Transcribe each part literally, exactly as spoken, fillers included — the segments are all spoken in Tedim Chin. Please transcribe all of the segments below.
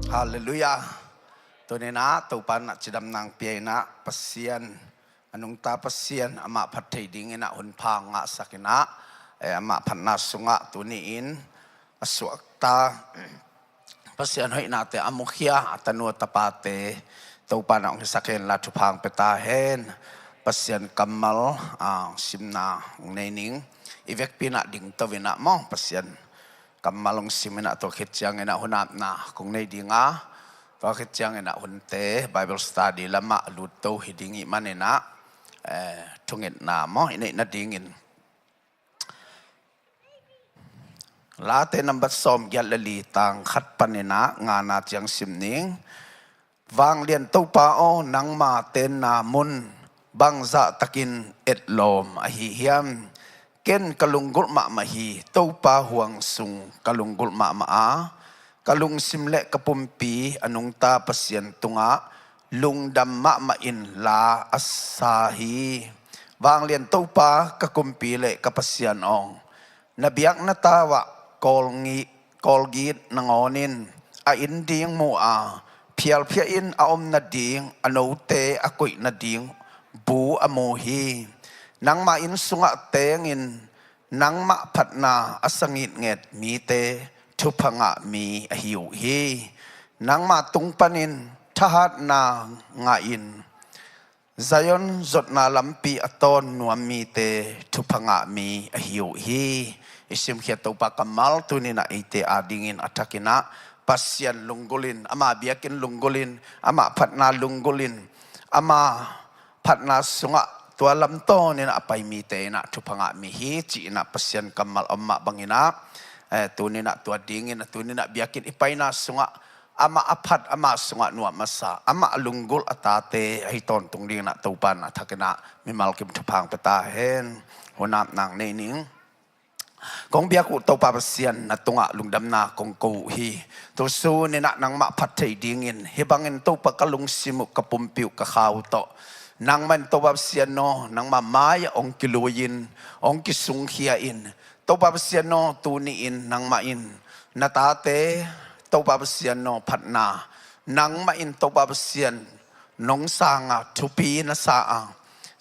Halleluiah. Tuni-in ah Topa in ah cidamna hong pia-in ah, Pasian, a nungta Pasian, amah phat thei dingin ah hun pha hong ngahsak-in ah, eh, amah phatna sungah tuni-in a suakta Pasian hoihnate a mukhia a tanu a tapate Topa in ah hong hisak hen la, thupha hong pia ta hen. Pasian kammal, ah, simna hong nei ning. I vekpi-in ah dingto-in ah maw, Pasian kammal hong sim-in ah, tua khit ciangin ah hun apna kong nei ding a, tua khit ciangin ah hunte Bible study lamah lutto hi ding ih manin ah, eh, thungetna maw i neih nadingin Late nambat sawmgiat le li, tang khat panin ah ngana ciang sim ning. Vanglian Topa aw, nangma tenna mun bangzah takin etlawm ahi hiam? Ken ka lunggulh mahmah hi, Topa huang sung ka lunggulh mahmah a, ka lungsim le ka pumpi a nungta Pasian tungah lungdam mahmah in la a sa hi. Vanglian Topa, ka kumpi le ka Pasian aw, na biakna tau ah kawlngi-, kawlgit nangawn in a inn ding mu a, phialphia in a om nading a note a koih nading bu a mu hi. Nangma inn sungah tengin nangmah phatna a sa ngitnget mite thupha ngah mi ahi uh hi. Nangma tung panin thahatna ngahin Zion zotna lampi a tawn nuam mite thupha ngah mi ahi uh hi. I simkhiat Topa kammal tuni-in ah eite adingin a thakin ah Pasian lunggulhin, ama biakinn lunggulhin, amah phatna lunggulhin, ama phatna sungah tua lam tawnin ah a pai mite in ah thupha ngah mi hi, ci-in ah Pasian kammal om mah bangin ah, eh, tuni-in ah tua dingin ah tuni-in ah biakinn i paina sungah amah a phat, amah sungah nuam a sa, amah a lunggulh a tate ahi tawntung dingin ah Topa in ah a thakin ah mimal kim thupha hong pia ta hen. Hun apna nei ning. Kong biak uh Topa Pasian, na tungah lungdamna kong ko uh hi. Tusuni-in ah nangmah phat thei dingin hih bangin Topa ka lungsim uh, ka pumpi uh, ka kha uh tawh nangmah in Topa Pasian aw, nangmah mai-ah hong kilui-in, hong kisungkhia in, Topa Pasian aw, tuni-in nangmah in na tate, Topa Pasian aw, phatna, nangmah in Topa Pasian nong sanga thupi na sa a,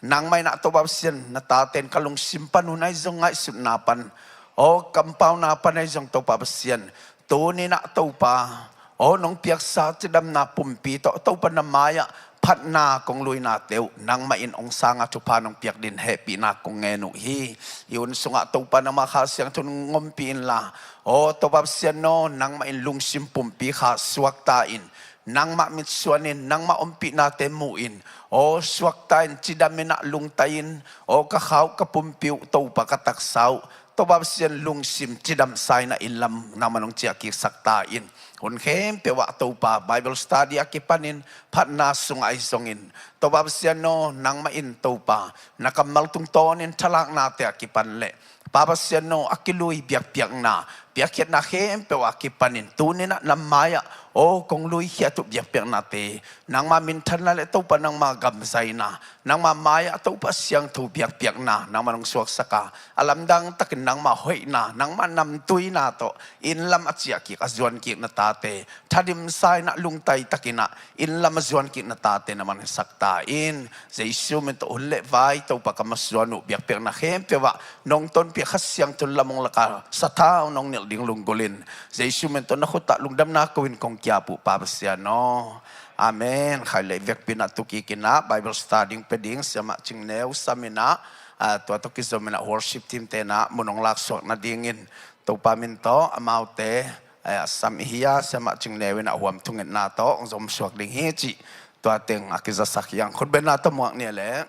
nangmah in ah Topa Pasian na tate in ka lungsim pan un ahi zong, ngaihsutna pan, aw, kampauna pan ahi zong Topa Pasian, tuni-in ah Topa aw, nong piaksa cidamna pumpi tawh Topa na mai-ah phatna kong luinate uh nangmah in hong sanga thupha nong piak dingin hehpihna kong ngen uh hi. Hih hun sungah Topa nangmah Kha Siangtho nong ompih inla, aw Topa Pasian aw, nangmah in lungsim pumpi kha suakta in, nangmah mitsuan in, nangmah ompihnate mu in, aw suakta in, cidam in ah lungtai in, aw ka kha uh, ka pumpi uh, Topa ka taksa uh, Topa Pasian lungsim cidamsa in ah inn lam nangmah in hong ciahkiksak ta in. Hun khempeuh ah Topa Bible study a kipanin phatna sungah ahi zongin, Topa Pasian aw, nangmah in Topa na kammal tungtawnin thalaknate a kipan le Pa Pasian aw, a kilui biakpiakna, piakkhiatna khempeuh a kipanin tuni-in ah na mai-ah aw kong luikhiat uh biakpiaknate, nangma minthanna le Topa nangma gamzaina, nangma mai-ah Topa siangtho biakpiakna nangmah in hong suaksak a, a lamdang takin nangma hoihna, nangma namtuina tawh inn lam a ciahkik, a zuankik na tate, thadimsa in ah lungtai takin ah inn lam a zuankik na tate nangmah in hong hisak ta in. Jesu min tawh hun le vai Topa ka masuan uh biakpiakna khempeuh ah nong tonpih Kha Siangtho in lam hong lak a, sathau nong nilh ding lunggulhin, Jesu min tawh na khut ah lungdamna ko-in kong kiap uh Pa Pasian aw. Amen. Khai le vekpi-in ah tu kik in ah Bible study pia ding Siamah Cing Neu sam in ah, ah, tua tawh kizom in ah worship team te in ah mun hong laksuak nadingin Topa min tawh amaute, eh, a sam i hi a, Siamah Cing Neu in ah huam thungetna tawh hong zomsuak ding hi cih tua teng a kizasak hi hang. Khutbetna tawh muak ni leh.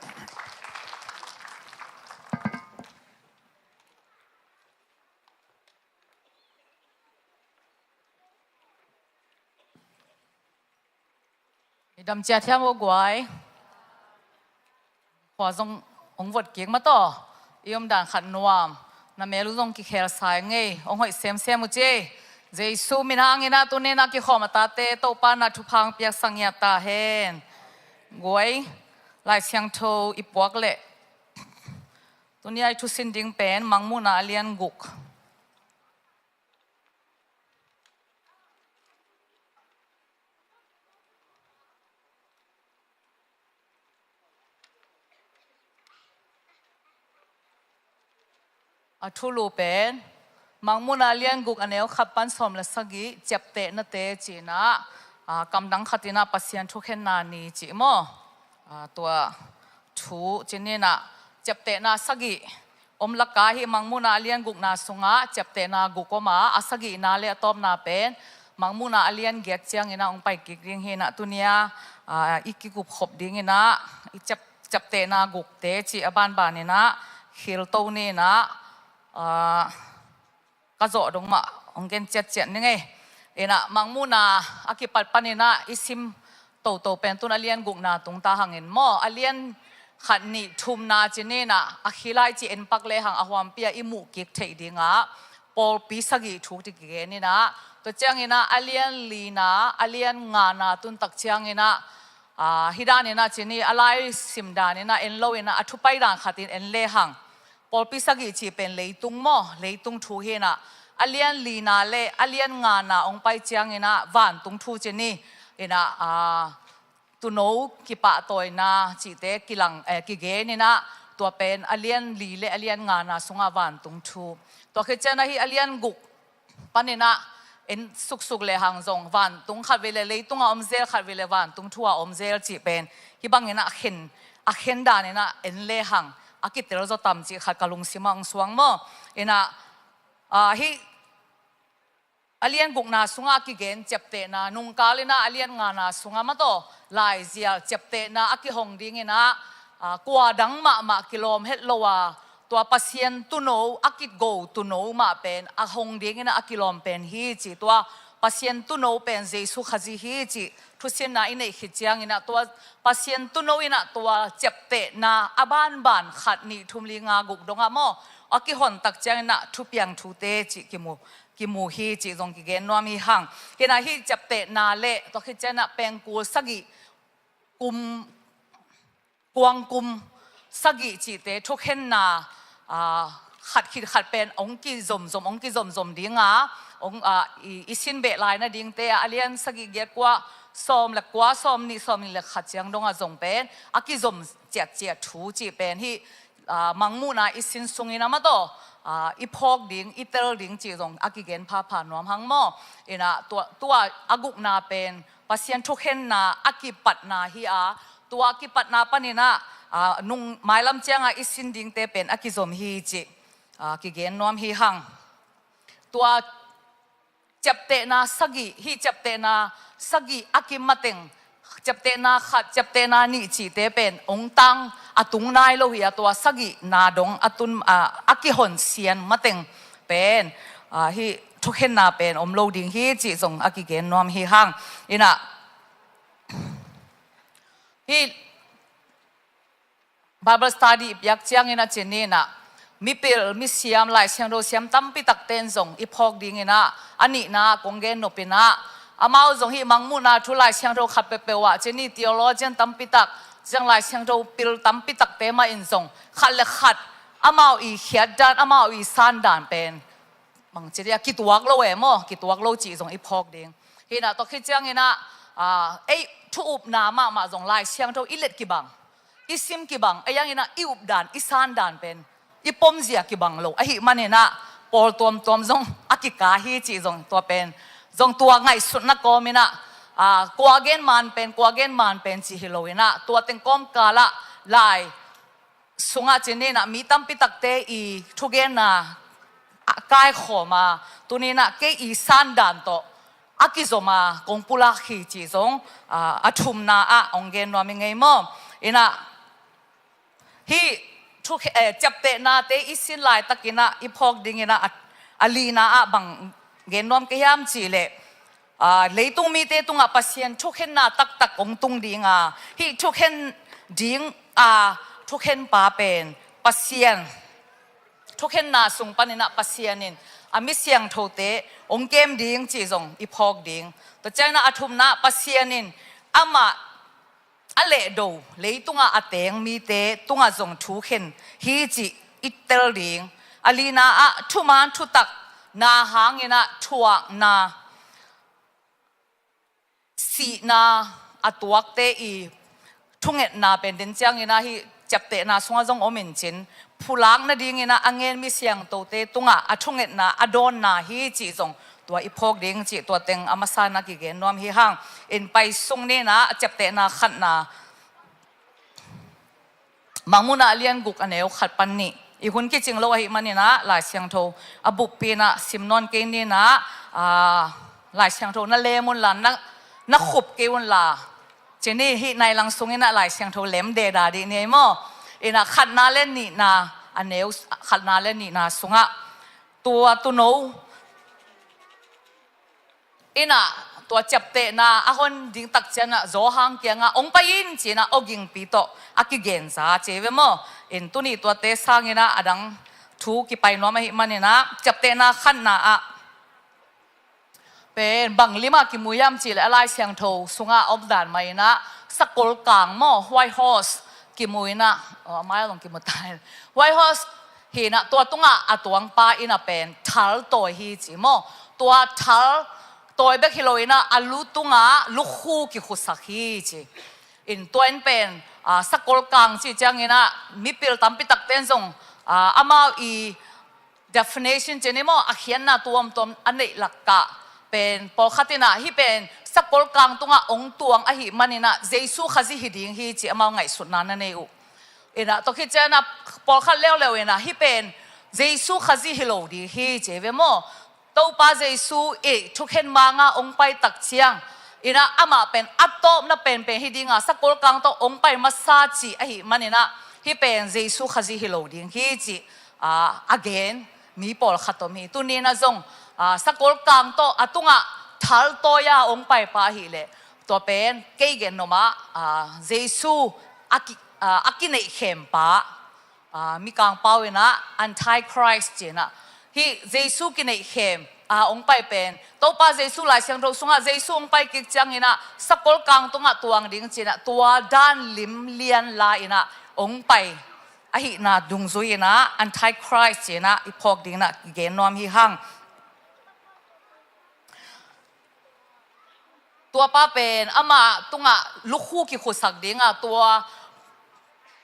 I dam ciat hiam aw guai? Khua zong hong vot kik mah tawh. I omdan khat nuam. Na mel uh zong kikhel sa ing ei. Hong hoih semsem uh ci. Jesu min hangin ah tuni-in ah kikhawm a tate Topa in ah thupha hong piaksak ngiat ta hen. Guai, Lai Siangtho i puak leh tuni-a i thusin ding pen Mangmuhna a lian guk. A thulu pen Mangmuhna a lian guk a neu khat pan sawm le sagih, ciaptehnate ci-in ah, aa, kamdang khat in ah Pasian thukhenna ni cih maw? Aa, tua thu ci-in ah ciaptehna sagih om laka hi. Mangmuhna a lian gukna sungah ciaptehna guk om a, a sagihna le a tawpna pen Mangmuhna a lian giat ciangin ah hong pai kik ding hi-in ah, tuni-a, aa, i kikup khop dingin ah i ciap, ciaptehna gukte cih a banban in ah khilto ni-in ah, aa, ka zawh dong mah hong gen ciatciat ning ei. In ah Mangmuhna a kipat panin ah i sim toto pen tun a lian gukna tung ta hangin maw, a lian khat, nih, thumna ci-in ah a khilai cih en pak lehang a huampi-a i muh kik theih dingah pawlpi sagih thu tawh kigen in ah, tua ciangin ah a lian lina, a lian ngana tun tak ciangin ah, aa, hi danin ah ci-in, a laisim danin ah en loin ah a thupai dan khatin en lehang pawlpi sagih cih pen leitung maw, leitung thu hi-in ah, a lian lina le a lian ngana hong pai ciangin ah vantung thu ci-in, in ah, aa, tuuno kipahtawina cihte kilang, eh, kigen in ah, tua pen a lian li le a lian ngana sungah vantung thu. Tua khit ciangin ah hih a lian guk panin ah en suksuk lehang zong vantung khat vei le leitung a om zel, khat vei le vantung thu a om zel cih pen hih bangin ah khen, a khen danin ah en lehang a kitel zaw tam cih khat ka lungsim ah hong suang maw. In ah, aa, hih a lian gukna sungah a kigen ciaptehna, nungkal in ah a lian ngana sungah mah tawh laizial ciaptehna a kihong dingin ah, aa, kua dang mahmah kilawm het lo a, tua Pasian tuuno, a kigo tuuno mah pen a hong dingin ah a kilawm pen hi ci. Tua Pasian tuuno pen Jesu Khazih hi cih thusinna i neih khit ciangin ah, tua Pasian tuuno in ah tua ciaptehna a banban khat, nih, thum, li, nga, guk dongah maw, a kihon tak ciangin ah thupiang thute cih kimu, kimu hi cih zong kigen nuam hi hang. Hi-in ah hih ciaptehna le tua khit ciangin ah pengkul sagih, kum, kuangkum sagih cihte thukhenna, aa, khat khit khat pen hong kizomzom, hong kizomzom ding a, hong, aa, i, i sin beh lai nadingte ah a lian sagih, giat, kua, sawm le kua, sawm nih, sawm nih le khat ciang dongah zong pen a kizom ciatciat thu cih pen hih, aa, Mangmuhna i sin sungin ah mah tawh, aa, i phawk ding, i tel ding cih zong a kigen phapha nuam hang maw. In ah tua, tua a gukna pen Pasian thukhenna a kipatna hi a, tua kipatna panin ah, aa, nung mailam ciangah i sin dingte pen a kizom hi cih, aa, kigen nuam hi hang. Tua ciaptehna sagih, hih ciaptehna sagih a kim mateng, ciaptehna khat, ciaptehna nih cihte pen hong tang, a tung nai lo hi a, tua sagihna dong a tun, aa, a kihon sian mateng pen, aa, hih thukhenna pen om lo ding hi cih zong a kigen nuam hi hang. In ah hih Bible study i piak ciangin ah ci-in ah, mipil, misiam, Lai Siangtho siam tampi takte in zong i phawk dingin ah, a nihna kong gen nop in ah, amau zong hih Mangmuhna thu Lai Siangtho khat peuhpeuh ah ci-in theologian tampi tak, ciang Lai Siangtho pil tampi takte mah in zong khat le khat amau i khiat dan, amau i san dan pen bangci dia, kituak lo e maw, kituak lo cih zong i phawk ding. Hi-in ah tua khit ciangin ah, aa, ei thu upna mahmah zong Lai Siangtho i let kibang, i sim kibang, ei ang in ah i updan, i sandan pen i pomzia kibang lo ahih manin ah pawl tuamtuam zong a kika hi cih zong, tua pen zong tua ngaihsutna kawmin ah, aa, kua gen man pen, kua gen man pen cih hi lo-in ah, tua teng kawmkal ah Lai sungah ci-in ah mi tampi takte i thugenna a kaikhawm a, tuni-in ah kei i sandan tawh a kizom a kong pulak hi cih zong, aa, a thumna ah hong gen nuam ing ei maw. In ah hih thu, eh, ciaptehnate i sin laitakin ah i phawk dingin ah, a, a lina ah bang gen nuam ka hiam cih leh, aa, leitung mite tungah Pasian thukhenna taktak hong tung ding a, hih thukhen ding a, thukhenpa pen Pasian, thukhenna sung panin ah Pasian in a mi siangthote hong kem ding cih zong i phawk ding. Tua ciangin ah a thumna, Pasian in amah a lehdo leitungah a teng mite tungah zong thukhen hi cih i tel ding. A lina ah thuman thutakna hangin ah thuakna, sihna a tuakte i thungetna pen den ciangin ah hih ciaptehna sungah zong om in cin, phulak nadingin ah a ngen mi siangthote tungah a thungetna a dawnna hi cih zong tua i phawk ding cih tua teng a masa in ah kigen nuam hi hang. In pai sung ni in ah a ciaptehna khatna Mangmuhna a lian guk a neu khat pan nih. I hun kicing lo ahih manin ah Lai Siangtho a buppi in ah sim nawn kei ni in ah, aa, Lai Siangtho na lem un la, na, na khup kei un la. Ci ni, hih nai lang sung in ah Lai Siangtho lem deda dih ni ei maw. In ah khatna le nihna a neu, khatna le nihna sungah tua tuuno in ah tua ciaptehna a hon ding tak ciangin ah Johan kiangah hong pai in ci in ah awgingpi tawh a kigenza ci ei ve maw. In tuni tuate sangin ah a dang thu kipai nuam ahih manin ah ciaptehna khatna ah pen bang limah kimu hiam cih leh a Lai Siangtho sungah a om dan mah in ah sakol kang maw, white horse kimu in ah, oh, a mai zong kimu ta hi. White horse hi in ah tua tungah a tuangpa in ah pen thal tawi hi ci maw. Tua thal tawi bek hi lo in ah a lu tungah lukhu kikhusak hi ci. In tua in pen, aa, sakol kang cih ciangin ah mipil tampi takte in zong, aa, amau i definition ci ni maw, a khiatna tuamtuam a neih lakah pen pawlkhat in ah hih pen sakol kang tungah hong tuang ahih manin ah Jesu Khazih hi ding hi ci amau ngaihsutna na nei uh. In ah tua khit ciangin ah pawlkhat leuleu in ah hih pen Jesu Khazih hi lo ding hi ci ei ve maw. Topa Jesu i thukhen manga hong pai tak ciang in ah amah pen a tawpna penpen hi ding a, sakol kang tawh hong pai masa cih ahih manin ah hih pen Jesu Khazih hi lo ding hi cih, aa, a gen mi pawlkhat om hi. Tuni in ah zong, aa, sakol kang tawh a tungah thal tawi a hong paipa ahih leh tua pen kei gen nuam ah, aa, Jesu a ki, aa, a kineihkhempa, aa, Mikang pau in ah Antichrist ci in ah hih Jesu kineihkhem a hong pai pen Topa Jesu Lai Siangtho sungah Jesu hong pai kik ciangin ah sakol kang tungah tuang ding ci in ah tua dan limlian la in ah hong pai ahihna dungzui in ah Antichrist ci in ah i phawk ding in ah kigen nuam hi hang. Tuapa pen amah tungah lukhu kikhusak ding a, tua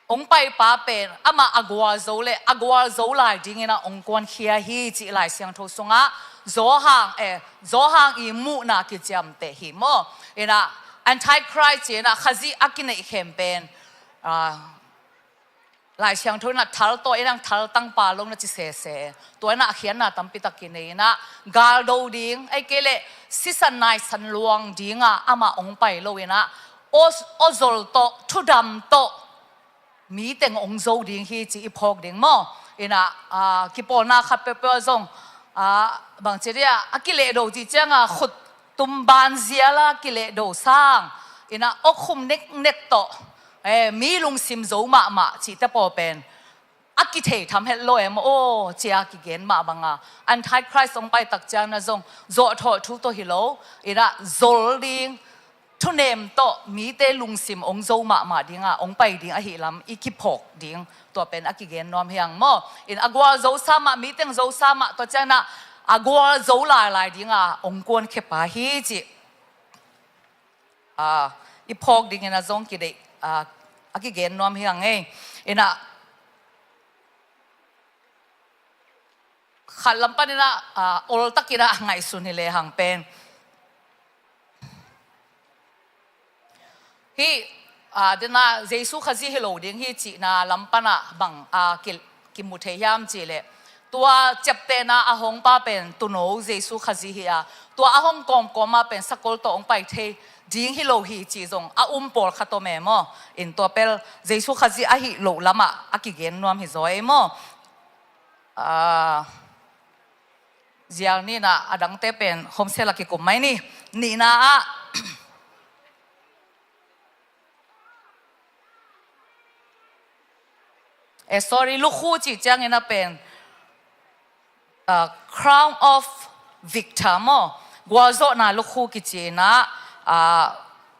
hong paipa pen amah a gualzo le a gualzo lai dingin ah hong kuankhia hi cih Lai Siangtho sungah Johan, eh, Johan i muhna kiciamteh hi maw. In ah Antichrist ci in ah Khazih a kineihkhem pen, aa, Lai Siangtho in ah thal tawi in ah thal tangpa lo na ci sese. Tua in ah a khiatna tampi tak kinei in ah galdo ding, ei kei leh sisan naisan luang ding a amah hong pai lo in ah aw, aw zol tawh, thudam tawh mi teng hong zo ding hi ci i phawk ding maw. In ah, aa, kipawlna khat peuhpeuh ah zong, aa, bangci dia a kilehdo cih ciang a khut tumban zial a kilehdo sang in ah aw khum neknek tawh, eh, mi lungsim zo mahmah cihte pawl pen a kithei tham het lo em aw, cia kigen mah bang a Antichrist hong pai tak ciang in ah zong zawhthawh thu tawh hi lo in ah zol ding, thunem tawh mite lungsim hong zo mahmah ding a hong pai ding ahih lam i kiphawk ding tua pen a kigen nuam hi hang maw. In a gualzo sa mah, mi teng zo sa mah, tua ciang in ah a gualzo lailai ding a hong kuankhia pa hi cih, aa, i phawk dingin ah zong kideih, aa, a kigen nuam hi hang ei. In ah khat lam pan in ah, aa, oltak in ah ngaihsun hi lehang pen hih, aa, den ah Jesu Khazih hi lo ding hi cihna lam pan ah bang, aa, ki, kimu thei hiam cih leh tua ciaptehna a hong pa pen tuuno Jesu Khazih hi a, tua a hong kawmkawm ah pen sakol tawh hong pai thei ding hi lo hi cih zong a um pawlkhat om e maw. In tua pen Jesu Khazih ahih loh lam ah a kigen nuam hi zaw ei maw. Aa, zial ni in ah a dangte pen homsel a kikum mai ni. Nihna ah, eh, sorry, lukhu cih ciangin ah pen, ah, crown of victor maw, gualzawhna lukhu kici in ah, ah,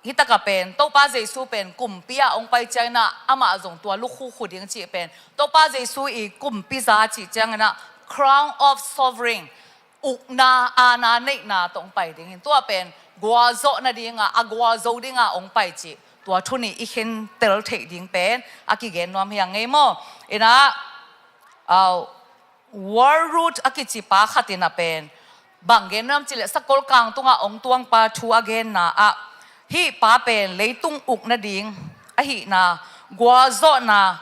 hih tak ah pen Topa Jesu pen kumpi ah hong pai ciangin ah amah zong tua lukhu khu ding cih pen Topa Jesu i kumpi za cih ciangin ah crown of sovereign, ukna aana neihna tawh hong pai ding hi. Tua pen gualzawh nading a, a gualzo ding a hong pai cih tua thu nih i khentel theih ding pen a kigen nuam hi hang ei maw. In ah Au, Warroot a kici pa khat in a pen bang gen nuam cih leh sakol kang tungah ong tuang pa thu a genna ah, hih pa pen leitung uk nading ahihna, gualzawhna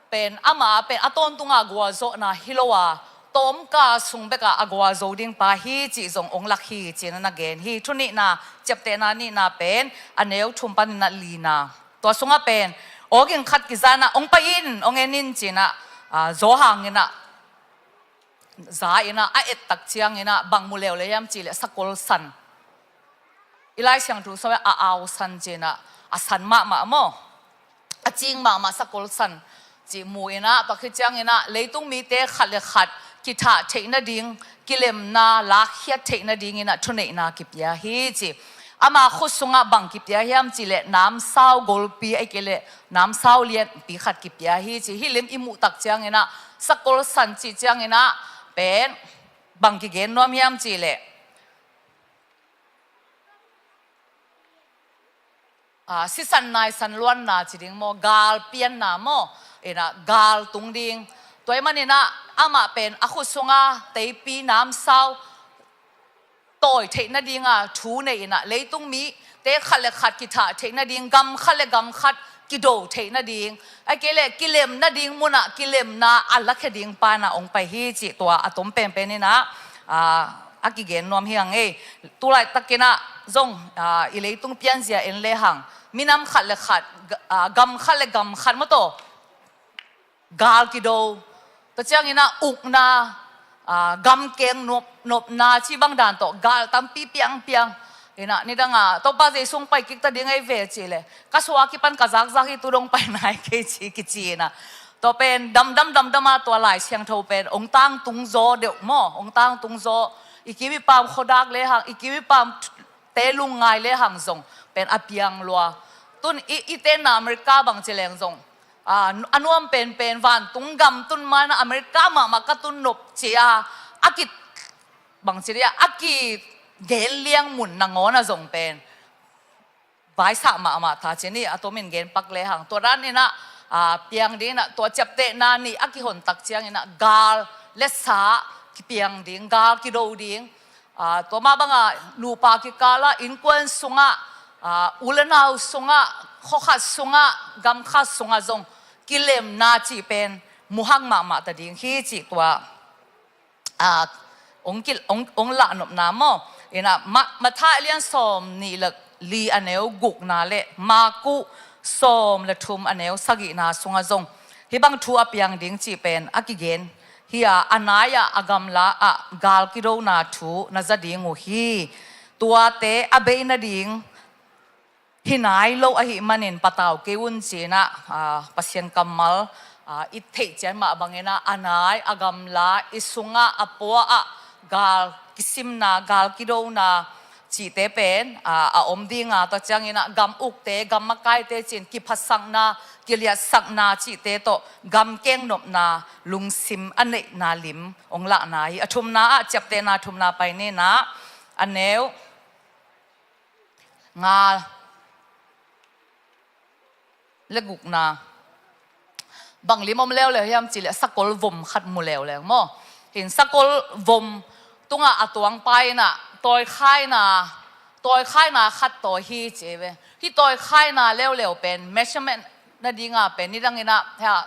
pen, amah pen a tawntunga gualzawhna hi lo a, tawmka sung bekah a gualzo ding pa hi cih zong ong lak hi ci-in a na gen hi. Thu nihna, ciaptehna nihna pen a neu thum panin a lina. Tua sungah pen awging khat kizana ong pai in, ong en in ci-in a, aa, zaw hangin a, za in a, a et tak ciangin a bang mu leuleu hiam cih leh sakol san. I Lai Siangtho sungah a au san ci-in a, a san mahmah maw, a cing mahmah sakol san cih mu in a, tua khit ciangin a leitung mite khat le khat kithah theih nading, kilemna lakkhiat theih nadingin a thuneihna kipia hi ci. Ama khut sungah bang kipia hiam cih leh namsau golpi, ahih kei leh namsau lianpi khat kipia hi ci. Hih lim i muh tak ciangin a sakol san cih ciangin a pen bang kigen nuam hiam cih leh, aa, sisan naisan luanna ci ding maw, gal pianna maw, in a gal tung ding. Tua ahih manin a amah pen a khut sunga teipi namsau tawi theih nadinga thu nei in a, leitung mite khat le khat kithah theih nading, gam khat le gam khat kido theih nading, ahih kei leh kilem nading munah kilemna a lakhia ding pa in a ong pai hi cih tua a tom penpen in a, aa, a kigen nuam hi hang ei. Tulaitakin a zong, aa, i leitung pianzia en lehang, minam khat le khat, ga-, aa, gam khat le gam khat maw tawh gal kido, tua ciangin a ukna, aa, gamkeng nop, nopna cih bang dan tawh gal tampi piangpiang. In a nidang a Topa Jesu ong pai kik ta ding ei ve cih leh, ka suah a kipan ka zakzak hi, tu dong pai nai kei ci kici in a. Tua pen damdam damdam a tua Lai Siangtho pen ong tangtung zaw deuh maw, ong tangtung zaw. I kim i pam khuadak lehang, i kim i pam te lungngai lehang zong pen a piang lua. Tun i, i tenna America bang ci leng zong, aa, a nuam penpen vantung gam tun ma in a America mahmah ka tun nop ci a, a ki, bang ci dia, a kigen liang mun nangawn a zong pen vaisah mahmah ta ci ni, a tomin gen pak lehang. Tua dan in a, aa, piang ding in a, tua ciaptehna nih a kihon tak ciangin a gal le sa kipiang ding, gal kido ding. Aa, tua mah banga nupa kikala innkuan sungah, aa, u le nau sungah, khuakhat sungah, gamkhat sungah zong kilemna cih pen muhak mahmah ta ding hi cih tua, aa, ong kil-, ong, ong lahnopna maw. In a Ma-, Matthai lian sawm nih le li a neu gukna le Maku sawm le thum a neu sagihna sungah zong hih bang thu a piang ding cih pen a kigen hi a, a nai-ah a gamla ah gal kidona thu na za ding uh hi. Tuate a bei nading hi nai lo ahih manin patau kei un ci-in a, aa, Pasian kammal, aa, i theih ciat mah bangin a, a nai, a gamla, i sungah, a pua ah gal kisimna, gal kidona cihte pen, aa, a om ding a, tua ciangin a gam ukte, gam makaite ci-in kiphatsakna, kiliatsakna cihte tawh gamkeng nopna lungsim a neihna lim ong lahna hi. A thumna ah, ciaptehna thumna pai ni in a, a neu nga le gukna. Bang lim om leuleu hiam cih leh sakol vom khat mu leuleu maw. Hin sakol vom tungah a tuang pa in a tawikhaina, tawikhaina khat tawi hi ci ve. Hih tawikhaina leuleu pen measurement nadinga pen nidang in a, hia,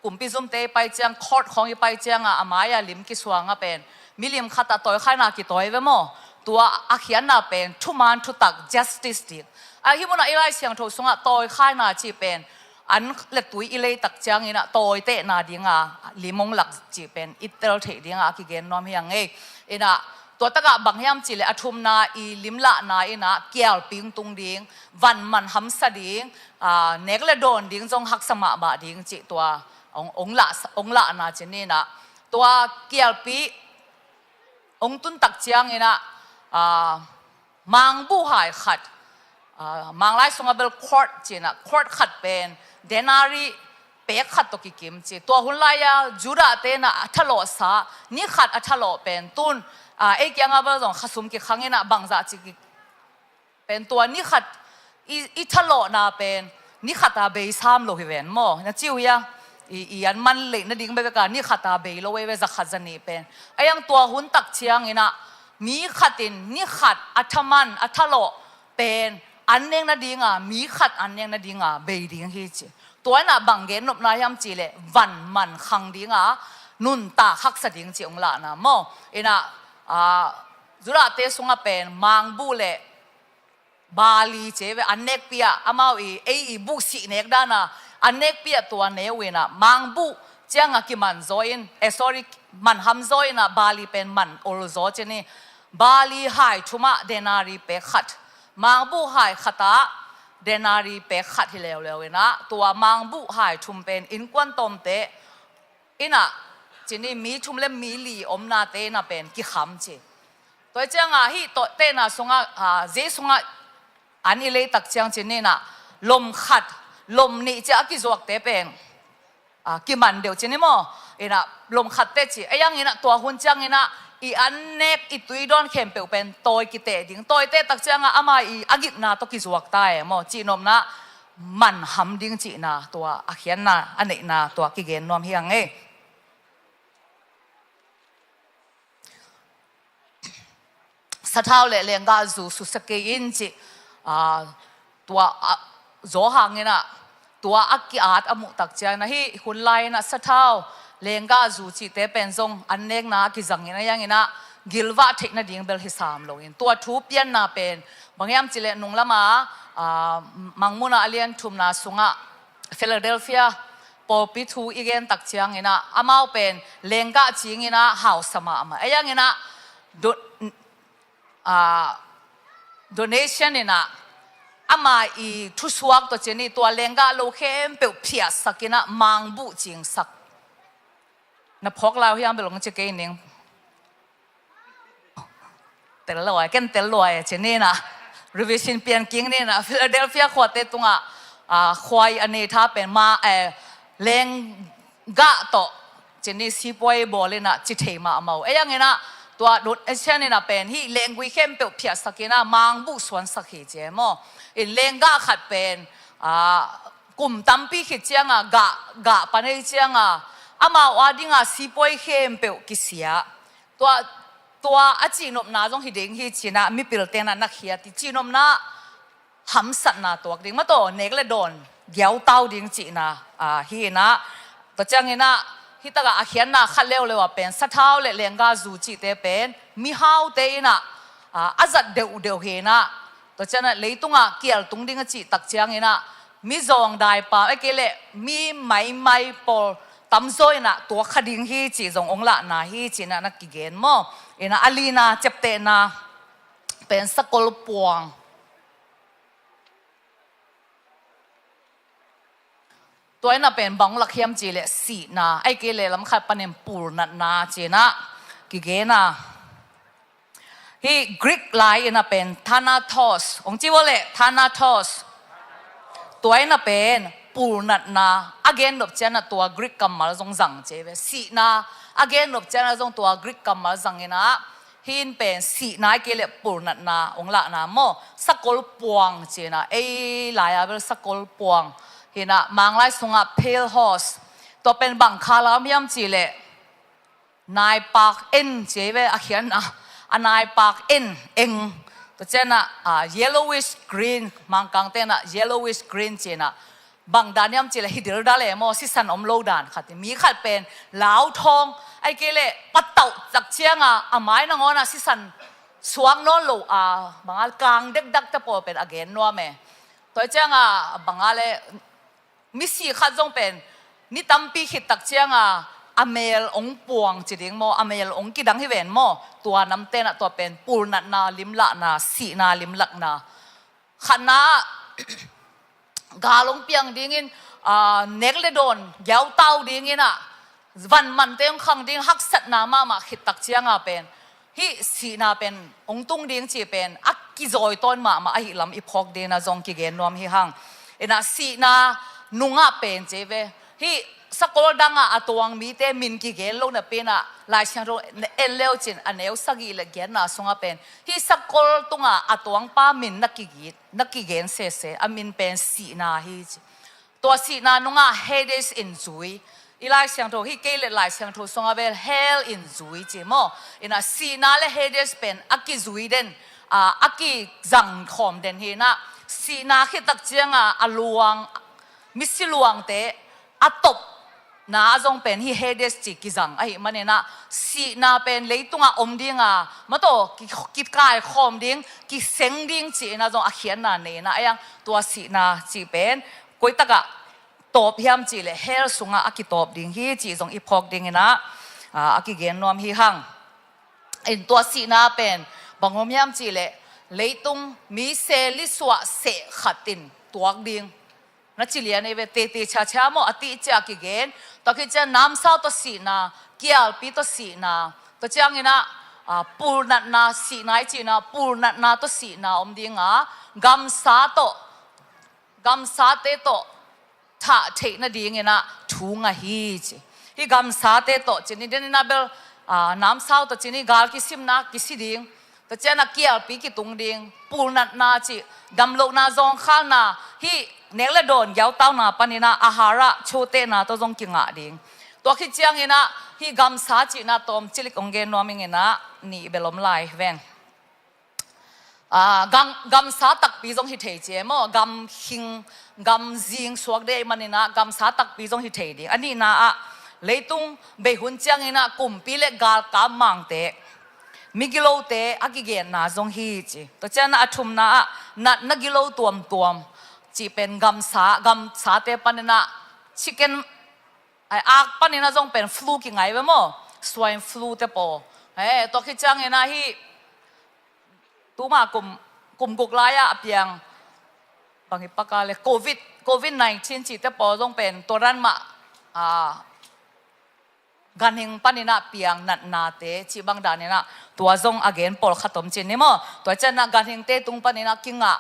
kumpi zumte i pai ciang, court khawng i pai cianga a mai-a lim kisuanga pen milim khatah tawikhaina kitawi ve maw. Tua a khiatna pen thuman thutak, justice ding. A hih munah i Lai Siangtho sungah tawikhaina cih pen an le tui i lei tak ciangin a tawitehna dinga lim ong lak cih pen i tel theih dinga a kigen nuam hi a ngei. In a, tua takah bang hiam cih leh a thumna i limlahna in a kialpi tung ding, van man hamsa ding, aa, nek le dawn ding zong haksa mahmah ding cih tua ong, ong lah, ong lahna ci ni in a. Tua kialpi ong tun tak ciangin a, aa, mangbuhai khat, aa, Manglai sungah bel quart ci in a, quart khat pen denari pek khat tawh kikim ci. Tua hun lai-a Judah-te in a a thalawhsa, ni khat a thalawh pen tun, aa, ei kiangah bel zong khasum kikhang in a bangzah ci ki pen tua ni khat i, i thalawhna pen ni khat a beisam lo hi ven maw, na ci uh hia? i, i an man leih nading bekbek a ni khat a bei lo ei ve, za khat za nih pen. A iang tua hun tak ciangin ah mi khat in ni khat a thaman a thalawh pen an nek nading a, mi khat an nek nading a bei ding hi ci. Tua in ah bang gen nopna hiam cih leh van man khang ding a, nuntak haksa ding ci hong lahna maw. In ah, a, Judahte sungah pen mangbuh le barley ci ei ve, an nekpi ah, amau i, ei i buh sih nek dan a an nekpi ah tua ne uh in ah, mangbuh ciang a kiman zaw in, eh, sorry, man ham zaw in ah barley pen man ol zaw ci ni. Barley hai thum ah denari pek khat, mangbuh hai khat ah denari pek khat hi leuleu in ah, tua mangbuh hai thum pen innkuan tawmte in ah, ci ni, mi thum le mi li omnate in ah pen kikham ci. Tua ciang a hih tawh tena sungah, a, zei sungah an i lei tak ciang ci ni in ah, lom khat, lom nih ci a kizuakte pen, a, kiman deuh ci ni maw. In ah lom khat teh ci. A iang in ah tua hun ciangin ah i an nek, i tui dawn khempeuh pen tawi kiteh ding. Tawi teh tak ciang a ama i a gipna tawh kizuak ta e maw. Cihnopna man ham ding cihna, tua a khiatna, a neihna tua kigen nuam hi hang ei. Sathau le lenggahzu susia kei in ci, a, tua, a, zaw hangin ah tua a ki-at a muh tak ciangin ah hih hun lai in ah sathau, lenggahzu cihte pen zong an nekna a kizangin a iang in ah gilvah theih nading bel hi sam lo in, tua thu pianna pen bang hiam cih leh nunglam a, a, Mangmuhna a lian thumna sungah Philadelphia pawlpi thu i gen tak ciangin ah amau pen lenggah cingin ah hausa mahmah. A iang in ah do-, a, donation in ah ama i thusuak tawh ci ni, tua lenggah lo khempeuh phiahsak in ah mangbuh cingsak. Na phawk lai uh hiam bel hong ci kei ning. Tel lua e, ken tel lua e ci ni in ah, revision pian kik ni in ah, Philadelphia khuate tungah, a, khua i a nei tha pen ma, eh, lenggah tawh ci ni sipuai bawl in ah ci thei mahmah uh. A iang in ah tua donation in ah pen hih lenggui khempeuh phiahsak in ah mangbuh suansak hi ci e maw. In lenggah khat pen, a, kum tampi khit ciang a gah, gah pan ei ciang a amau a ding a sipuai khempeuh kisia. Tua, tua a cihnopna zong hi ding hi ci in ah mipilte in ah na khiat i, cihnopna hamsatna tuak ding, mataw, nek le dawn giautau ding cihna, a, hi in ah. Tua ciangin ah hih tak ah a khiatna khat leuleu ah pen sathau le lenggahzu cihte pen mihaute in ah, a, a zat deuhdeuh hi in ah. Tua ciang ah leitungah kial tung ding a cih tak ciangin ah mizawng daipam, ahih kei leh mi maimai pawl tamzaw in ah tuak kha ding hi cih zong hong lahna hi ci in ah na kigen maw. In ah a lina ciaptehna pen sakol puang. Tua in ah pen bang lak hiam cih leh sihna, ahih kei leh lam khat panin pulnatna ci in ah kigen a. Hih Greek lai in ah pen thanatos, hong ci ua leh thanatos. Tua in ah pen pulnatna a gen nop ciang ah tua Greek kammal zong zang ci ei ve. Sihna a gen nop ciang ah zong tua Greek kammal zang in ah, hih in pen sihna ahih kei leh pulnatna hong lahna maw. Sakol puang ci in ah, ei lai a bel sakol puang hi in ah, Manglai sungah pale horse. Tua pen bang kha lam hiam cih leh naipak en ci ei ve a khiatna, a naipak en eng. Tua ciang ah, a, yellowish green, Mangkangte in ah yellowish green ci in ah, bang dan hiam cih leh hi dildal e maw, sisan om lo dan khat hi. Mi khat pen lauthawng, ahih kei leh patauh tak ciang a, a mai nangawn ah sisan suak nawn lo a, bang a kang dekdak te pawl pen a gen nuam e. Tua ciang a bang a leh misi khat zong pen ni tampi khit tak ciang a, a mel hong puang ci ding maw, a mel hong kidang hi ven maw. Tua namte in ah tua pen pulnatna limlahna, sihna limlahna. Khatna ah gal hong piang dingin, a, nek le dawn giautau dingin ah, van mante hong khang ding haksatna mahmah khit tak ciang a pen hih sihna pen hong tung ding cih pen a kizawi tawn mahmah ahih lam i phawk ding in ah zong kigen nuam hi hang. In ah sihna nungah pen ci ei ve, hih sakol dang ah a tuang mite min kigen lo napi in ah, Lai Siangtho en le uh cin a neu sagih le giatna sungah pen hih sakol tungah a tuangpa min na kigit, na kigen sese, a min pen sihna hi ci. Tua sihna nungah Hades in zui. I Lai Siangtho, hih kei le Lai Siangtho sungah bel hell in zui ci maw. Inah sihna le Hades pen a kizui den, a, a kizang khawm den hi inah, sihna khit tak ciangah a luang, misi luangte a topna a zong pen hih Hades ci kizang ahih maninah, sihna pen leitungah om dinga, mataw, ki, kikai khawm ding, kiseng ding ci inah zong a khiatna nei inah, a iang tua sihna ci pen koitakah tawp hiam cihleh hell sungah a kitawp ding hi cih zong i phawk dinginah, a, a kigen nuam hi hang. In tua sihna pen bang om hiam cihleh leitung mi seli suah seh khat in tuak ding. Na ci lian ei ve, tete ciacia maw a tih ciah kigen. Tua khit ciah namsau tawh sihna, kialpi tawh sihna, tua cianginah, a, pulnatna sihna i cihna, pulnatna tawh sihna om dinga, gamsa tawh, gamsate tawh thah theih nadinginah thu ngah hi ci. Hih gamsate tawh cin i deninah bel, a, namsau tawh cin i gal kisimna kisi ding. Tua cianah kialpi kitung ding, pulnatna cih, damlohna zawngkhalna, hih nek le dawn giautauna paninah aharah chotehna tawh zong kingah ding. Tua khit cianginah hih gamsa cihna tawm cilik hong gen nuam inginah nih bel om lai veng. A, gam, gamsa takpi zong hi thei ci e maw, gamhing, gamzing suak dei maninah gamsa takpi zong hi thei ding. A nihna ah leitung bei hun cianginah kumpi le galkap mangte, migilote a kigenna zong hi ci. Tua cianah a thumna ah natna gilo tuamtuam cih pen gamsa, gamsate paninah chicken, ai, ak paninah zong pen flu kingai ve maw, swine flu te paw. He, tua khit cianginah hih tuma kum, kum guk lai-ah a piang bang hi paka le covid, covid nineteen cihte pawl zong pen tua dan mah, a, ganhing paninah piang natnate cih bang daninah tua zong a gen pawlkhat om cin ni maw. Tua cianah ganhingte tung paninah kingah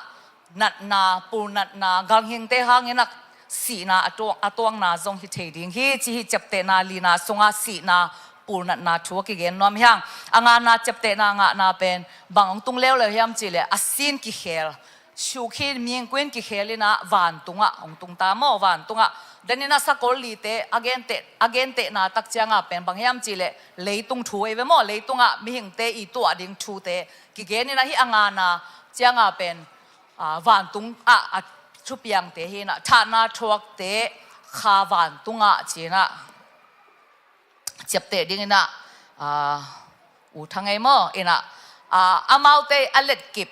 natna, pulnatna, ganhingte hanginah sihna a tuang, a tuangna zong hi thei ding hi ci. Hih ciaptehna lina sungah sihna, pulnatna thu a kigen nuam hi hang. A ngana ciaptehna ngahna pen bang hong tung leuleu hiam cihleh a sin kikhel, sukhin mingkuin kikhel inah vantungah hong tung ta maw, vantungah. Deninah sakol lite a genteh, a gentehna tak ciangah pen bang hiam cihleh leitung thu ei ve maw, leitungah mihingte i tuah ding thute kigen inah hih a ngana ciangah pen, a, vantung ah a thupiangte hi inah, thahna thuakte kha vantungah ci inah ciapteh dinginah, a, U Thang ei maw inah, a, amaute a letkip,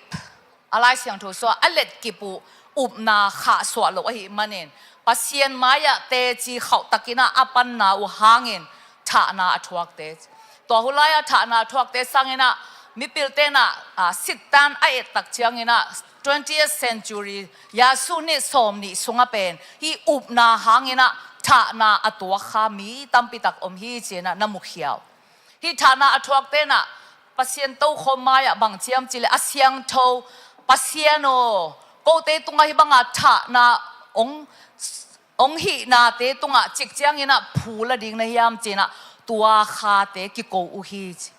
a Lai Siangtho sungah a letkip uh upna khahsuah loh ahih manin Pasian mai-ah teci khauhtakinah a panna uh hangin thahna a thuakte. Tua hun lai-ah thahna a thuakte sanginah mipil tenah, a, sittan a ettak cianginah twentieth century, Yasu nih sawm nih sungah pen hih upna hanginah thahna a tuakkha mi tampitak om hi ci inah na mukhia uh. Hih thahna a thuak tenah Pasian tokhom mai-ah bang ci hiam cihleh a siangtho Pasian aw, kote tungah hih banga thahna hong, hong hihnate tungah cik cianginah phu la ding na hiam ci inah tua khate kiko uh hi ci.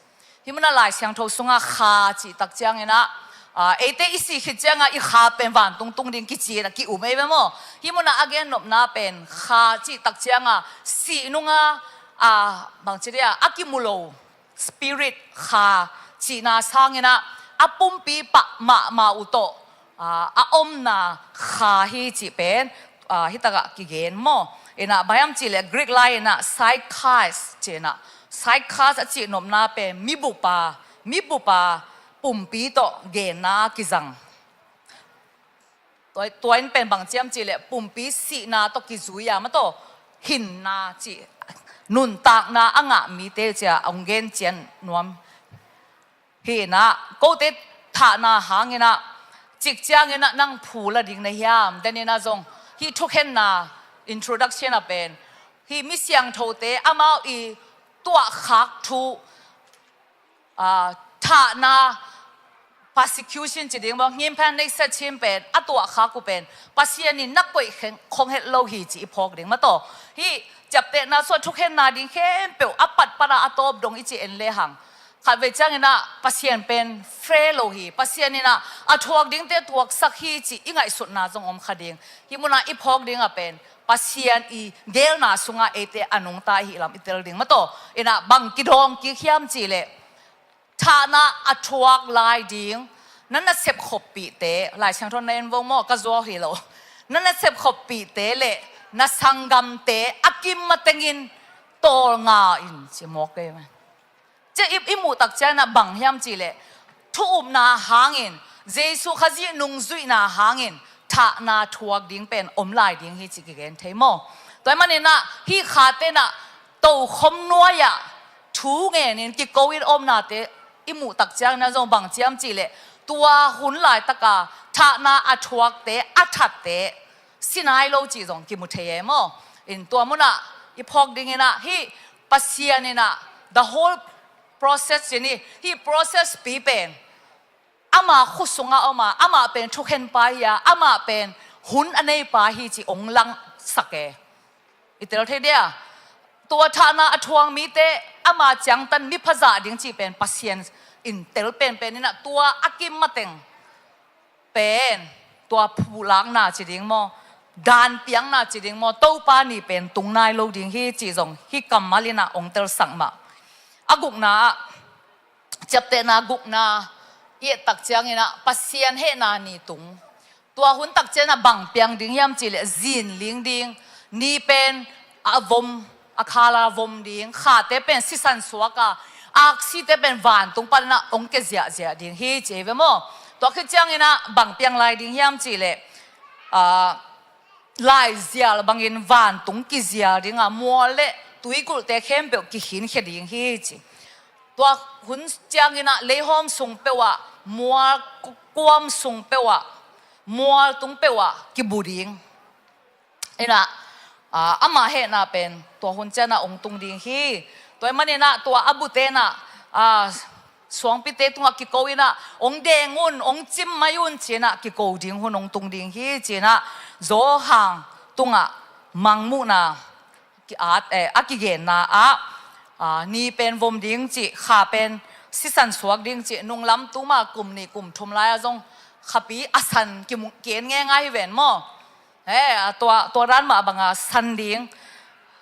Hih munah Lai Siangtho sungah kha cih tak cianginah, a, eite i sih khit ciangah i kha pen vantung tung ding kici inah ki-um ei ve maw. Hih munah a gennopna pen kha cih tak ciangah sih nungah, a, bang ci dia, a kimu lo spirit kha cihna sanginah a pumpi pah mahmah uh tawh, a, a omna kha hi cih pen, a, hitakah kigen maw. Inah bang hiam cihleh Greek lai inah psychos ci inah, psychos a cihnopna pen mibupa, mibupa pumpi tawh genna kizang. Tua, tua in pen bang ci hiam cihleh pumpi sihna tawh kizui-a mataw hinna cih nuntakna a ngah mite uh ciah hong gen cian nuam. Hi inah kote thahna hanginah cik cianginah nang phu la ding na hiam? Deninah zong hih thukhenna introduction ah pen hih mi siangthote amau i tuahkhak thu, a, thahna, persecution ci ding maw, hnimphan neihsa chin pen a tuahkhak uh pen Pasian in na koih kheng khong het lo hi ci i phawk ding mataw. Hih ciaptehna sungah thukhenna ding khempeuh a patpatah a tawp dong i ci en lehang Khatvei ciangin ah Pasian pen fair lo hi. Pasian in ah a thuak dingte thuaksak hi cih i ngaihsutna zong om kha ding. Hih munah i phawk dingah pen Pasian i geelna sungah eite a nungta i hih lam i tel ding. Mataw, in ah bang kidawng kik hiam cihleh, thahna a thuak lai ding na nasep khoppihte, Lai Siangtho na en vo maw, ka zuau hi lo. Na nasep khoppihte le na sanggamte a kim matengin tawlnga in ci mawk ei. Cia i, i muh tak ciangin ah bang hiam cihleh, thu upna hangin, Jesu Khazih nungzuihna hangin thahna thuak ding pen om lai ding hi ci kigen thei maw? Tua ahih manin ah hih khate in ah tokhom nuai-ah thu ngenin kiko in omnate i muh tak ciangin ah zong bang ci hiam cihleh, tua hun laitaka thahna a thuakte, a thatte si nai lo cih zong kimu thei e maw? In tua munah i phawk dingin ah hih Pasian in ah the whole process ci ni, hih process pi pen ama khut sungah om a, amah pen thukhenpa hi a, amah pen hun a neipa hi cih hong langsak e. I tel thei dia? Tua thahna a thuak mite ama ciangtan mipha zah ding cih pen Pasian in tel penpen in ah tua a kim mateng pen tua phuhlakna ci ding maw, danpiakna ci ding maw, Topa ni pen tung nai lo ding hi cih zong hih kammal in ah hong telsak mah. A gukna ah, ciaptehna gukna i et tak ciangin ah Pasian hehna ni tung. Tua hun tak ciangin ah bang piang ding hiam cihleh, zinling ding, ni pen a vom, a khala vom ding, khate pen sisan suak a, aksite pen vantung panin ah hong kia ziahziah ding hi ci ei ve maw? Tua khit ciangin ah bang piang lai ding hiam cihleh, ah, laizial bangin vantung kizial ding a, mual le tuigulhte khempeuh kikhinkhia ding hi ci. Tua hun ciangin ah leihawm sung peuh ah, mual ku-, kuam sung peuh ah, mual tung peuh ah kibu ding. In ah, ah, amah hehna pen tua hun ciangin ah hong tung ding hi. Tua ahih manin ah tua a bute in ah, ah, suangpite tungah kiko in ah, hong deng un, hong cim mai un ci-in ah kiko ding hun hong tung ding hi ci-in ah Johan tungah mangmuhna ki-at, eh, a kigenna ah, ah, ni pen vom ding cih, kha pen sisan suak ding cih, nunglam tuma kum nih kum thum lai-ah zong khapi a san kimu-, ki-en ngeingai hi ven maw? Eh, a tua, tua dan mah banga san ding,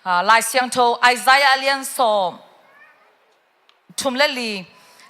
ah, Lai Siangtho Isaiah a lian sawm thum le li,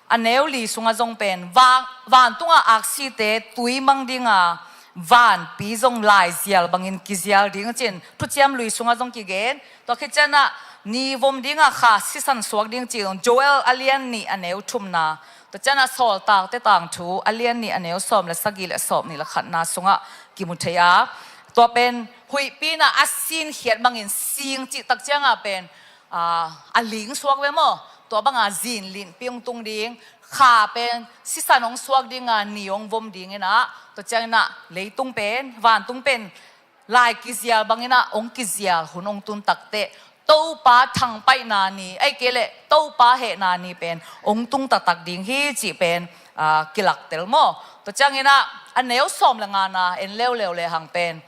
a neu li sungah zong pen, van, vantunga aksite tui mang dinga, vanpi zong laizial bangin kizial ding cin, Thuciam Lui sungah zong kigen. Tua khit ciangin ah ni vom dinga kha sisan suak ding cih zong, Joel a lian nih a neu thumna. Tua ciangin ah Sawltakte tangthu a lian nih a neu sawm le sagih le sawm nih le khatna sungah kimu thei a. Tua pen huihpi in ah a sinkhiat bangin sing cih tak ciangah pen, ah, a ling suak ve maw? Tua banga zinlinpi hong tung ding, kha pen sisan hong suak dinga, ni hong vom ding in ah, tua ciangin ah leitung pen, vantung pen lai kizial bangin ah hong kizial hun hong tun takteh, Topa thangpaihna ni, ahih kei leh Topa hehna ni pen hong tung taktak ding hi cih pen, ah, kilaktel maw? Tua ciangin ah a neu sawm le ngana en leuleu lehang pen,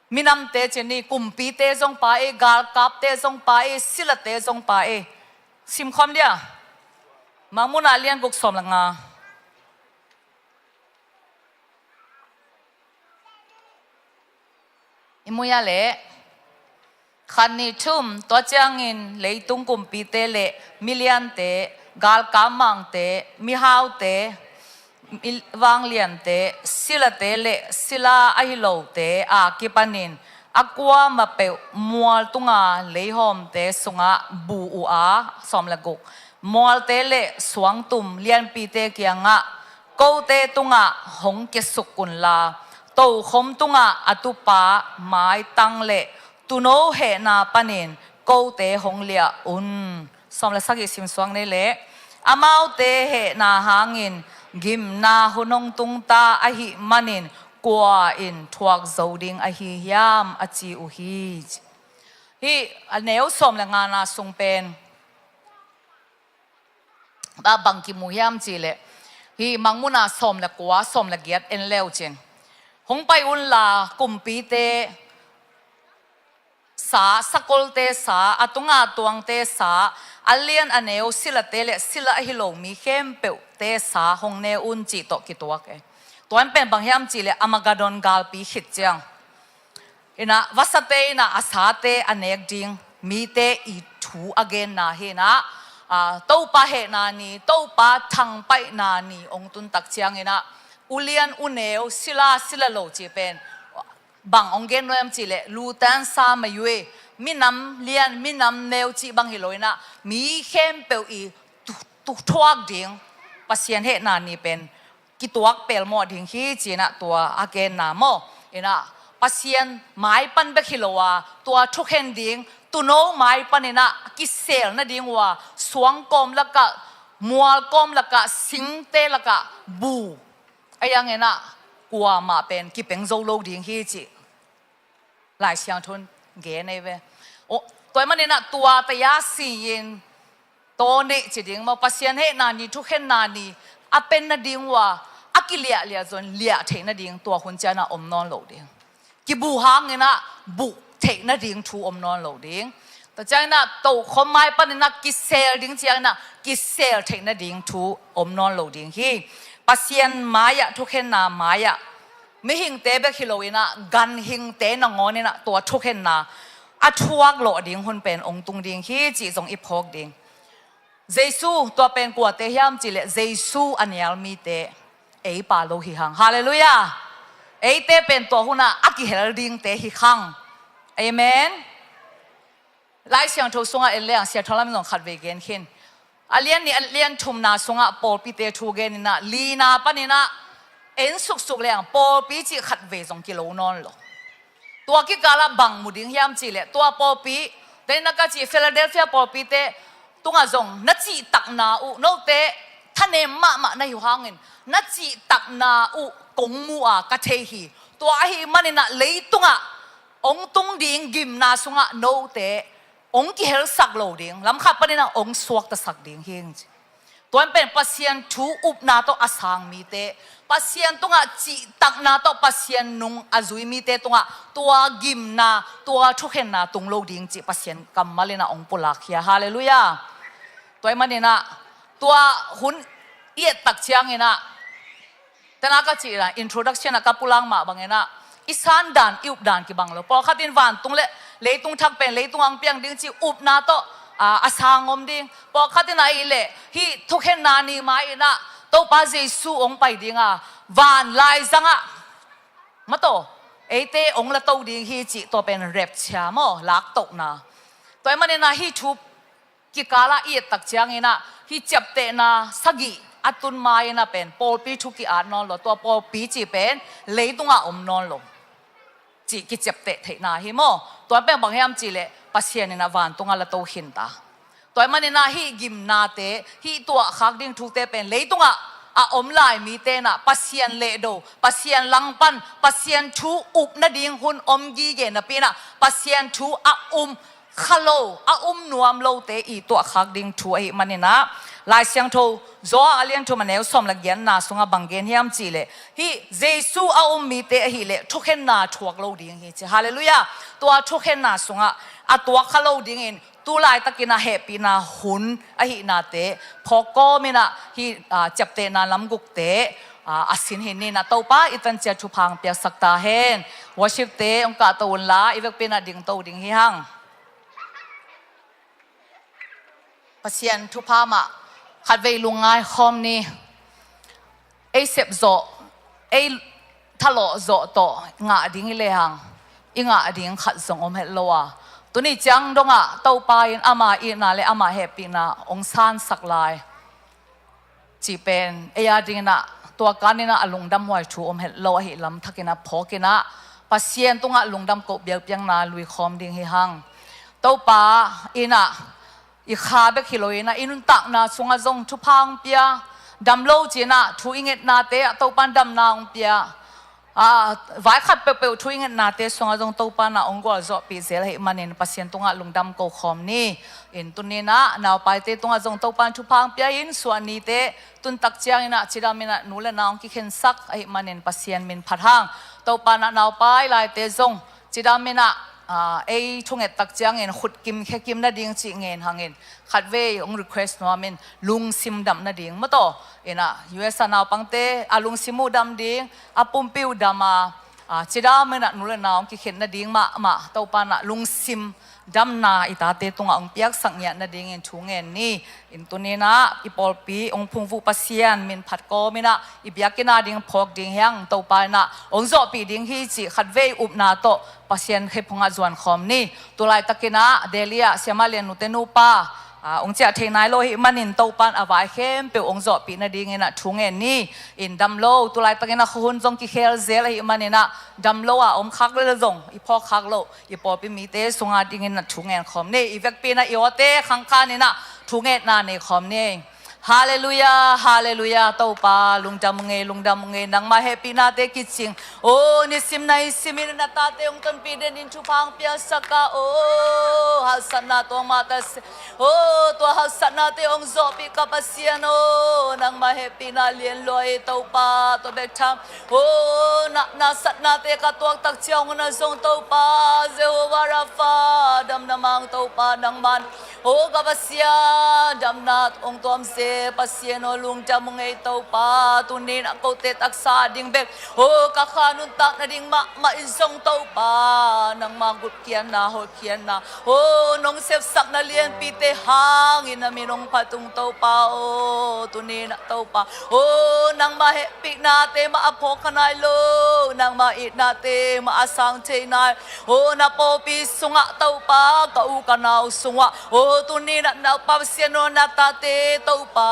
minamte cin ni, kumpite zong pha ei, galkapte zong pha ei, silate zong pha ei. Simkhawm dia. Mangmuhna lian guk sawm le nga. I mu hia leh? Khat nih thum, tua ciangin leitung kumpite le miliante, galkap mangte, mihaute, mi-, vangliante, silate le sila ahi lote a kipanin a kuamah peuh mual tunga leihawmte sungah bu uh a, sawm le guk, mualte le suangtum lianpite kiangah, kote tungah hong kiasuk unla, tokhom tungah a tupa maitang le tuuno hehna panin kote hong liah un. Sawm le sagih simsuak ni leh, amaute hehna hangin gimna hun hong tungta ahih manin kua in thuak zo ding ahi hiam, a ci uh hi. Hih a neu sawm le ngana sung pen a bang kimu hiam cih leh, hih Mangmuhna sawm le kua, sawm le giat en leu cin, hong pai unla kumpite ta sakolte sa, a tunga tuangte sa, a lian a neu silate le sila ahi lo mi khempeuhte sa hong ne un cih tawh kituak e. Tua in pen bang hiam cih leh Armageddon galpi khit ciang inah vasate inah a sate a nek ding mite i thu a genna hi inah, a, Topa hehna ni, Topa thangpaihna ni hong tun tak ciang inah ulian uneu sila sila lo cih pen bang hong gen nuam cih leh lutan sa mayue, minam lian minam neu cih bang hi lo inah mi khempeuh i tu, tu thuak ding Pasian hehna ni pen kituak pelmawh ding hi ci inah tua a genna maw. Inah Pasian mai pan bek hi lo a tua thukhen ding tuuno mai pan inah kisel nading uh a suangkawm lakah, mualkawm lakah, singte lakah bu a iang inah kuamah pen kipeng zo lo ding hi cih Lai Siangtho in gen ei ve. O, tua ahih manin ah tua taya si-in tawh nih ci ding maw, Pasian hehna ni, thukhenna ni a pen nading uh a, a kiliahliah zong liah theih nading tua hun ciang ah om nawn lo ding. Kibuh hangin ah buh theih nading thu om nawn lo ding. Tua ciangin ah tokhom mai panin ah kisel ding ciangin ah kisel theih nading thu om nawn lo ding hi. Pasian mai-ah, thukhenna mai-ah, mihingte bek hi lo inah ganhingte nangawn inah tua thukhenna a thuak lawh ding hun pen ong tung ding hi cih zong i phawk ding. Jesu, tua pen kuate hiam cih leh Jesu a nial mite, ei pa lo hi hang. Halleluiah. Eite pen tua hunah a kihel dingte hi hang. Amen. Lai Siangtho sungah en leng Sia Thawng Lam in zong khatvei gen khin. A lian nih, a lian thumna sungah pawlpite thu gen inah, lina panin ah en suksuk leng pawlpi cih khatvei zong kilo nawn lo. Tua kikalah bang mu ding hiam cih leh tua pawlpi, tua inah ka cih Philadelphia pawlpite tungah zong na cihtakna uh, note thanem mahmah na hi uh hangin na cihtakna uh kong mu a ka thei hi. Tua ahih manin ah leitungah ong tung ding gimna sungah note ong kihelsak lo ding, lam khat panin ah ong suaktasak ding hi ing ci. Tua in pen Pasian thu upna tawh a sang mite, Pasian tungah cihtakna tawh Pasian nung a zui mite tungah tua gimna, tua thukhenna tung lo ding cih Pasian kammal inah ong pulak hi a. Halleluiah. Tua ahih manin ah tua hun i et tak ciangin ah, tena ka cih inah introduction ah ka pulak mah bangin ah i san dan, i up dan kibang lo. Pawlkhat in vantung le leitung thak pen leitung ang piang ding cih upna tawh, a, a sang om ding. Pawlkhat in ah ih leh hih thukhenna ni mai inah Topa Jesu ong pai ding a, van laizang ah mataw eite ong la to ding hi cih, tua pen rapture maw, laktohna. Tua ahih manin ah hih thu kikalah i et tak ciangin ah hih ciaptehna sagih a tun mai inah pen pawlpi thu ki-at nawn lo, tua pawlpi cih pen leitungah om nawn lo cih kiciapteh theihna hi maw. Tua pen bang hiam cih leh Pasian inah vantungah la to khin ta. Tua ahih manin ah hih gimnate, hih tuahkhak ding thute pen leitungah a om lai mite inah Pasian lehdo, Pasian langpan, Pasian thu up nading hun om gige napi inah Pasian thu a um kha lo, a um nuam lote i tuahkhak ding thu ahih manin ah, Lai Siangtho Johan a lian thum a neu sawm le giatna sungah bang gen hiam cih leh hih Jesu a um mite ahih leh thukhenna thuak lo ding hi ci. Halleluiah. Tua thukhenna sungah a tuak kha lo dingin tu laitakin ah hehpihna hun ahihnate phawk kawm inah hih, a, ciaptehna lam gukte, a, a sin hi ni inah Topa i tan ciat thupha ong piaksak ta hen. Worship-te ong kahto unla i vekpi inah dingto ding hi hang. Pasian thupha mah khatvei lungngai khawm ni. Ei sep zawh, ei thalawh zawh tawh ngah ding i lehang i ngah ding khat zong om het lo a, tuni ciang dongah Topa in ama itna le ama hehpihna ong sansak lai cih pen ei a dingin ah tua kan inah a lungdamhuai thu om het lo ahih lam thakin ah phawk inah Pasian tungah lungdam koh biakpiakna lui khawm ding hi hang. Topa inah i kha bek hi lo inah i nuntakna sungah zong thupha ong pia, dam lo ci inah thu i ngetnate ah Topa in damna ong pia, a, vai khat peuhpeuh thu i ngetnate sungah zong Topa in ah ong gualzawhpih zel ahih manin Pasian tungah lungdam ko khawm ni. In tuni inah naupaite tungah zong Topa in thupha ong pia in, suah nite tun tak ciangin ah cidam inah nu le nau ong kikhensak ahih manin Pasian min phat hang. Topa in ah naupai laite zong cidam inah ah, ei thunget tak ciangin khutkim khekim nading cih ngen hangin khatvei hong request nuamin lungsim dam nading maw taw. Inah U S a naupangte a lungsim uh dam ding, a pumpi uh dam a, ah, cidam inah nu le nau hong kikhen nading mahmah Topa inah lungsim damna i tate tungah hong piaksak ngiat nadingin thu ngen ni. In tuni inah i pawlpi hong phungvuh Pasian min phat kawm inah i biakinn a ding phawk ding hiang Topa inah hong zawhpih ding hi cih khatvei upna tawh Pasian khephungah zuan khawm ni. Tulaitakin ah Delhi ah Siama Lian nute nupa, ah, hong ciah thei nai lo ahih manin Topa in a vai khempeuh hong zawhpih nadingin ah thu ngen ni. In dam lo, tulaitakin ah khuahun zong kikhel zel ahih manin ah dam lo a om khak le zong i phawk khak lo i pawlpi mite sunga dingin ah thu ngen khawm ni. I vekpi inah i awte khangkhan inah thungetna nei khawm ni. Halleluiah, halleluiah, Topa lungdam uh ngei, lungdam uh ngei, nangmah hehpihnate kicing. O nisim naisim in na tate hong tonpih den in thupha hong piaksak a, o haksatna tuang mah ta se. O tua haksatnate hong zawhpih ka Pasian o, nangmah hehpihna lian lua hi Topa, tua bek tham. O na, na satnate ka tuak tak ciang na zong Topa, Jehovah Rapha, damna mang Topa nangman. O ka Pasian, damna hong tuam se Pasian o, lungdam uh ngei Topa, tuni inah kote taksa ding bek, o ka kha nuntak nading mahmah in zong Topa nangmah gupkhiatna, hotkhiatna, o nong sepsakna lianpite hangin na min hong phat ung Topa o, tuni inah Topa o, nangmah hehpihnate mah a phawk kha nai lo, nangmah itnate mah a sang thei nai. O na pawlpi sungah Topa, ka u ka nau sungah, o tuni inah Topa Pasian o, na tate Topa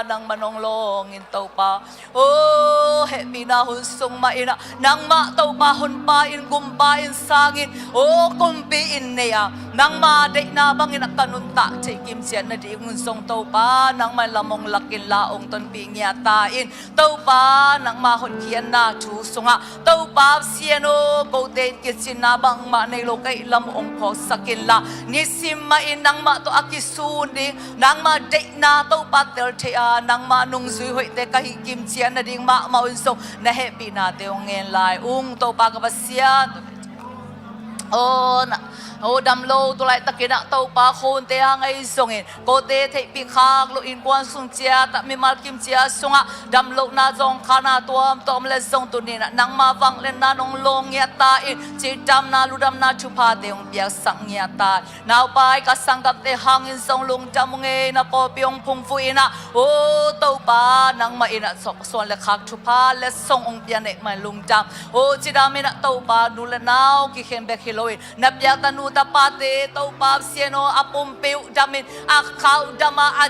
nangmah nong lawng in Topa, o hehpihna hun sung mah inah nangmah Topa honpa in, gumpa in, sangin, o kumpi in nei a, nangmah deihna bangin ah ka nuntak theih kimciat nading hun zong Topa nangmah in lam hong lak inla hong tonpih ngiat ta in. Topa nangmah hotkhiatna thu sungah Topa Pasian o, kote in kicinna bangmah nei lo ka hih lam uh hong phawksak inla, nisim mah in nangmah tawh a kisun ding, nangmah deihna Topa tel thei a, nangmah nungzui hoihte ka hih kimciat nading mahmah un zong na hehpihnate hong ngen lai ung Topa ka Pasian. O na, o dam lo, tulaitakin ah Topa khuahunte hang ahi zongin kote theihpih khak loh, innkuan sung ciat ah, mimal kim ciat sungah damlohna, zawngkhana tuamtuam le zong tuni inah nangmah vangliatna nong lawng ngiat ta in, cidamna, ludamna thuphate hong piaksak ngiat ta. Naupai ka sanggamte hangin zong lungdam uh ngei, na pawlpi hong phungvuh inah, o Topa nangmah inah suan le khak thupha letsong hong pia neih mah in lungdam. O cidam inah Topa nu le nau kikhen bek hi loin na piak tanu tapate Topa Pasian o, a pumpi uh dam in, a kha uh dam a, a,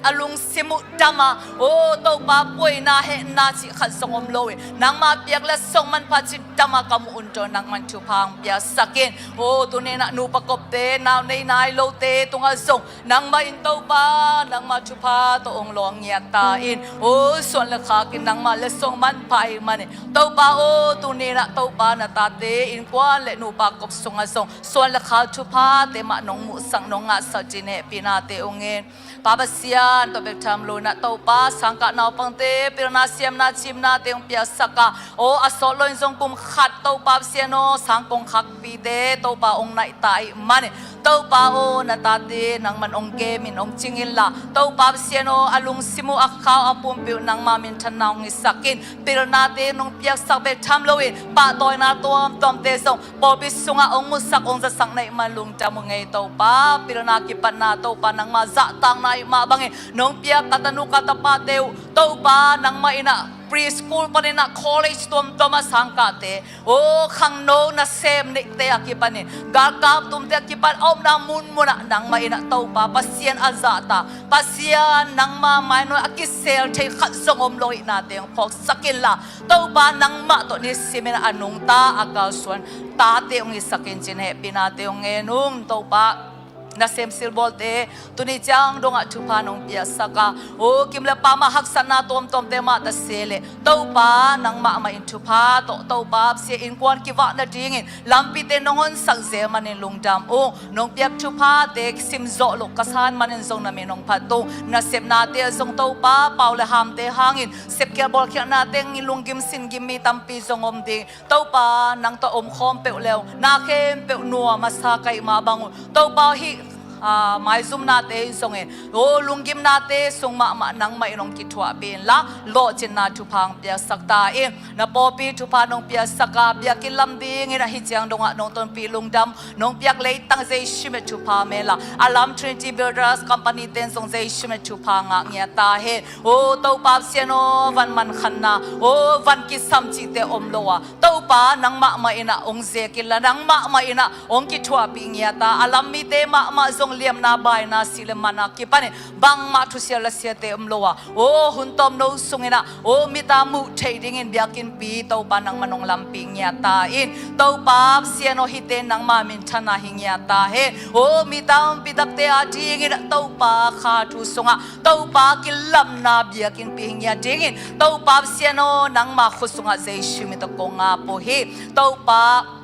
a lungsim uh dam a, o Topa puaina hehna cih khat zong om loin nangmah piak letsong manpha cidam a ka muh un tawh nangmah in thupha hong piaksak in. O tuni inah nupa kopte, nau nei nai lote tungah zong nangmah in Topa nangmah thupha tawh hong lawng ngiat ta in. O suan le khak in nangmah letsong manpha ahih manin Topa o, tuni inah Topa na tate innkuan le nupa kop sungah zong suan le khak thuphate mah nong muhsak, nong ngahsak cih hehpihnate hong ngen. Pa Pasian, tua bek tham lo inah Topa sangkah naupangte pilna, siamna, cimnate hong piaksak a, o a sawt loin zong kum khat Topa Pasian o, sangkong khakpite Topa hong naih ta ahih manin Topa o, na tate nangman hong kem in hong cing inla, Topa Pasian o, a lungsim uh, a kha uh, a pumpi uh nangmah minthanna hong hisak in. Pilnate nong piaksak bek tham loin pahtawina tuamtuamte zong pawlpi sungah hong musak, hong zasak na hih man lungdam uh ngei Topa. Pilna kipatna Topa nangmah zahtakna ahih mah bangin nong piak ka tanu ka tapate uh Topa nangmah inah preschool panin ah college tuamtuam a sangkahte, o khangno nasem neihte a kipanin, galkap tumte a kipan a omna munmun ah nangmah inah Topa Pasian a zahtak, Pasian nangmah mainawh a kisel thei khat zong om lo ahihnate hong phawksak inla, Topa nangmah tawh nisimin a nungta a kalsuan tate hong hisak in cih hehpihnate hong ngen ung Topa. Nasem silbawlte tuni ciang dongah thupha nong piaksak a, aw kim le pam ah haksatna tuamtuamte mah ta se leh Topa nangmah mah in thupha tawh Topa sia innkuan kivah nadingin lampite nong honsak zel manin lungdam ung. Nong piak thuphate sim zawh loh ka san manin zong na min hong phat ung. Nasepnate ah zong Topa pau le hamte hangin sepkhial bawlkhialhnate hangin lunggim singim mi tampi zong om ding. Topa nang tawh omkhawm peuh le uh na khempeuh nuam a sa ka hih mah bang uh Topa hih, ah, maizumnate zongin aw lunggimnate sung mahmah nangmah in hong kithuahpih inla lawhcinna thupha hong piaksak ta in. Na pawlpi thupha nong piaksak a biakinn lam dingin ahi ciang dongah nong tonpih lungdam nong piak leitang Jesu min thupha mel a, a lam Trinity Builders Company ten zong Jesu min thupha ngah ngiat ta hen. Aw Topa Pasian aw, van mankhanna aw van kisam cihte om lo a, Topa nangmah mah in ah hong zek inla nangmah mah in ah hong kithuahpih ngiat a, a lam mite mahmah zong liamna baina sih le man a kipanin bangmah thusia lasiate om lo a, aw hun tawmno sungin ah aw mit a muh theih dingin biakinnpi Topa nangmah nong lampih ngiat ta in. Topa Pasian aw, hihte nangma minthanna hi ngiat ta hen. Aw mi tampi takte a dingin ah Topa kha thu sungah Topa kilamna biakinnpi hi ngiat dingin Topa Pasian aw, nangma khut sungah Jesu min tawh kong ngap uh hi. Topa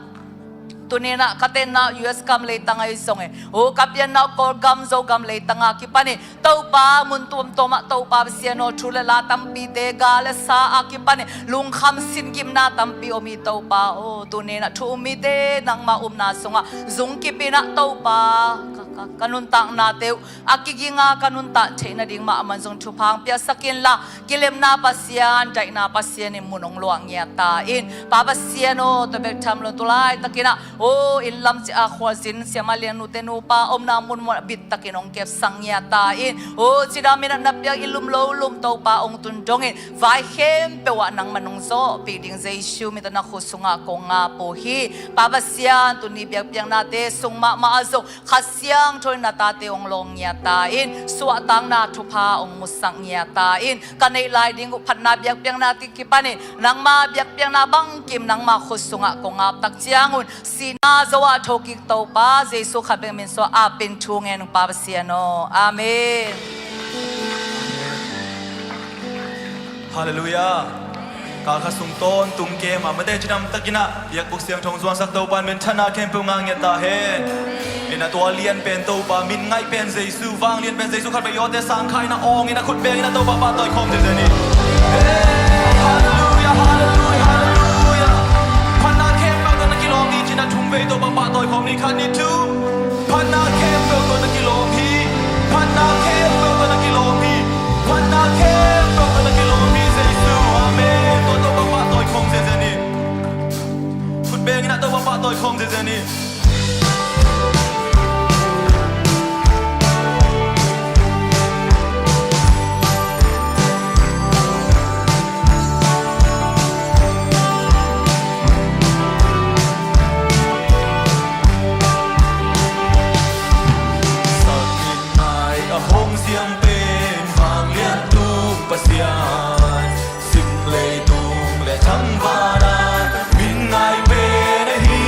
tuni in ah ka tenna U S gam leitang ahi zongin aw ka pianna Kawlgam Zogam leitang a kipanin Topa mun tuamtuam ah Topa Pasian aw, thu le la tampite ga le sa a kipanin lungkham singimna tampi om hi Topa aw. Tuni in ah thu um mite nangma upna sungah zungkip in ah Topa ka, ka, ka nuntaknate uh a kiging a ka nuntak theih nading mahmah zong thupha hong piaksak inla kilemna Pasian, daihna Pasian in mun hong luah ngiat ta in. Pa Pasian aw, tua bek tham lo tu laitakin ah aw inn lam ci a khualzin siamah lian nute nupa omna munmun ah bittakin hong kepsak ngiat ta in. Aw cidam in ah na piak i lum lo lum Topa hong tun dongin vai khempeuh ah nangmah nong zawhpih ding Jesu min tawh na khut sungah kong ngap uh hi. Pa Pasian tuni biakpiaknate sung mahmah ah zong Kha Siangtho in na tate hong lawng ngiat ta in, suahtakna thupha hong musak ngiat ta in, ka neih lai ding uh phatna biakpiakna kipanin nangma biakpiakna bangkim nangma khut sungah kong ngap tak ciangun sihna zo ah thokik Topa Jesu khat bek min suang a pen thu ngen ung Pa Pasian aw. Amen. Halleluiah. Kal khat sung tawntung kem a mate cidam takin ah biakbuk siangtho hong zuansak Topa in minthanna khempeuh ngah ngiat ta hen. In ah tua lian pen Topa, min ngaih pen Jesu, vanglian pen Jesu khat vei awte sang kha in ah awng in ah khut beng in ah Topa pahtawi khawm ziahziah ni. Hey, halleluiah, halleluiah, halleluiah. Phatna khempeuh tawh na kilawm hi ci-in ah thum vei Topa pahtawi khawm ni, khat ni thum. Phatna khempeuh tawh na kilawm hi. Phatna khempeuh tawh na kilawm hi. Phatna khempeuh tawh na kilawm hi Jesu. Amen. Tua Topa pahtawi khawm ziahziah ni. Khut beng in ah Topa pahtawi khawm ziahziah ni. Sakkhit nai a hong siam pen vanglian tung Pasian, sim leitung le thangvana min ngai pen ahi.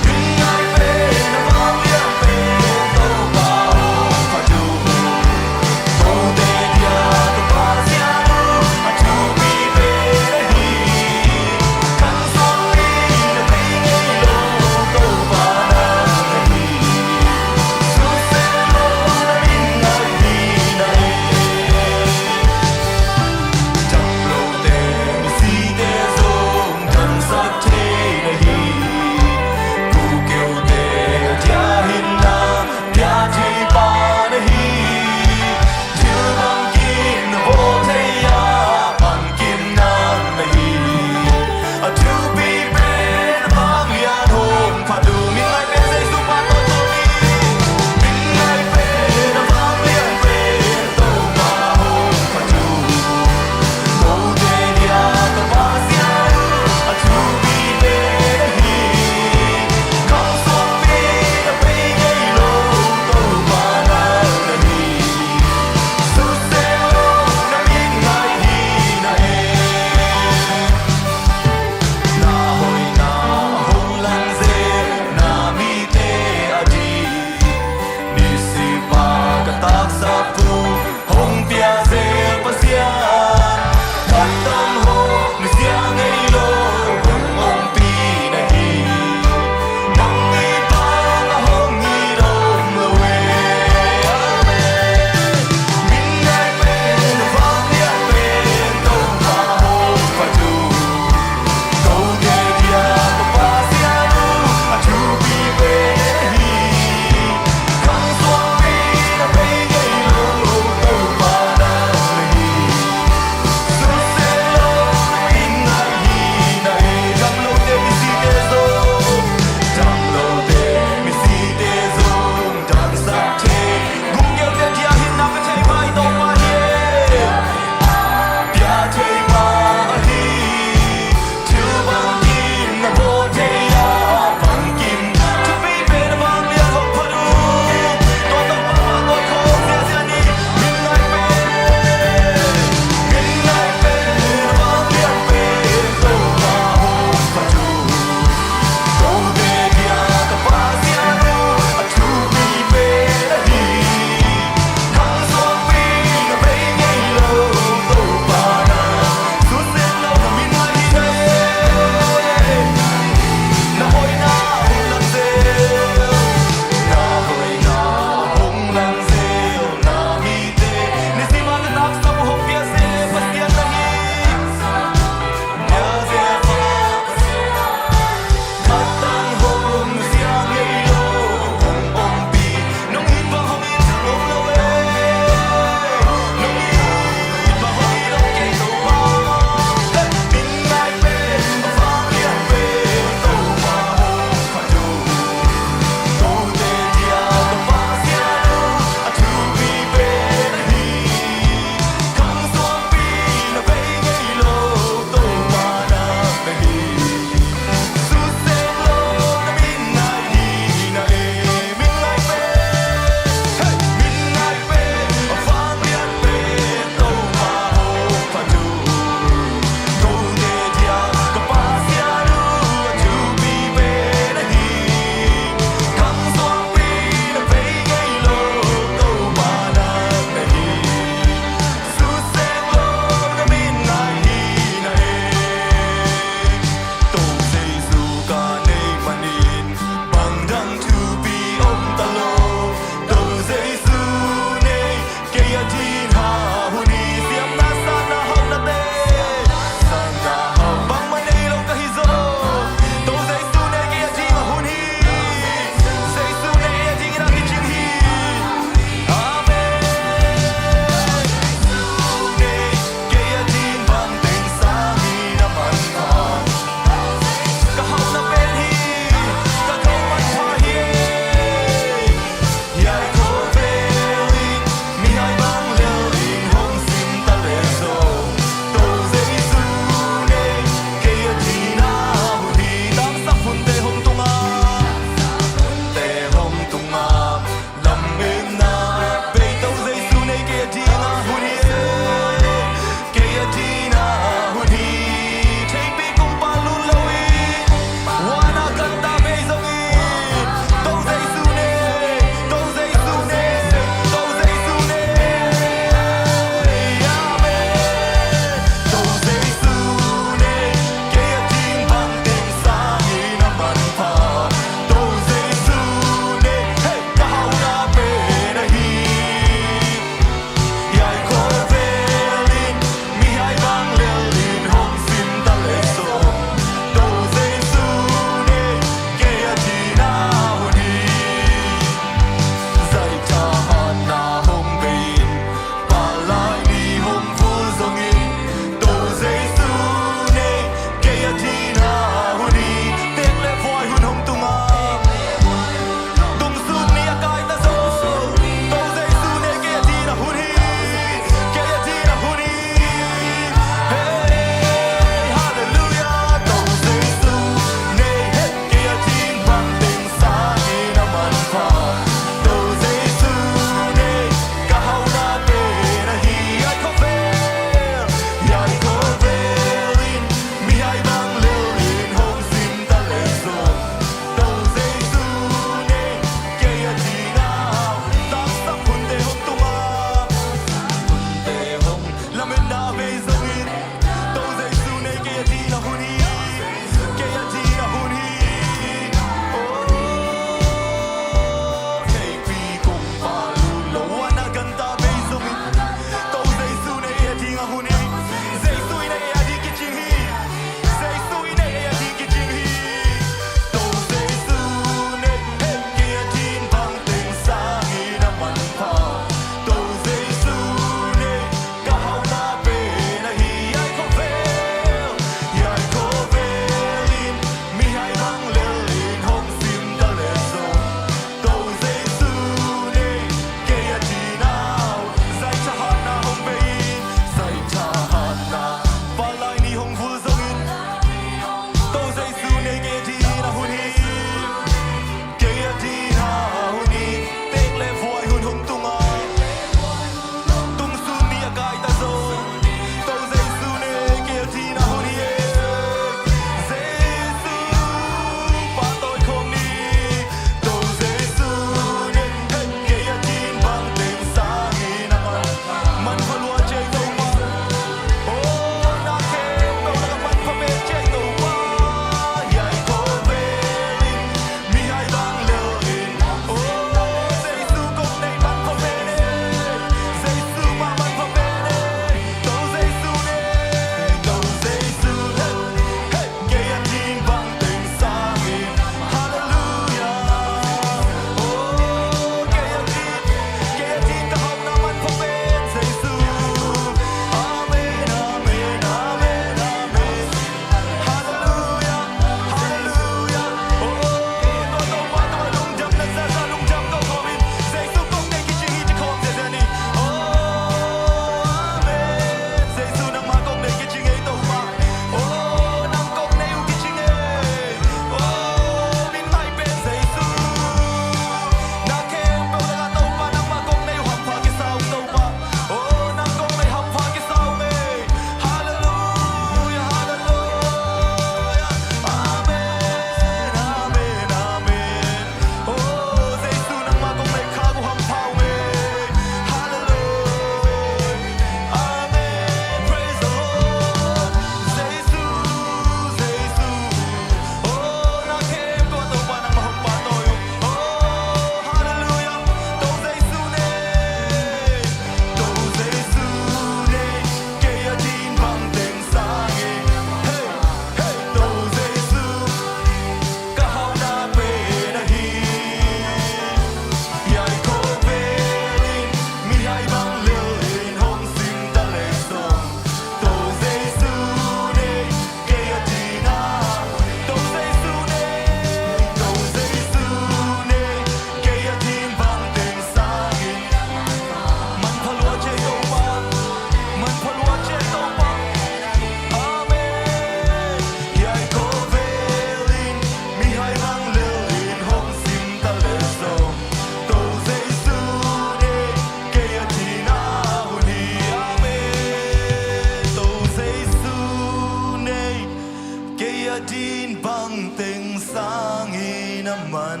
man.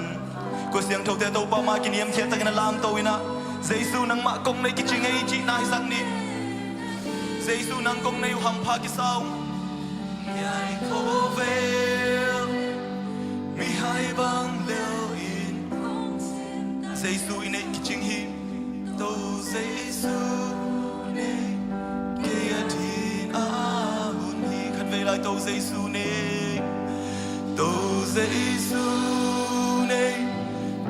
Kua siangthote Topa mah kiniamkhiat takin a lamto in ah, Jesu nangmah kong nei kici ngei cihna hi zak ni. Jesu nang kong nei uh hampha kisa ung. Hiai khawvel mihai bang lel in Jesu i neih kicing hi. To Jesu nei, kei adin a hun hi. Khatvei lai, To Jesu nei, To Jesu nei,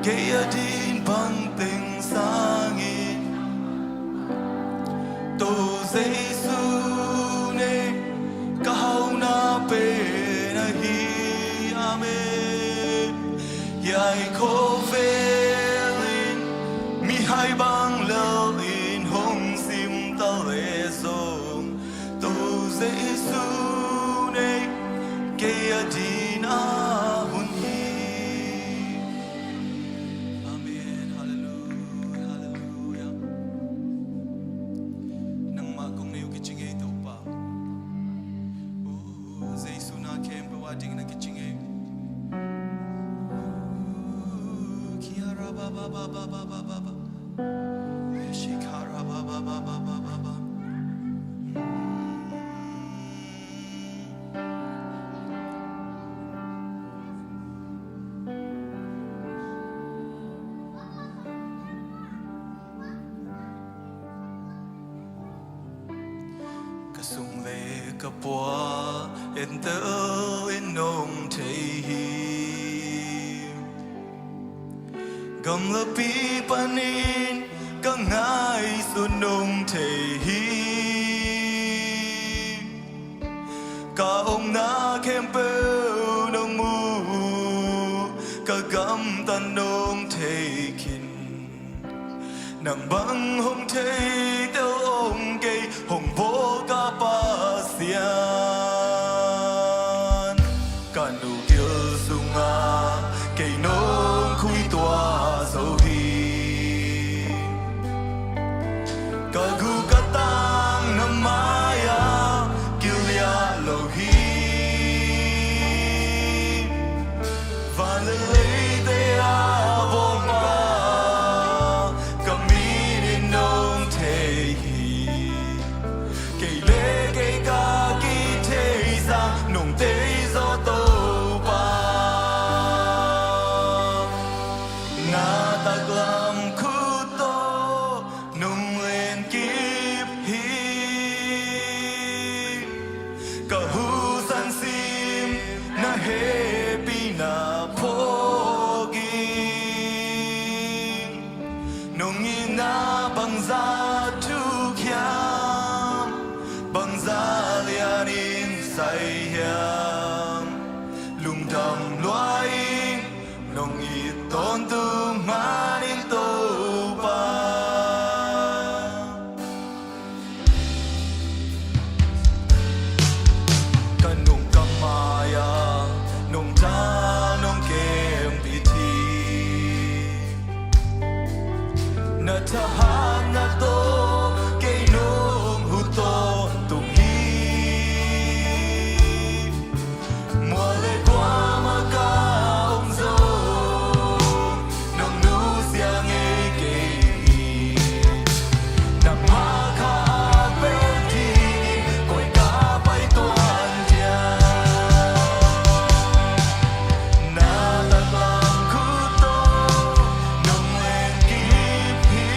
kei adin bangteng sangin. To Jesu nei, ka hauhna pen ahi. Amen. Hiai khawvel in mihai bang lel in hong sim ta leh zong, To Jesu nei, kei adin a hun hi. Amen. Halleluia, halleluia. Nangmah kong nei uh kici ngei, Topa. Oh, Jesu na khempeuh a dingin a kici ngei. Oh, kia ra ba ba ba. Shikara ba ba ba. Ka sung le ka pua entel in nong thei hi. Gamlapi panin ka ngaihsun nong thei hi. Ka omna khempeuh nong mu, ka gamtat nong thei khin. Nang bang hong thei tel om kei, hong bawl ka Pasian. Ka nu gil sungah kei nong khui tuah zo hi. Ka gu ka tang na mai-ah kiliah lo hi. Van le leite a vawngpa, ka min in nong thei hi. Kei le kei ka kithei sang nong tei zaw, Topa. Na taklam khut tawh nong len kip hi. Ka husan sim na hehpihna phawk ing. Nong itna bangzah thuk hiam, bangzah lian in sai hiam, lungdam lua ing. Nong it tawntung man in, Topa. Ka nung ka mai-ah nong tha nong kempih hi. Na thahatna tawh kei nong huh tawntung hi. Mual le kuamah ka om zong nong nusia ngei kei hi. Nangmah kha a pen dingin koi ka pai tuan diam? Na taklam khut tawh nong len kip hi.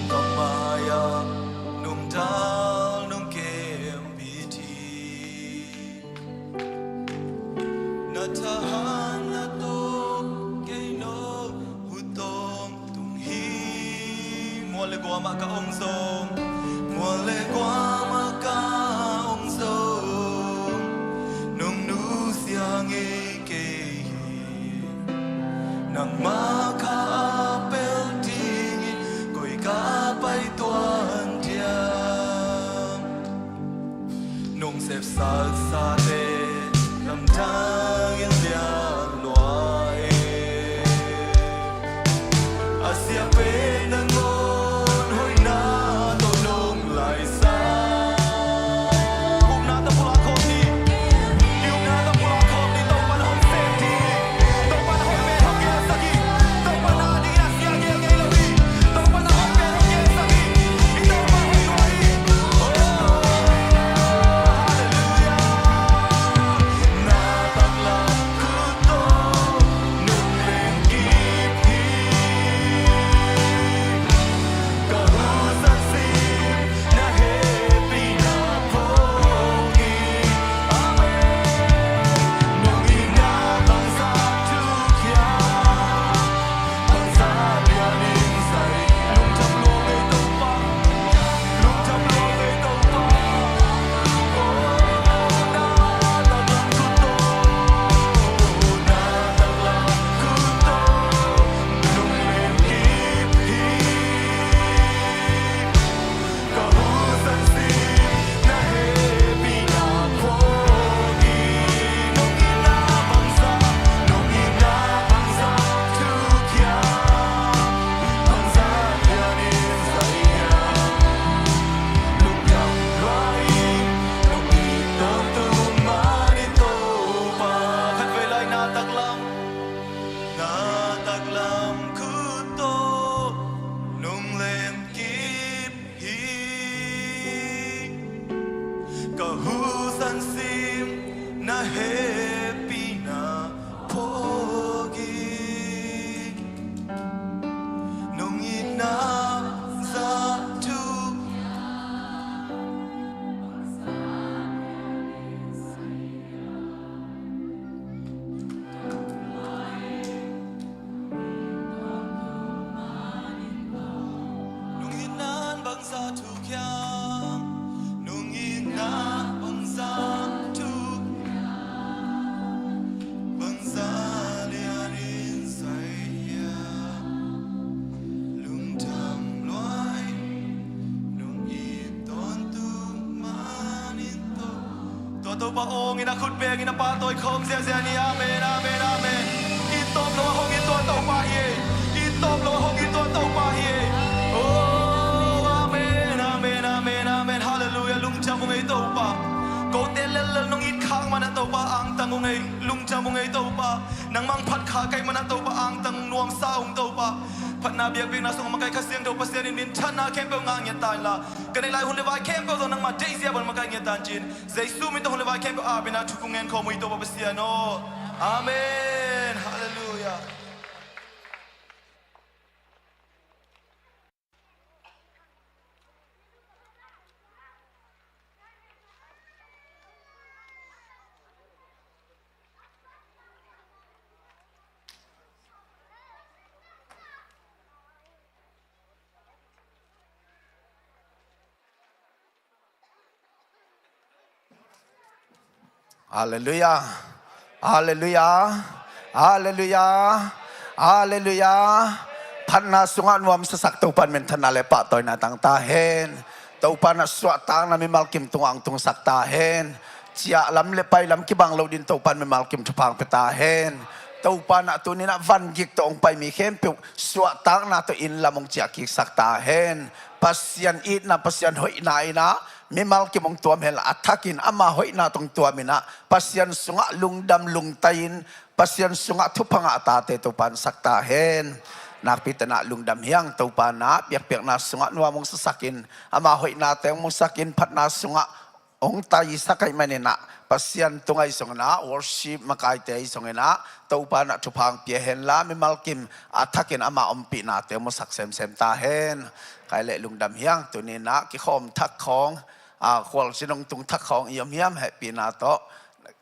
Ka mai-ah nong dal nong kempi ding, na thahatna tawh kei nong huh tawntung hi. Mual le guam ah ka ong zong, mual le guam ah ka ong zong, nong nusia ngei kei hi. Nangmah kha a pel dingin koi ka pai tuan diam? Nong sepsaksa te lamdang in lian lua e. A sia pen nangawn hoihna tawh nong laisak. Upna tawh pulak khawm ni. I upna tawh pulak khawm ni. Topa na hong sem ding hi. Topa na hong pen hong gelsak hi. Topa na ding in a sia gelgel lo hi. Topa na hong pen hong gelsak hi. I Topa hoih lua hi. Oh, halleluiah. Na taklam khut tawh nong leng kip hi. Ka husan sim na hehpihna phawk hi. Amen. Nong itna bangzah thuk hiam? Bangzah lianin sa ing. Lungdam lua ngei Topa. Lungdam lua ngei Topa. Oh, na taklam khut tawh, na taklam khut tawh nong leng kip hi. Ka husan sim na hehpihna phawk hi. Nong itna bangzah, nong itna bangzah thuk hiam? Bangzah lianin sa ing hiam? Lungdam lua ing, nong it tawntung man in Topa. Khatvei lai, na taklam, na taklam khut tawh nong leng kip hi. Ka husan sim na hehpihna phawk hi. Nong itna bangzah thuk Nong itna bangzah thuk hiam? Nong itna bangzah thuk hiam? Bangzah lianin sa ing hiam? Lungdam lua ing, nong it tawntung man in Topa. Tua Topa awng in a khut beng in a pahtawi khawm ziahziah ni. Amen, amen, amen. It tawm lo a hong it tua Topa hi. It tawm lo a hong it tua Topa hi. Oh, amen, amen, amen, amen. Halleluiah. Lungdam ung ei Topa. Kote lellel nong it khak man a Topa angtang ung ei. Lungdam ung ei Topa. Nangmah phat khak kei man a Topa angtang nuamsa ung Topa. Phatna biakpiakna sungah makaih Kha Siangtho Pasian in minthanna khempeuh ngah ngiat ta inla, ka neih lai hun le vai khempeuh zong nangmah deihzia bang makaih ngiat ta in ci-in, Jesu min tawh hun le vai khempeuh aap in a thu kong ngen khawm uh hi Topa Pasian aw. Amen. Halleluiah. Halleluiah. Halleluiah. Halleluiah. Halleluiah. Phatna sungah nuamsasak Topa in minthanna le pahtawina tang ta hen. Topa in a suahtakna mimal kim tungah hong tungsak ta hen. Ciah lam le pai lam kibang lo dingin Topa in mimal kim thupha hong pia ta hen. Topa in a tuni in a vangik tawh hong pai mi khempeuh suahtakna tawh inn lam hong ciah kiksak ta hen. Pasian itna, Pasian hoihna in a mimal kim hong tuam hen la, a thakin ama hoihna tawh hong tuam in a Pasian sungah lungdam lungtai in Pasian sungah thupha ngah tate Topa in sak ta hen. Nakpi takin a lungdam hi hang. Topa in a biakpiakna sungah nuam hong sasak in, ama hoihnate hong musak in, phatna sungah hong taisak ahih manin ah, Pasian tung ahi zongin ah, worship makaite ahi zongin ah, Topa in ah thupha hong pia hen la, mimal kim a thakin ama ompihnate musak semsem ta hen. Kei leh lungdam hi ing. Tuni in ah kikhawm thak khawng, a, khualzin hong tung thak khawng i om hiam? Hehpihna tawh,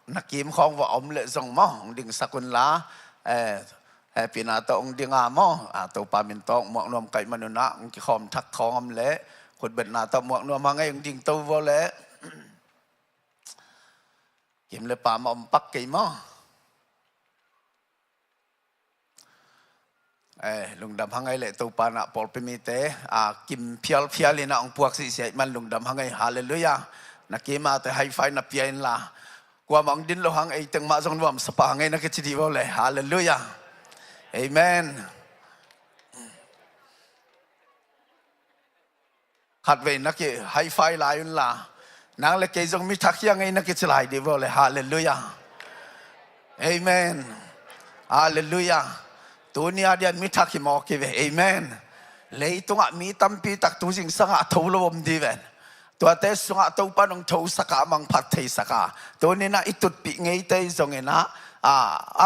na kim khawng va om leh zong maw, hong dingsak un la. Eh, hehpihna tawh hong ding a maw, a, Topa min tawh muak nuam ka hih manun ah, hong kikhawm thak khawng om leh, khutbetna tawh muak nuam hang ei, hong ding to vo leh. Kim le pam a om pak kei maw. Eh, lungdam hang ei leh, Topa in ah pawlpi mite, a, kim phialphial in ah hong puak sihsia ahih man lungdam hang ei. Halleluiah. Na kim a teh high five na pia in la. Kuamah hong din lo hang, ei teng mah zong nuamsa pah hang ei na kici dih vo leh. Halleluiah. Amen. Khatvei na ki high five lai un la, nang le kei zong mi thak hi hang ei na kici lai dih vo leh. Halleluiah. Amen. Halleluiah. Tuni a dia mi thak hi mawk hi ve. Amen. Leitungah mi tampi tak tu zingsang ah tho lo om dih ven. Tuate sungah Topa in hong thosak a, a mangphat theisak a, tuni in ah i tutpih ngeite ahi zongin ah, a,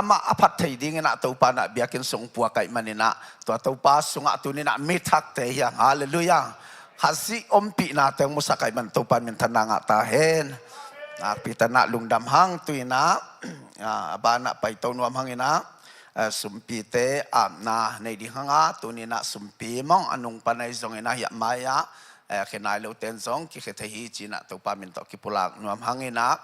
amah a phat thei dingin ah Topa in ah biakinn sung puak ahih manin ah, tua Topa sungah tuni in ah mi thakte hi hang. Halleluiah. Khazih ompihnate hong musak ahih man Topa in minthanna ngah ta hen. Nakpi takin ah lungdam hang. Tu in ah, a, a ban ah paito nuam hang in ah, a, sumpite apna nei ding hang a, tuni in ah sumpi mong a nung pan ahi zongin ah hiah mai ah, eh, khe nai lote in zong kikhe thei hi ci in ah Topa min tawh kipulak nuam hang in ah,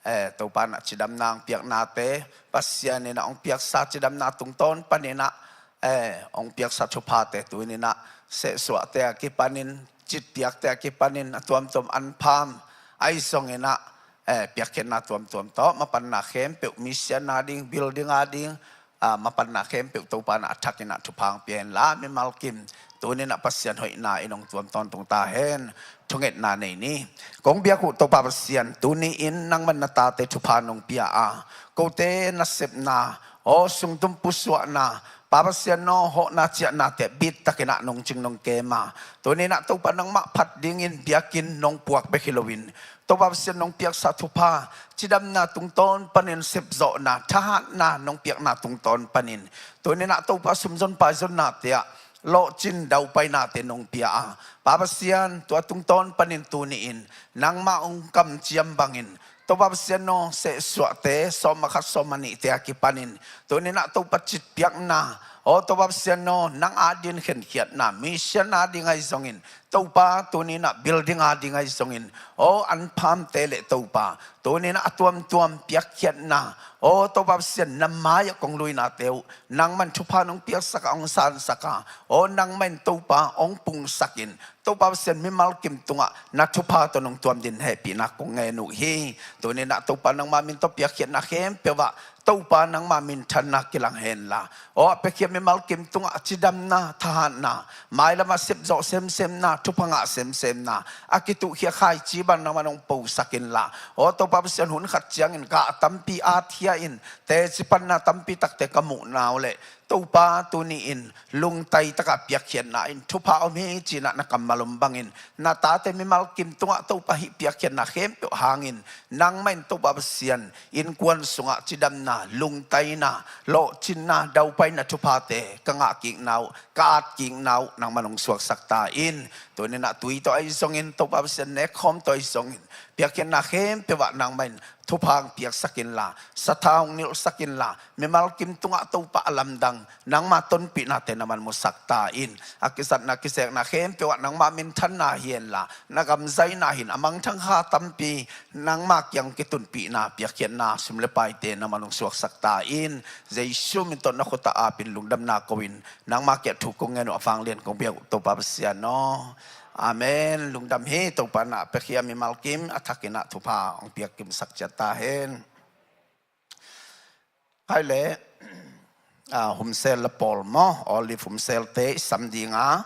eh, Topa in ah cidamna hong piaknate, Pasian in ah hong piaksa cidamna tungtawn panin ah, eh, hong piaksa thuphate tuni in ah sehsuahte a kipanin, citpiakte a kipanin, a tuamtuam anpham ahi zongin ah, eh, piakkhiatna tuamtuam tawh mapanna khempeuh, mission a ding, building a ding, a, mapanna khempeuh Topa in ah a thakin ah thupha hong pia hen la, mimal kim tuni in ah Pasian hoihna in hong tuam tawntung ta hen. Thungetna nei ni. Kong biak uh Topa Pasian, tuni in nangman na tate thupha nong pia a, kote nasepna, aw, sungtum pusuahna, Pa Pasian aw, hawhna ciahnate bit takin ah nong cing nong kem a, tuni in ah Topa nangmah phat dingin biakinn nong puak bek hi loin, Topa Pasian nong piaksa thupha, cidamna tungtawn panin sepzawhna, thahatna nong piakna tungtawn panin, tuni in ah Topa sumzon paizonnate ah lawhcin daupainate nong pia a, Pa Pasian, tua tungtawn panin tuni in nangmah hong kamciam bangin, Topa Pasian aw, sehsuahte sawm a khat sawm a nihte a kipanin, tuni in ah Topa citpiakna, aw, Topa Pasian aw, nang adingin khenkhiatna, mission a ding ahi zongin, Topa, tuni in ah building a ding ahi zongin, aw, anphamte leh Topa, tuni in ah a tuamtuam piakkhiatna, aw, Topa Pasian, na mai-ah kong luinate uh nangman thupha nong piaksak a, hong sansak a, aw, nangmah in Topa hong pungsakin, Topa Pasian, mimal kim tungah na thupha tawh nong tuam dingin hehpihna kong ngen uh hi. Tuni in ah Topa nangmah min tawh piakkhiatna khempeuh ah Topa nangmah minthanna kilang hen la, aw, a piakhia mimal kim tungah cidamna, thahatna, mailam ah sepzawh semsemna, thupha ngah semsemna, a kituhkhia khaici bang nangmah nong posak in la, aw, Topa Pasian, hun khat ciangin gah tampi at khia in, teci panna tampi takte ka muhna uh leh, Topa, tuni in lungtai takah piakkhiatna in thupha om hi ci in ah na kammal om bangin, na tate mimal kim tungah Topa hih piakkhiatna khempeuh hangin, nangmah in Topa Pasian, innkuan sungah cidamna, lungtaina, lawhcinna, daupaina thuphate ka ngah kikna uh, ka at kikna uh nangmah in hong suaksak ta in. Tuni in ah tui tawh ahi zongin, Topa Pasian, nekkhawm tawh ahi zongin, piakkhiatna khempeuh ah nangmah in thupha hong piaksak in la, sathau hong nilhsak in la, mimal kim tungah Topa a lamdang nangma tonpihnate na manmusak ta in. A kizatna kisekna khempeuh ah nangma minthanna hi hen la, na gamzaina hi in, a mangthang kha tampi nangma kiang kitunpihna, piakkhiatna, sum le paite na man hong suaksak ta in. Jesu min tawh na khut ah apin lungdamna ko in, nangma kiang thu kong ngen uh a vanglian kong biak uh Topa Pasian aw. Amen. Lungdam hi. Topa in ah piakhia mimal kim a thakin ah thupha hong piak kimsak ciat ta hen. Kei leh, ah, humsel la pawl maw, Olive humselte i sam ding a,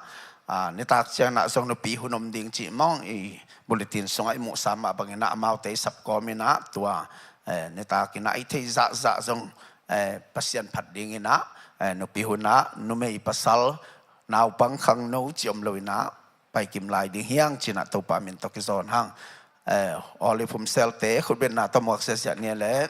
ah, nitak ciang in ah zong nupi hun om ding cih maw, i bulletin sungah i muhsa mah bangin ah amaute i sapkawm in ah tua, eh, nitak in ah i theih zahzah zong, eh, Pasian phat dingin ah, eh, nupi hun ah numei pasal, naupang khangno cih om lo in ah paikim lai ding hi hang ci in ah Topa min tawh kizawn hang. eh, Olive Hum Selte khutbetna tawh muak siasia ni leh.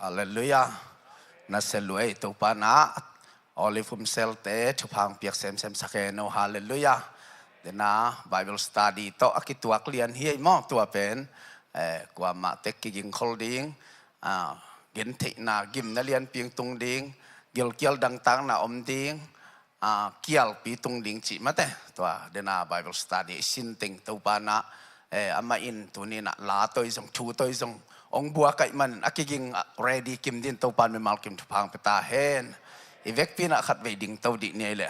Halleluiah. Na sia luai Topa na Olive Umselte thupha piak semsem sak hen aw. Halleluiah. Dena Bible study tawh a kituak lian hi ei maw tua pen. Eh, kuamah tek kigingkhol ding, ah, gentheihna gimna lianpi tung ding, gilkial dangtakna om ding, ah, kialpi tung ding cih mate. Tua dena Bible study i sin teng Topa na, eh, amah in tuni na la toi zong thu toi zong ong buak ahih man a kiging, ah, ready kim din Topa mimal kim thupha pia ta hen. I vekpi na khat vei ding to dih ni ei le.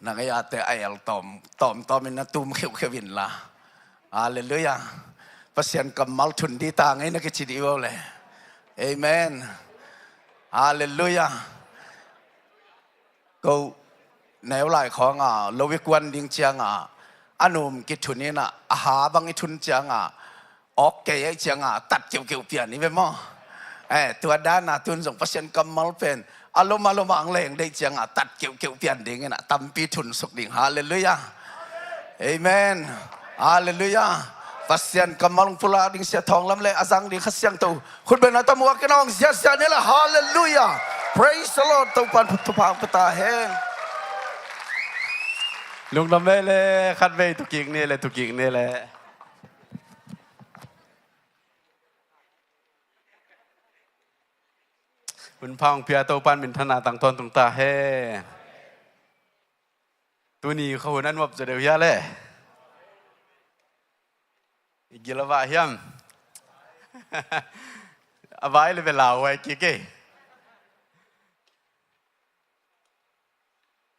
Na ngei a te a el tawm tawm tawm in na tum kheukheu in la. Halleluiah. Pasian kammal thun di ta ngei na kici di uh le. Amen. Halleluiah. Ko neu lai khawng a lo i kuan ding ciang a a num kithun in a a ha bang i thun ciang a awk kei ei ciang a tat keuhkeuh pian i ve maw? Eh, tua dan a tun zong Pasian kammal pen a lom a lom a ang leng deih ciang a tat keuhkeuh pian ding in a tampi thun suk ding. Halleluiah. Amen. Halleluiah. Pasian kammal hong pulak ding sia thawng lam le a zang ding Kha Siangtho khut beng na tam uak in a hong ziahziah ni la. Halleluiah. Praise the Lord. Topan thupha pia ta hen. Lungdam vei le khat vei thukik ni le thukik ni le. Hun pha hong pia Topan minthanna tang tawntung ta hen. Tuni kha hun a nuam zaw deuh hia le. I gil a vah hiam? A vai le ve lauhuai kik ei.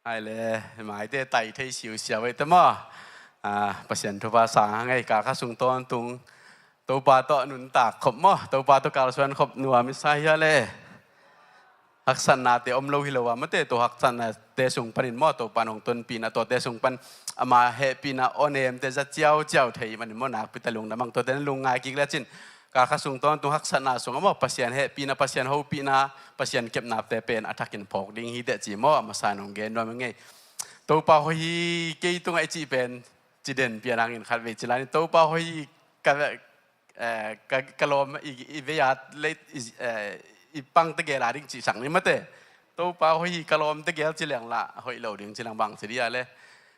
Ai le, maite tai thei siusiau ei te maw? Ah, Pasian thupha sang hang ei, kal kha sung tawntung Topa tawh nuntak khop maw? Topa tawh kalsuan khop nuam i sa hia le. Haksatnate om lo hi lo a mate, tua haksatnate sung panin maw, Topa nong tonpihna tuate sung pan ama hehpihna aw nemte za ciauciau thei manin maw, nakpi ta lungdam ang. Tuate na lungngai kik lecin kal kha sung tawntung haksatna sung a maw, Pasian hehpihna, Pasian hopihna, Pasian kepnate pen a thakin phawk ding hi teh ci maw, a masa nong gen nuam ing ei. Topa hoih hi kei tungah i cih pen ci den pian hangin khat vei ci lai ni, Topa hoih hi ka, eh, ka, ka lawm i, i vei a le i, eh, i pang tegel a ding cihsak ni mate. Topa hoih hi ka lawm tegel ci leng lah hoih lo ding ci leng bang ci dia le.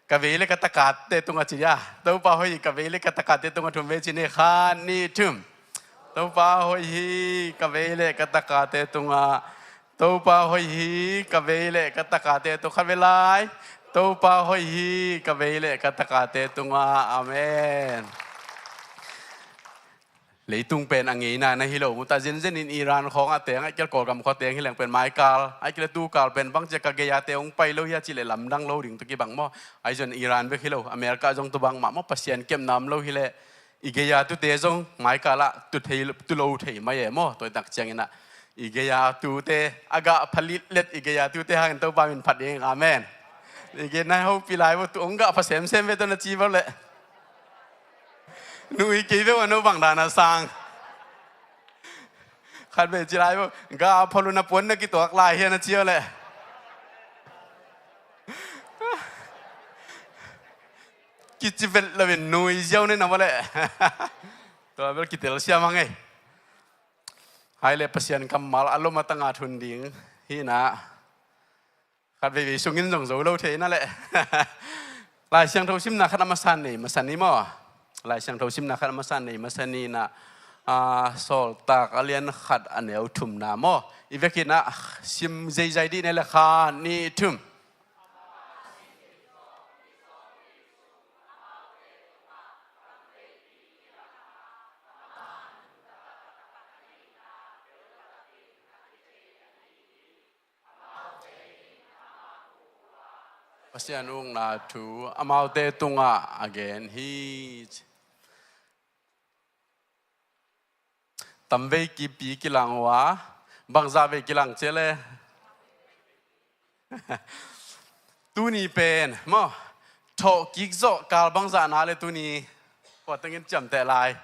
Ka vei le ka takate tungah ci dia. Topa hoih hi ka vei le ka takate tungah thum vei ci ni, khat nih thum. Topa hoih hi ka vei le ka takate tungah. Topa hoih hi ka vei le ka takate tungah, khat vei lai. Topa hoih hi ka vei le ka takate tungah. Amen. Leitung pen a ngeina na hi lo mu ta, zenzen in Iran khawng a teng, a kil Kawlgam khua teng hi leng pen maikal, a kil tukal pen bang cia ka gei a te hong pai lo hi a cih le lamdang lo ding tawh kibang maw? Ai zon Iran bek hi lo, America zong tu bang mah maw, Pasian kepna om lo hi le i gei a tute zong maikal ah tu thei, tu lo thei mai e maw? Tua tak ciangin ah i gei a tute a gah pha litlet, i gei a tute hangin Topa min phat ding. Amen. I gei na hopih lai vo, tu hong gah pha semsem ve tawh na ci vo le. Nui kei ve ua no bang dan a sang. Khat vei ci lai vo, gah a pha lun a puan na kituak lai hian a ci o le. Kici vet lo in nui ziau nen a vo le. Tua bel kitel siam a ngei. Hai le Pasian kammal a lom a tanga thun ding hi na. Khat veivei sungin zong zo lo thei na le. Lai Siangtho simna khat a masa nei masa ni maw? Lai Siangtho simna khat a masa nei masa ni na, a, Sawltak a lian khat a neu thumna maw? I vekin ah sim zeizai dih ne le, khat nih thum. Pasian ukna thu amaute tungah a gen hi. Tamvei kipi kilang uh a, bangzah vei kilang cia le. Tuni pen maw, thawh kik zawh kal bangzah na le tuni, kua tengin ciamteh lai.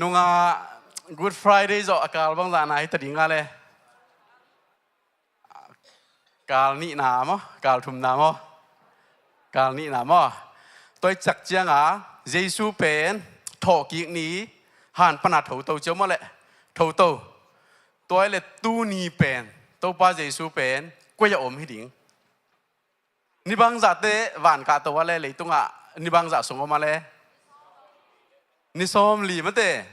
Nungah Good Friday zawh a kal bangzah na hi ta ding a le. Kal nihna maw, kal thumna maw? Kal nihna maw? Tua i cak cianga Jesu pen thawhkik ni, han pana thoto cia maw leh, thoto. Tua i le tuni pen Topa Jesu pen koi a om hi ding? Ni bangzahte van kahto a le leitungah ni bangzah sung om a le? Ni sawmli mate.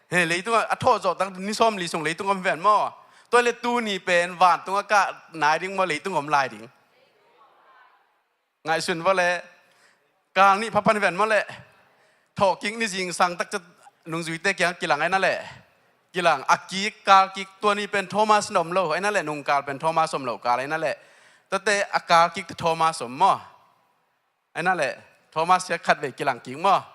He, leitungah a thawh zawh tak ni sawmli sung leitung om ven maw? Tua le tuni pen vantungah kah nai ding maw, leitung om lai ding? Ngaihsun vawh le. Kal nih phapan ven maw le. Thawhkik ni zingsang tak cia nungzuite kiang kilang ai na le. Kilang a kik, kal kik, tua ni pen Thomas na om lo ai na le, nungkal pen Thomas om lo kal ai na le. Tuate a kal kik te Thomas om maw? Ai na le, Thomas sia khat vei kilang kik maw?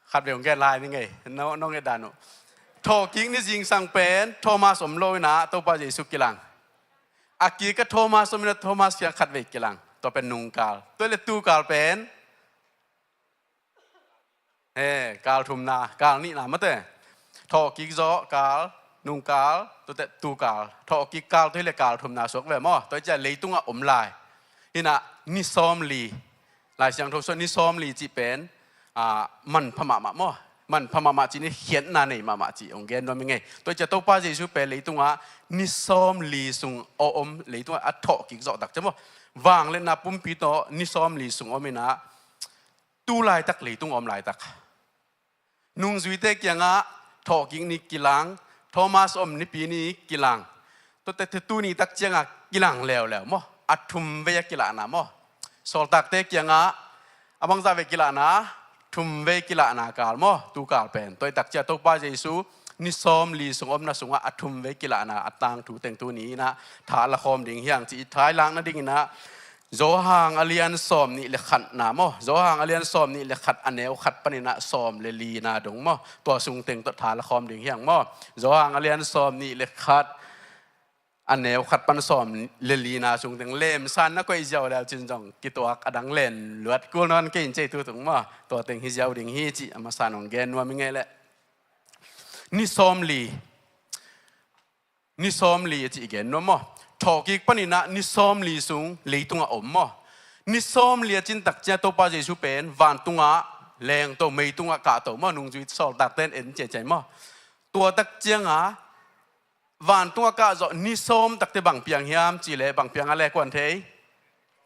Khat vei hong gen lai ni ngei, nong et dan uh. Thawhkik ni zingsang pen Thomas om lo ina Topa Jesu kilang. A kik a Thomas om ina Thomas sia khat vei kilang. Tua pen nungkal. Tua le tukal pen He, kal thumna, kal nihna mate. Thawhkik zawh kal, nungkal, tuate tukal. Thawhkik kal tua hi le kal thumna suak ve maw? Tua hi cia leitungah om lai. Hina ni sawmli. Lai Siangtho sua ni sawmli cih pen, ah, manpha mahmah maw? Manpha mahmah cih ni khiatna nei mahmah cih hong gen nuam i ngei. Tua hi cia Topa Jesu pen leitungah ni sawmli sung a om, leitungah a thawhkik zawh tak cia maw? Vangliatna pumpi tawh ni sawmli sung om ina tu laitak leitung a om laitak. Nungzuite kiangah thawhkik ni kilang, Thomas om nipi ni kilang. Tuate tu ni tak ciangah kilang leuleu maw? A thum vei a kilahna maw? Sawltakte kiangah a bangzah vei kilahna, thum vei kilahna kal maw? Tu kal pen. Tua hi tak cia Topa Jesu ni sawmli sung omna sungah a thum vei kilahna a tangthu teng tu ni ina tha la khawm ding hiang cih i thailakna ding ina Johan a lian sawm nih le khatna maw? Johan a lian sawm nih le khat a neu khat paninah sawm le lina dong maw? Tua sungteng tawh tha la khawm ding hiang maw? Johan a lian sawm nih le khat a neu khat pan sawm le lina sungteng lemsan na koih ziau leu cin zong kituak a dang len luat kul nawn kei in cei tutung maw? Tua teng hi ziau ding hi cih a masa nong gen nuam i ngei leh. Ni sawmli Ni sawmli a cih i gen nuam maw? Thawhkik paninah ni sawmli sung leitungah om maw? Ni sawmli a cin tak cia Topa Jesu pen vantungah lengto, meitungah kahto maw? Nungzui sawltakte in en ciaciai maw? Tua tak cianga vantungah kahzawh ni sawm takte bang piang hiam cih leh bang piang a lekuan thei?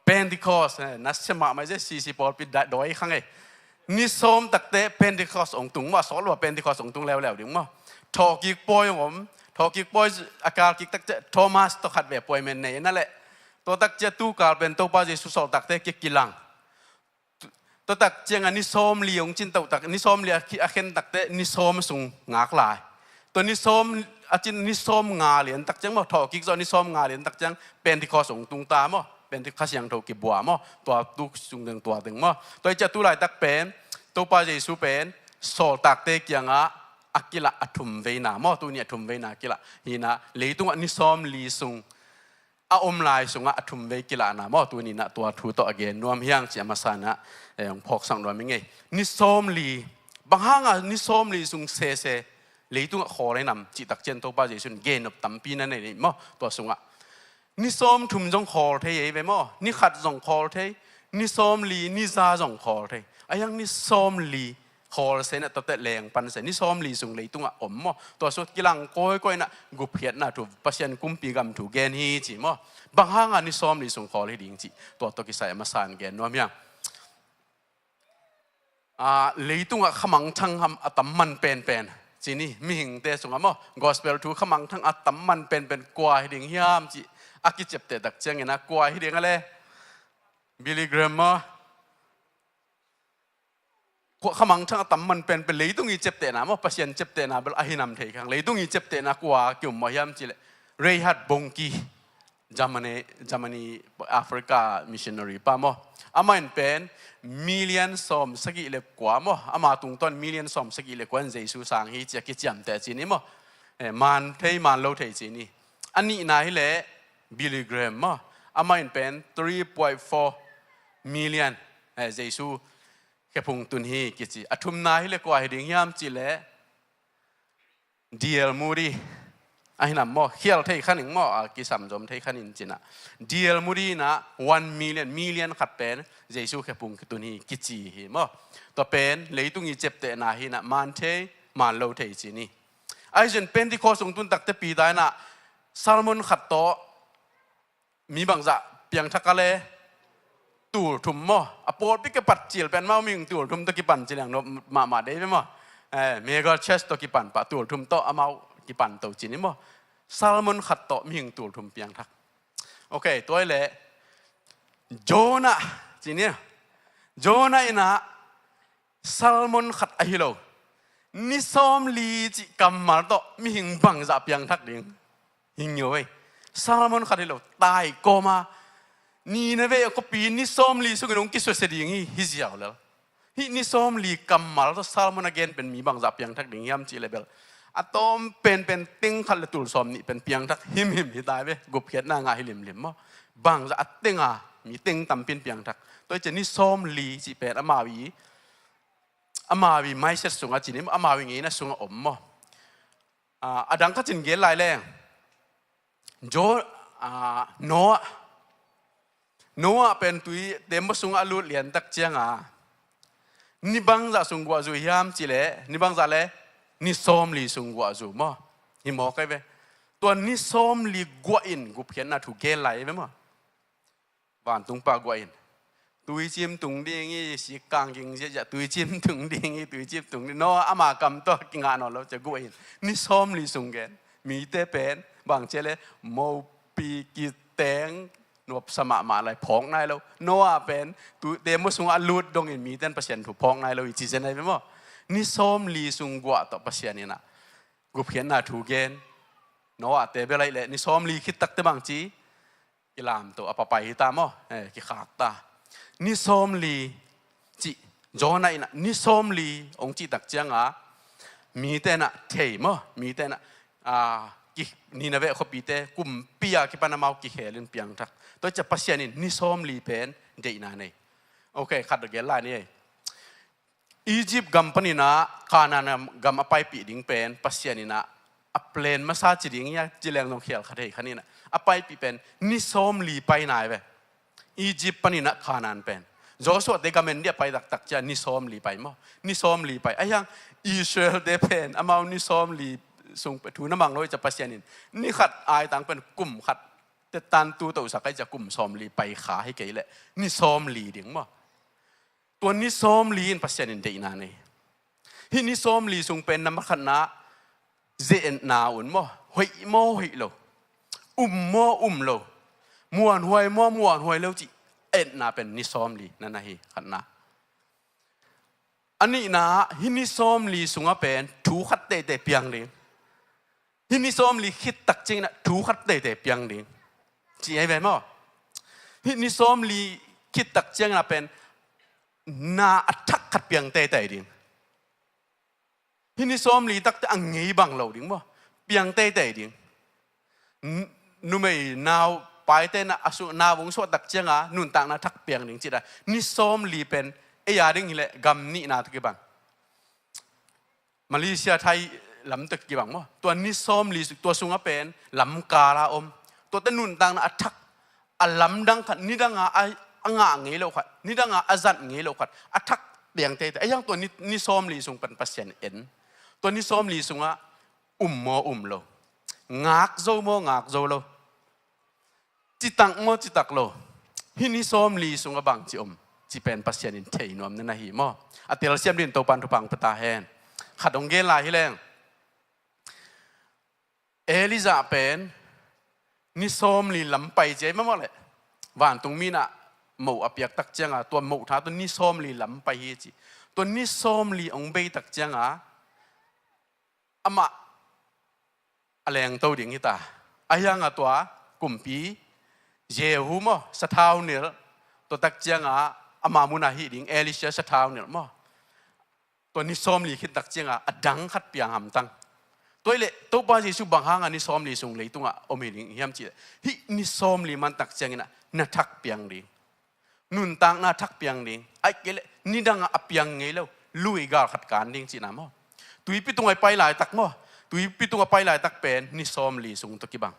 Pentecost, eh, nasia mahmah i zia sisi pawlpi dawi khang ei. Ni sawm takte Pentecost ong tung maw, a sawt lua Pentecost ong tung leuleu ding maw? Thawhkik pawi ong om, thawhkik pawi a kalkik takte Thomas tawh khat ve pawi men nei na leh. Tua tak cia tu kal pen Topa Jesu sawltakte kikilang. Tua tak cianga ni sawmli ong cin toh tak, ni sawmli a khen takte ni sawm sung ngak lai. Tua ni sawm a cin ni sawm nga lian tak ciang maw, thawhkik zawh ni sawm nga lian tak ciang Pentecost ong tung ta maw? Pentecost Kha Siangtho kibua maw? Tua tu sungteng tua teng maw? Tua hi cia tu laitak pen Topa Jesu pen sawltakte kiangah a kilah a thum veina maw? Tuni a thum veina kilah hina leitungah ni sawmli sung a om lai sungah a thum vei kilahna maw? Tuninah tua thu tawh a gen nuam hiang cih a masanah, eh, hong phawksak nuam i ngei. Ni sawmli, bang hanga ni sawmli sung sese leitungah khawl ei nam cih tak cian Topa Jesu in gen nop tampi na nei maw? Tua sungah ni sawm thum zong khawl thei ei ve maw? Ni khat zong khawl thei, ni sawmli, ni za zong khawl thei. A hiang ni sawmli khawl se na tuate leng pan se, ni sawmli sung leitungah om maw? Tua sut kilang kawikawi na gupkhiatna thu, Pasian kumpi gam thu gen hi ci maw? Bang hanga ni sawmli sung khawl hi ding cih tua tawh kisai a masan gen nuam hiang. Ah, leitungah khamangthang ham a tam man penpen ci ni, mihingte sungah maw? Gospel thu khamangthang a tam man penpen kua hi ding hiam cih a kiciapteh tak ciangin a kua hi ding a le? Billy Graham maw? Kua khamangthang a tam man penpen leitung i ciaptehna maw, Pasian ciaptehna bel a hi nam thei khang. Leitung i ciaptehna kua kium maw hiam cih leh Reinhard Bonnke, Germany, Germany, Africa missionary pa maw. Amah in pen million sawm sagih le kua maw. Ama tungtawn million sawm sagih le kua in Jesu sang hi ci a kiciamteh ci ni maw. Eh, man thei, man lo thei ci ni. A nihna hi leh Billy Graham maw. Amah in pen three point four million, eh, Jesu khephung tun hi kici. A thumna hi leh kua hi ding hiam cih leh D L Moody, Ahi nam maw, khial thei khaning maw, a kisamzom thei khanin cinah. D L Moody inah one million, million khat pen Jesu khe pung kitun hi kici hi maw. Tua pen leitung i ciaptehna hinah man thei, man lo thei cin hi. Ahi zin Pentecost ung tun takte Peter inah sermon khat tawh mi bangzah piangthak a le tul thum maw? A pawlpi kipat cil pen amau mihing tul thum tawh kipan ci liang no mahmah dei ve maw? Eh, mega church tawh kipan pah tul thum tawh amau kipan to cin hi maw? Sermon khat tawh mihing tul thum piangthak. Ok, tua hi leh Jonah cin hi. Jonah inah sermon khat ahi lo, ni sawmli cih kammal tawh mihing bangzah piangthak ding. Hi ngio ei. Sermon khat hi lo, tai kawma Nineveh khuapi ni sawmli sungin hong kisusia ding hi, hi ziau lel. Hih ni sawmli kammal tawh sermon a gen pen mi bangzah piangthak ding hiam cih leh bel a tawm penpen teng khat le tul sawm nih pen piangthak himhim hi tai ve. Gupkhiatna ngah hi limlim maw? Bangzah a tenga mi teng tampin piangthak. Tua hi ciah ni sawmli cih pen amau i, amau i mindset sungah cin hi maw, amau i ngeina sungah om maw? Ah, a dang khat cin gen lai leng. Jo, ah, Noah. Noah pen tui tembaw sungah a lut liantak cianga ni bangzah sung guah zu hiam cih leh, ni bangzah le ni sawmli sung guah zu maw? Hi mawk ei ve. Tua ni sawmli guah in gupkhiatna thu gen lai ei ve maw? Vantungpa guah in, tuicim tung ding hi, sikkang ging ziahziah, tuicim tung ding hi, tuicim tung ding. Noah ama kam tawh kingah nawn lo ciah guah in ni sawmli sung gen. Mite pen bang ciah le mopi kiteng nuapsa mahmah lai phawk nai lo. Noah pen tu tembaw sungah a lut dongin mite in Pasian thu phawk nai lo i ci zen ai ve maw? Ni sawmli sung guah tawh Pasian inah gupkhiatna thu gen. Noah te bel aih leh ni sawmli khit takte bang ci kilamto a papai hi ta maw? Eh, kikhak ta. Ni sawmli cih, Jonah inah ni sawmli hong cih tak cianga mite inah thei maw? Mite inah, ah, ki, Nineveh khuapite kumpi a kipan amau kikhelin piangthak. Tua ciah Pasian in ni sawmli pen deihna nei. Ok, khat gel lai ni ei. Egypt gam paninah Kanaan gam a paipih ding pen Pasian inah a plan masa ci ding hi a, ci leng zong khial kha thei khaninah a paipih pen ni sawmli pai nai ve. Egypt paninah Kanaan pen Joshua te gam en dih a pai taktak ciah ni sawmli pai maw? Ni sawmli pai. Ahiang Israel te pen amau ni sawmli sung pen thu na mang lo hi ciah Pasian in ni khat aitang pen kum khat te tantu tosak ai ciah kum sawmli pai kha hi kei leh ni sawmli ding maw? Tua ni sawmli in Pasian in deihna nei. Hih ni sawmli sung pen nambat khatna, ze-etna un maw? Hoih maw hoih lo, um maw um lo, muanhuai maw muanhuai lo cih etna pen ni sawmli na na hi khatna. A nihna, hih ni sawmli sungah pen thu khat teitei piang ding. Hih ni sawmli khit tak ciangin ah thu khat teitei piang ding ci ei ve maw? Hih ni sawmli khit tak ciangin ah pen na a thak khat piang teitei ding. Hih ni sawmli takte a ngei bang lo ding maw? Piang teitei ding. N-, numei nau paite na a su-, nau hong suah tak cianga nuntakna thak piang ding cih a ni sawmli pen ei a ding hileh gam nihna tawh kibang. Malaysia, Thai lam tawh kibang maw? Tua ni sawmli su-, tua sungah pen lamkal a om. Tuate nuntakna a thak, a lamdang khat, nidanga a, a ngah ngei lo khat, nidanga a zat ngei lo khat, a thak piang teitei. A hiang tua ni, ni sawmli sung pan Pasian en. Tua ni sawmli sungah um maw um lo, ngak zo maw ngak zo lo, citak maw citak lo, hih ni sawmli sungah bangci om ci pen Pasian in thei nuam na na hi maw? A telsiam din Topan thupha pia ta hen. Khat hong gen lai hi leng. Elijah pen ni sawmli lam pai ci ei maw leh? Vantung mi in ah moh a piak tak cianga tua moh tha tua ni sawmli lam pai hi ci. Tua ni sawmli hong bei tak cianga amah a lengto ding hi ta. A hianga tua kumpi Jehu maw, sathau nilh, tua tak cianga ama muna hih ding Elisha sathau nilh maw? Tua ni sawmli khit tak cianga a dang khat piang hamtang. Tua hi leh Topa Jesu bang hanga ni sawmli sung leitungah om hi ding hiam cih leh, hih ni sawmli man tak ciangin ah na thak piang ding. Nuntakna thak piang ding. Ahih kei leh nidangah a piang ngei lo, lui gal khat kan ding cihna maw? Tuipi tungah i pai laitak maw? Tuipi tungah pai laitak pen ni sawmli sung tawh kibang.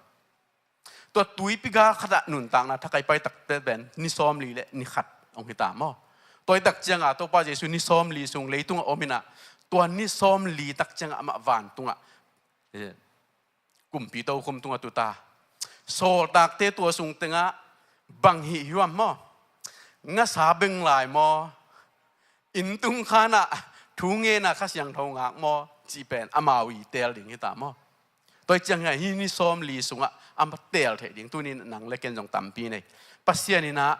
Tua tuipi gal khatah nuntakna thakai pai takte pen ni sawmli le ni khat hong hi ta maw. Tua hi tak ciangah Topa Jesu ni sawmli sung leitungah om inah, tua ni sawmli tak ciangah amah vantungah, eh, kumpi tokhom tungah tu ta. Sawltakte tua sung tengah bang hih hiam maw? Ngasa beng lai maw? Inn tung khanah thu ngenah Kha Siangtho ngak maw? Cih pen amau i teel ding hi ta maw. Tua hi ciangah hih ni sawmli sungah a teel theih ding tuni nang le ken zong tampi nei. Pasian inah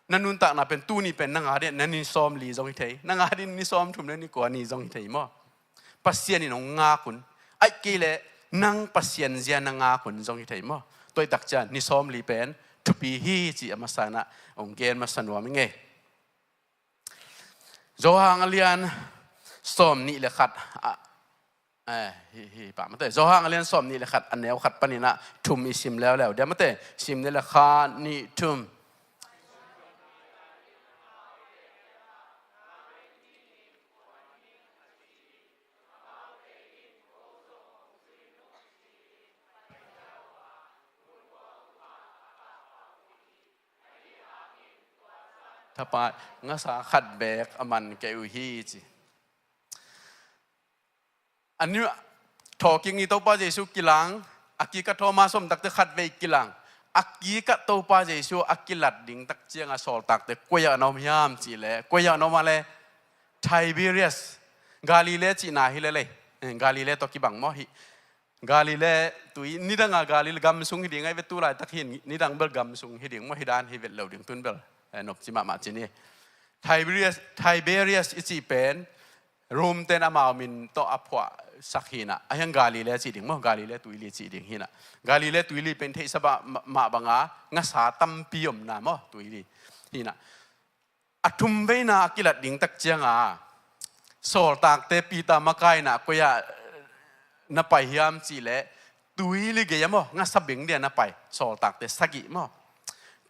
na nuntakna pen tuni pen nang a ding na ni sawmli zong hi thei, nang a ding ni sawmthum le ni kua ni zong hi thei maw. Pasian in hong ngak un, ahih kei leh nang Pasian zia na ngak un zong hi thei maw. Tua hi tak ciang ni sawmli pen thupi hi cih a masa inah hong gen masa nuam i ngei. Johan a lian sawmnih le khat, a, eh, hi, hi, pa mate. Johan a lian sawmnih le khat, a neu khat paninah thum i sim leuleu dia mate. Sim ni le khat, nih, thum. Thapai ngasa khat beek a man kei uh hi ci. A ni thawhkik ni Topa Jesu kilang, a kikah Thomas om takte khat vei kilang. A kikah Topa Jesu a kilat ding tak ciangah sawltakte koi ah na om hiam cih leh, koi ah na om a le Tiberias, Galilee cihna hi lelei. Eh, Galilee tawh kibang maw hi. Galilee tui, nidanga Galilee gam sung hi ding ahi ve, tu laitak hin nidang bel gam sung hi ding maw, hi dan hi vet lo ding tun bel, eh, nopci mahmah ci ni. Tiberias, Tiberias i cih pen Rome ten amau min tawh a phuahsak hinah, a hiang Galilee cih ding maw, Galilee tuili cih ding hinah. Galilee tuili pen theihsa mah, mah banga ngasa tampi omna maw, tuili hinah. A thum veina a kilat ding tak cianga sawltakte Peter makaina koi ah na pai hiam cih leh tuili gei ah maw, ngasa beng dia na pai. Sawltakte sagih maw,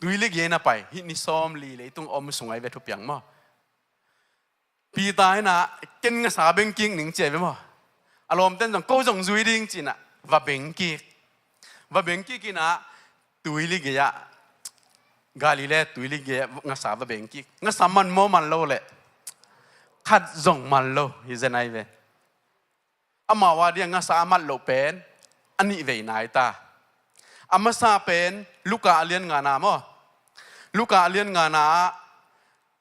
tuili gei ah na pai. Hih ni sawmli leitung om sung ahi ve thupiang maw. Peter inah ken ngasa beng kik ning ci ahi ve maw. A lawmten zong ko zong zui ding cinah va beng kik. Va beng kik inah tuili gei ah, Galilee tuili gei ah ngasa va beng kik. Ngasa man maw man lo leh? Khat zong man lo hi zen ahi ve. Amau a dia ngasa a mat loh pen a nih vei nai ta. A masa pen Luka a lian ngana maw. Luka a lian ngana ah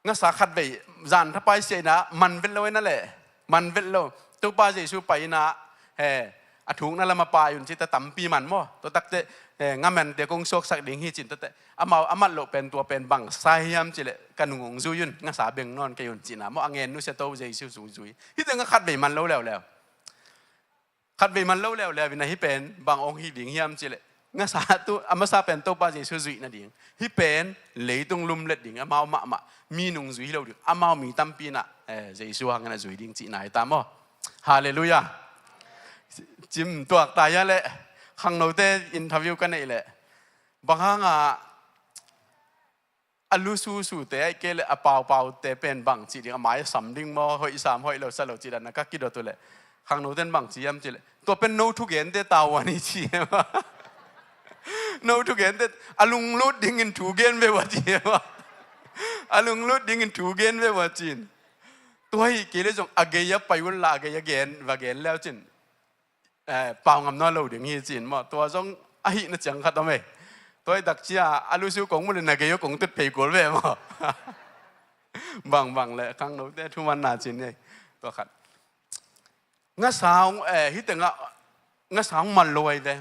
ngasa khat vei zan thapai siaina man vet lo ina leh, man vet lo. Topa Jesu pai ina, he, a thukna lama pai un cite tampi man maw. Tua takte, he, ngamente kong suaksak ding hi cin tate. Amau a mat loh pen tua pen bangsa hiam cileh ka nung hong zui un, ngasa beng nawn kei un cina maw. A ngen nusia to Jesu zui. Hite nga khat vei man lo leuleu. Khat vei man lo leuleu ina hi pen bang hong hi ding hiam cileh, ngasa tu a masa pen Topa Jesu zuih nading, hi pen leitung lumlet ding, amau mahmah mi nung zui hi lo ding, amau mi tampi na, eh, Jesu hangin a zui ding cihna hi ta maw. Halleluiah. Cim tuak ta hia leh, khangnote interview ka neih leh, bang hanga a lu susute ahih kei leh a paupaute pen bang cih ding, a mai a sam ding maw, hoih sam hoih lo sa lo cih dan a ka kidot uh leh, khangnoten bang ci hiam cih leh, tua pen no thugente tavuan hi ci hiam a. No thugente, a lunglut dingin thugen ve ua ci hiam a. A lunglut dingin thugen ve ua cin. Tua hi kei leh zong a gei a pai un la, a gei a gen, va gen leu cin, eh, pau ngam nawn lo ding hi cin maw. Tua zong ahihna ciang khat om ei. Tua i takcia a lusu kong mu le na gei aw kong tut phei kul ve maw. Bangbang le khangnote thumanna cin ei. Tua khat. Ngasa hong, eh, hi tengah ngasa hong man lo ai ve.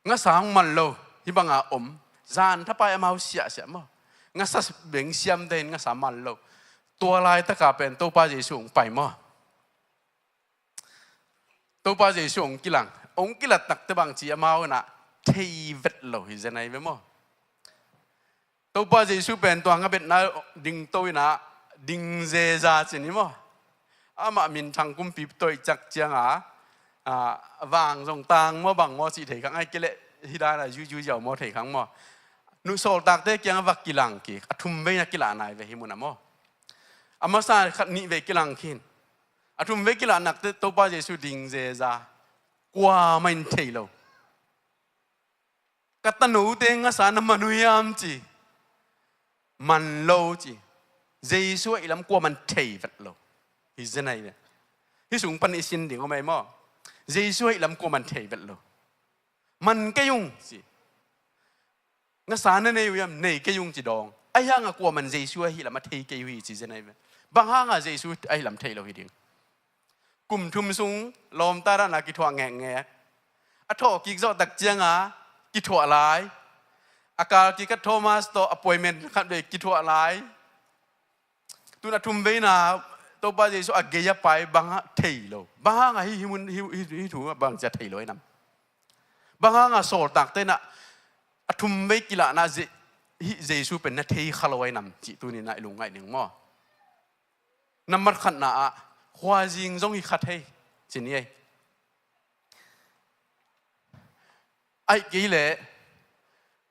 Ngasa hong man lo hi banga om. Zan thapai amau siahsiah maw. Ngasa beng siamte in ngasa man lo. Tua laitaka pen Topa Jesu hong pai maw. Topa Jesu hong kilang, hong kilat takte bang ci amau inah thei vet lo hi zen ai ve maw. Topa Jesu pen tua nga betna ding to inah ding zeza cin hi maw. Amah minthang kumpi toih cak cianga, a, vang zong tang maw bang maw cih thei khang ai kei leh hi dana zuizui ziau maw thei khang maw. Nu sawltakte kianga va kilang kik, a thum veina kilah nai ve hi muna maw. A masa khat nih vei kilang khin. A thum vei kilahnak teh Topa Jesu ding zeza. Kuamah in thei lo. Ka tanote ngasa na man uh hiam ci. Man lo ci. Jesu ahih lam kuamah in thei vet lo. Hi zen ahi ve. Hi sung pan i sin ding om ahi maw. Jesu ahih lam kuamah in thei vet lo. Man kei ung ci. Ngasa na nei uh hiam, nei kei ung ci dawng. Ahi hangah kuamah in Jesu ahih lam a thei kei uh hi ci zen ahi ve. Bang hangah Jesu ahih lam thei lo hi ding. Kum thum sung lawmta dahna kithuah ngekngek. A thawh kik zawh tak cianga kithuah lai. A kal kik a Thomas tawh appointment khat vei kithuah lai. Tun a thum veina Topa Jesu a gei a pai bang hang thei lo. Bang hangah hi, hi mun, hi, hi, hi thu bang cia thei lo ahi nam. Bang hangah sawltakte na a thum vei kilahna Je-, hi Jesu pen na thei kha lo ahi nam cih tuninah i lungngaih ding maw. Nambat khatna ah khuazing zong hi kha thei ci ni ei. Ahih kei leh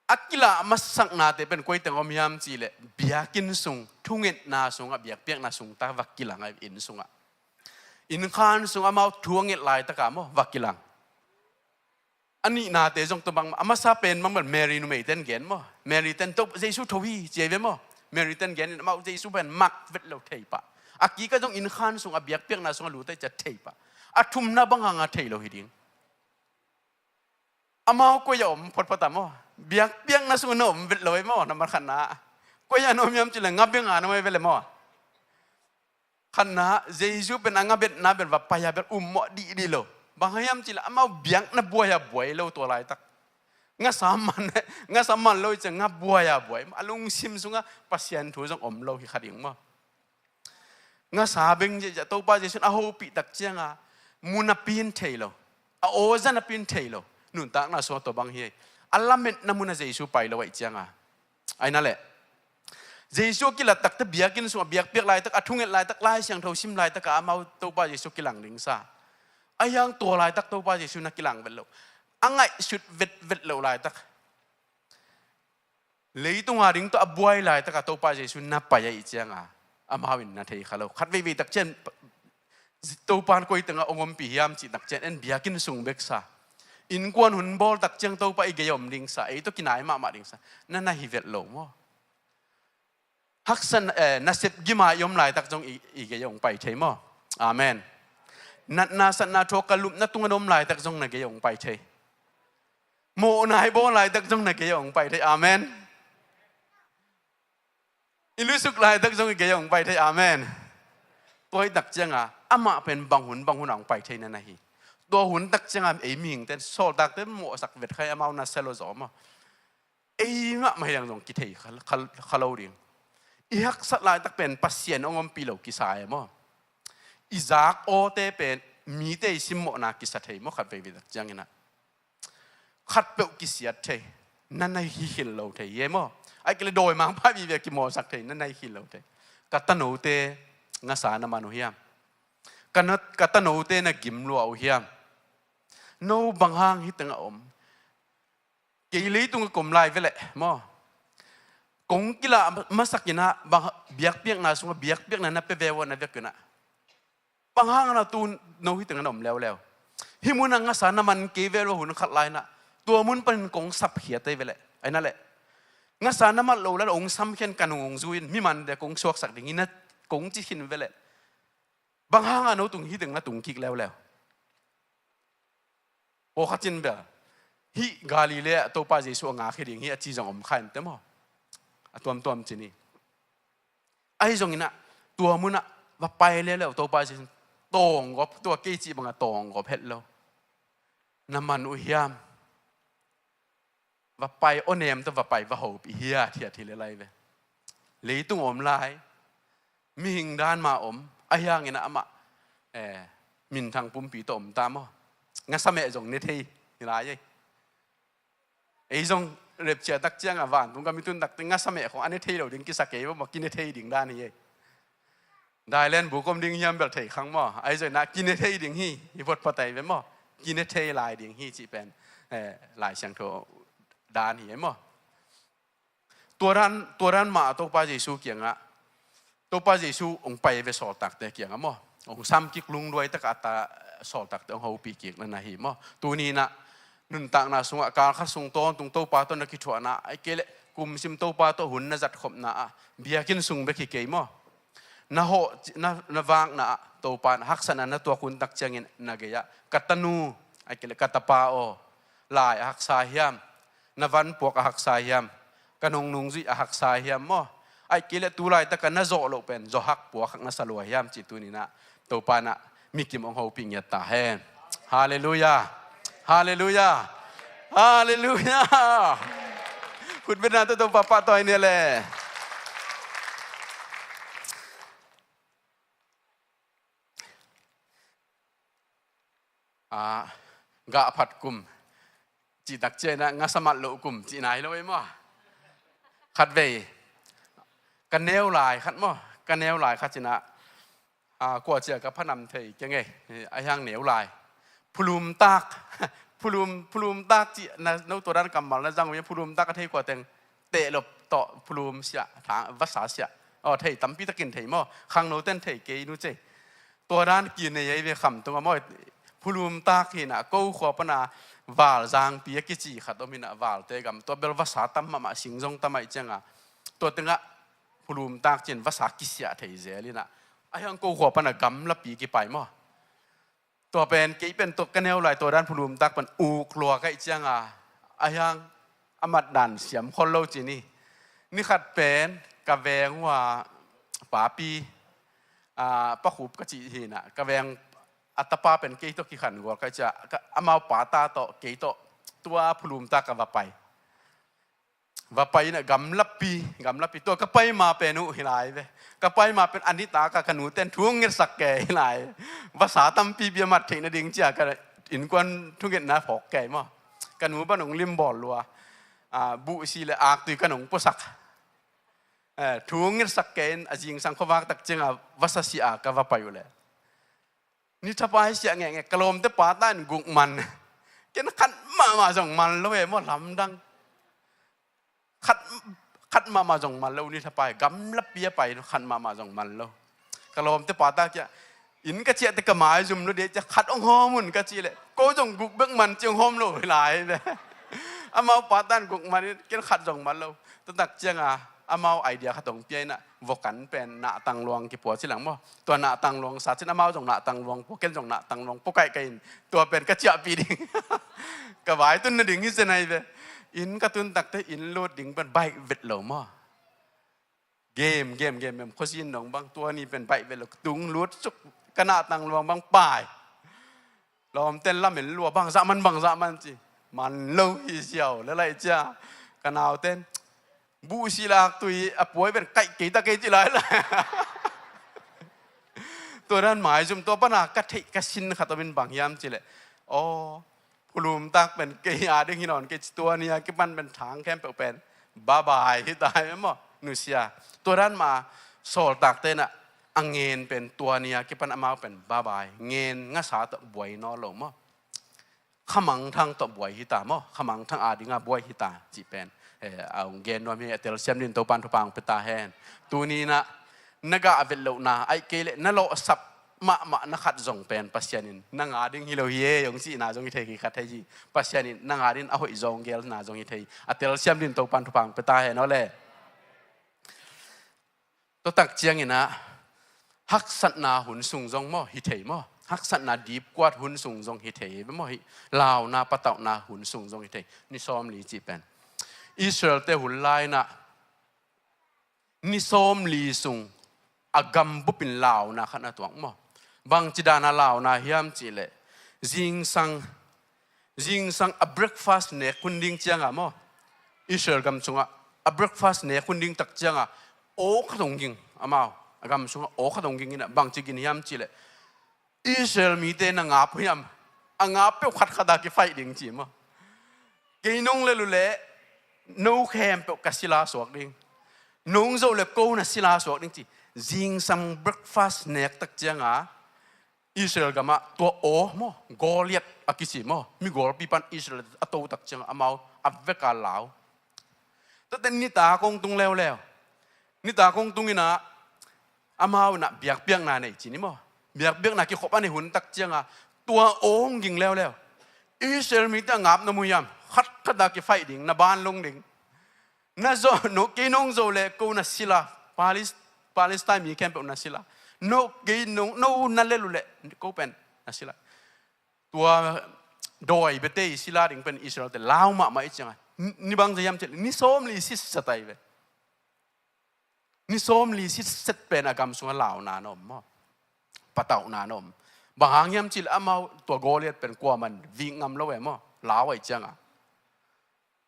a kilah masaknate pen koi teng om hiam cih leh biakinn sung, thungetna sungah, biakpiakna sung ta va kilang a, inn sungah. Innkhan sung amau thu a nget laitaka maw va kilang. A nihnate zong tua bang, a masa pen bang bel Mary numeiten gen maw. Mary ten to Jesu tho hi ci ei ve maw. Mary ten gen in amau Jesu pen mak vet lo thei pah. A kikah zong innkhan sung a biakpiakna sung a lut ei cia thei pah. A thumna bang hanga thei lo hi ding. Amau koi a om photphot a maw. Biakpiakna sung a na om vet lo ei maw, nambat khatna. Koi a na om hiam cih leh nga benga na om ei ve le maw. Khatna, Jesu pen a nga betna bel va pai a bel um mawh dihdih lo. Bang hang hiam cih leh amau biakna buai a buai lo tua laitak. Ngasa man, ngasa man lo i cia nga buai a buai. A lungsim sungah Pasian thu zong om lo hi kha ding maw. Ngasa beng ziahziah Topa Jesu in a hopih tak cianga mun a pin thei lo. A aw zan a pin thei lo. Nuntakna sungah tua bang hi. A lametna mun a Jesu pai lo ahih cianga. Ahi na leh. Jesu a kilat takte biakinn sungah biakpiak laitak, a thunget laitak, Lai Siangtho sim laitakah amau Topa Jesu kilang ding sa. Ahi hang tua laitak Topa Jesu na kilang vet lo. A ngaihsut vetvet lo laitak. Leitunga ding tawh a buai laitakah Topa Jesu na pai ahih cianga amau in na thei kha lo. Khat veivei tak cian Topa in koi tengah hong ompih hiam cih tak cian en biakinn sung bek sa. Innkuan hun bawl tak ciang Topa i gei a om ding sa. Ei tawh kinai mahmah ding sa. Na na hi vet lo maw. Haksa, eh, nasep gima i om laitak zong i, i gei a hong pai thei maw. Amen. Natna satna thuak ka lupna tunga na om laitak zong na gei a hong pai thei. Mawhna i bawl laitak zong na gei a hong pai thei. Amen. I lusuk laitak zong i gei a hong pai thei. Amen. Tua hi tak cianga amah pen bang hun bang hun a hong pai thei na na hi. Tua hun tak cianga ei mihingte sawltakte mawhsak vet khai amau na selo zaw maw. Ei mahmah hi dang zong kithei kha, kha, kha lo ding. I haksat laitak pen Pasian hong ompih lo kisa e maw. I zak awte pen mite i simmawhna kisa thei maw khat veivei tak cianginah. Khatpeuh kisiat thei, na na hi khil lo thei hi e maw. Ai kile dawimangpa vive kimawlsak thei, na na hi khil lo thei. Ka tanote ngasa na man uh hiam? Ka na, ka tanote na gim lua uh hiam? No bang hang hi tengah om. Kei leitung a kom lai veleh maw. Kong kilah masakinah bang biakpiakna sungah biakpiakna na pia ve uh a na vekinah. Bang hang na tu no hi tengah na om leuleu. Hi munah ngasa na man kei vel uh a hun khat lainah. Tua mun panin kong sapkhiat ei veleh. Aina leh. Ngasa na mat lo lai hong samkhian ka nung hong zuin mi mande kong suaksak dingin na kong ci khin veleh. Bang hanga no tung hi tengah na tung kik leuleu. Pawlkhat cin bel hih Galilee ah Topa Jesu a ngak hi ding hi a ci zong om kha in te maw? A tuamtuam cin hi. Ahi zonginah tua munah va pai leuleu Topa Jesu tawnggawp, tua kei cih bangah tawnggawp het lo. Na man uh hiam? Va pai aw nem tawh va pai va hopih hiathiat hi le lai ve. Leitung om lai. Mihing dan ma om. Ahi hangin amah eh, minthang pumpi tawh om ta maw? Ngasa meh zong ne thei hi lai ei. Ei zong repcia tak ciangah vantung ka mitun takte ngasa meh khong a ne thei lo ding kisa kei maw, kine thei ding dan hi ei. Dailen bu kom ding hiam bel thei khang maw? Ahi zongin ah kine thei ding hi, hi vot patai ve maw? Kine thei lai ding hi cih pen eh, Lai Siangtho dan hi ei maw? Tua dan, tua dan mah Topa Jesu kiangah, Topa Jesu hong pai ve sawltakte kiangah maw? hong sam kik lungduai takah a ta sawltakte hong hopih kik na na hi maw. Tuni inah nuntakna sungah kal khat sung tawntung Topa tawh na kithuahna, ahih kei leh kumsim Topa tawh hun na zatkhopna ah, biakinn sung bek hi kei maw, na hawh, na, na vakna ah Topa in haksatna na tuak hun tak ciangin na gei-ah, "Ka tanu, ahih kei leh ka tapa aw, lai a haksa hiam? Na van puak a haksa hiam? Ka nungnung zuih a haksa hiam maw? Ahih kei leh tu laitak a na zawh loh pen zawhak puakhak na sa lua hiam?" ci tuni inah Topa inah mikim hong hopih ngiat ta hen. Halleluiah. Halleluiah. Halleluiah. Khutbetna tawh Topa pahtawi ni le. Ah, gah phat kum cih tak ciangin ah ngasa mat loh kum cihna hi lo ei maw. Khatvei ka neu lai khat maw, ka neu lai khat ci-in ah, ah, kua ci-a ka phanam thei keng ei, a hiang neu lai. Phulumtak, phulum, phulumtak cih na, no tua dan kammal na zang uh, phulumtak a thei kua teng, tehlop tawh phulum siah, thang, vasa siah. Aw, thei tampi takin thei maw. Khangno ten thei kei nu cei. Tua dan kinei ahi ve Khamtung ah maw. Phulumtak hi inah ko khua pana Valzangpi a kici khat om hi inah, Valte gam. Tua bel vasa tam mahmah, sing zong tam ahih ciangin ah, tua tengah phulumtak ci-in vasa kisiah thei zel hi inah, a hiang ko khua pana gamlapi kipai maw. Tua pen, kei pen tua ka neu lai, tua dan phulumtak pen uk lua ka hih ciangin ah, a hiang a mat dan siam khol lo ci ni. Ni khat pen ka veng uh a papi, ah, Pa Khup ka cih hi inah, ka veng a tapa pen kei tawh kikhan gual ka hih ciang, ka, amau pa ta tawh kei tawh tua phulumtak ah va pai. Va pai inah gamlapi, gamlapi. Tua ka pai ma pen uh hi lai ve. Ka pai ma pen a nitak ah ka nute in thu hong ngetsak kei hi lai. Vasa tampipi a mat theih nading ci-a ka innkuan thungetna phawk kei maw. Ka nu bang hong limbawl lua. Ah, buhsi le aktui ka nong puasak. Eh, thu hong ngetsak kei in a zingsang khuavak tak ciangin ah vasa siah a ka va pai uh leh, ni thapai siah ngekngek, ka lawmte pa ta in guk man. Ken khat mahmah zong man lo e maw, lamdang. Khat, khat mahmah zong man lo, ni thapai gamlapi a pai, khat mahmah zong man lo. Ka lawmte pa ta kiang, inn ka ciah teh ka maizum lo dih ciang, khat hong hawm un ka cih leh, ko zong guk bek man ci, hong hawm lo hi lai ve. Amau pa ta in guk man in, ken khat zong man lo. Tua tak ciangin ah, amau idea khat hong pia inah, vawkan pen nahtang luang kipua ci lang maw. Tua nahtang luang sa ci-in amau zong nahtang luang pua, ken zong nahtang luang pua kaihkaih in, tua pen ka ciahpih ding. Ka vaitun nading hi zen ahi ve. Inn ka tun tak teh inn lut ding pen baih vet lo maw. Gem, gem, gem, gem, khuazin dong bang, tua ni pen baih vet lo, tung lut suk, ka nahtang luang bang pai. Lawmte in lamen lua, bangzah man, bangzah man ci. Man lo hi ziau, le laih cia. Ka naute in, buhsi le aktui a puai pen kaih kei ta kei ci lai lai. Tua dan maizum, tua pana ka theih ka sin khat om in, bang hiam cih leh, aw, phulumtak pen kei a ding hi nawn kei ci, tua ni a kipan pen thang khempeuh pen bye bye hi ta hi maw, nusia. Tua dan mah sawltakte in a ngen pen tua ni a kipan amau pen bye bye. Ngen ngasa tawh buai nawn lo maw. Khamangthang tawh buai hi ta maw. Khamangthang a dinga buai hi ta cih pen, eh, a hong gen nuam hi. A telsiam dingin Topan thupha hong pia ta hen. Tuni in a na gah vet lohna, ahih kei leh na lawhsap mahmah na khat zong pen Pasian in nang a ding hi lo hi e, hong cihna zong hi thei, hi kha thei hi. Pasian in nang a dingin a hoih zong gelna zong hi thei. A telsiam dingin Topan thupha hong pia ta hen aw le. Tua tak ciangin a, haksatna hun sung zong maw, hi thei maw. Haksatna dipkuat hun sung zong hi thei maw, hi launa patauhna hun sung zong hi thei. Ni sawmli cih pen Israel-te hun lai in a, ni sawmli sung a gam bupin launa khat na tuak maw. Bangci dana launa hiam cih leh, zingsang, zingsang a breakfast nek hun ding cianga maw, Israel gam sungah a breakfast nek hun ding tak cianga aw khat hong ging, amau a gam sungah aw khat hong ging in a, bangci gin hiam cih leh, Israel mite na ngap uh hiam? A ngap peuh khat khat a kifaih ding ci maw. Kei nong lel uh leh no khempeuh ka sila suak ding. Nong zoh leh ko na sila suak ding ci. Zingsang breakfast nek tak cianga Israel gamah tua aw maw, Goliath a kici maw, mi gawlpi pan Israel a to tak cianga amau a veka lau. Tuate nitak hong tung leuleu. Nitak hong tung in a, amau in a biakpiakna nei ci ni maw. Biakbiakna kikhop a nei hun tak cianga tua aw hong ging leuleu. Israel mite a ngap na mu hiam? Khat khat a kifaih ding, na ban lung ding. Na zo, no, kei nong zo le ko na sila, Palis-, Palestine mi khempeuh na sila. No, kei nong, no na lel uh le ko pen na sila. Tua dawi bete i sila ding pen Israel te lau mahmah i cianga. Ni, ni bang za hiam cih leh, ni sawmli sitset ai ve. Ni sawmli sitset pen a gam sungah launa na om maw? Patauhna na om. Bang hang hiam cih leh amau tua Goliath pen kuaman vik ngam lo e maw? Lau ai cianga.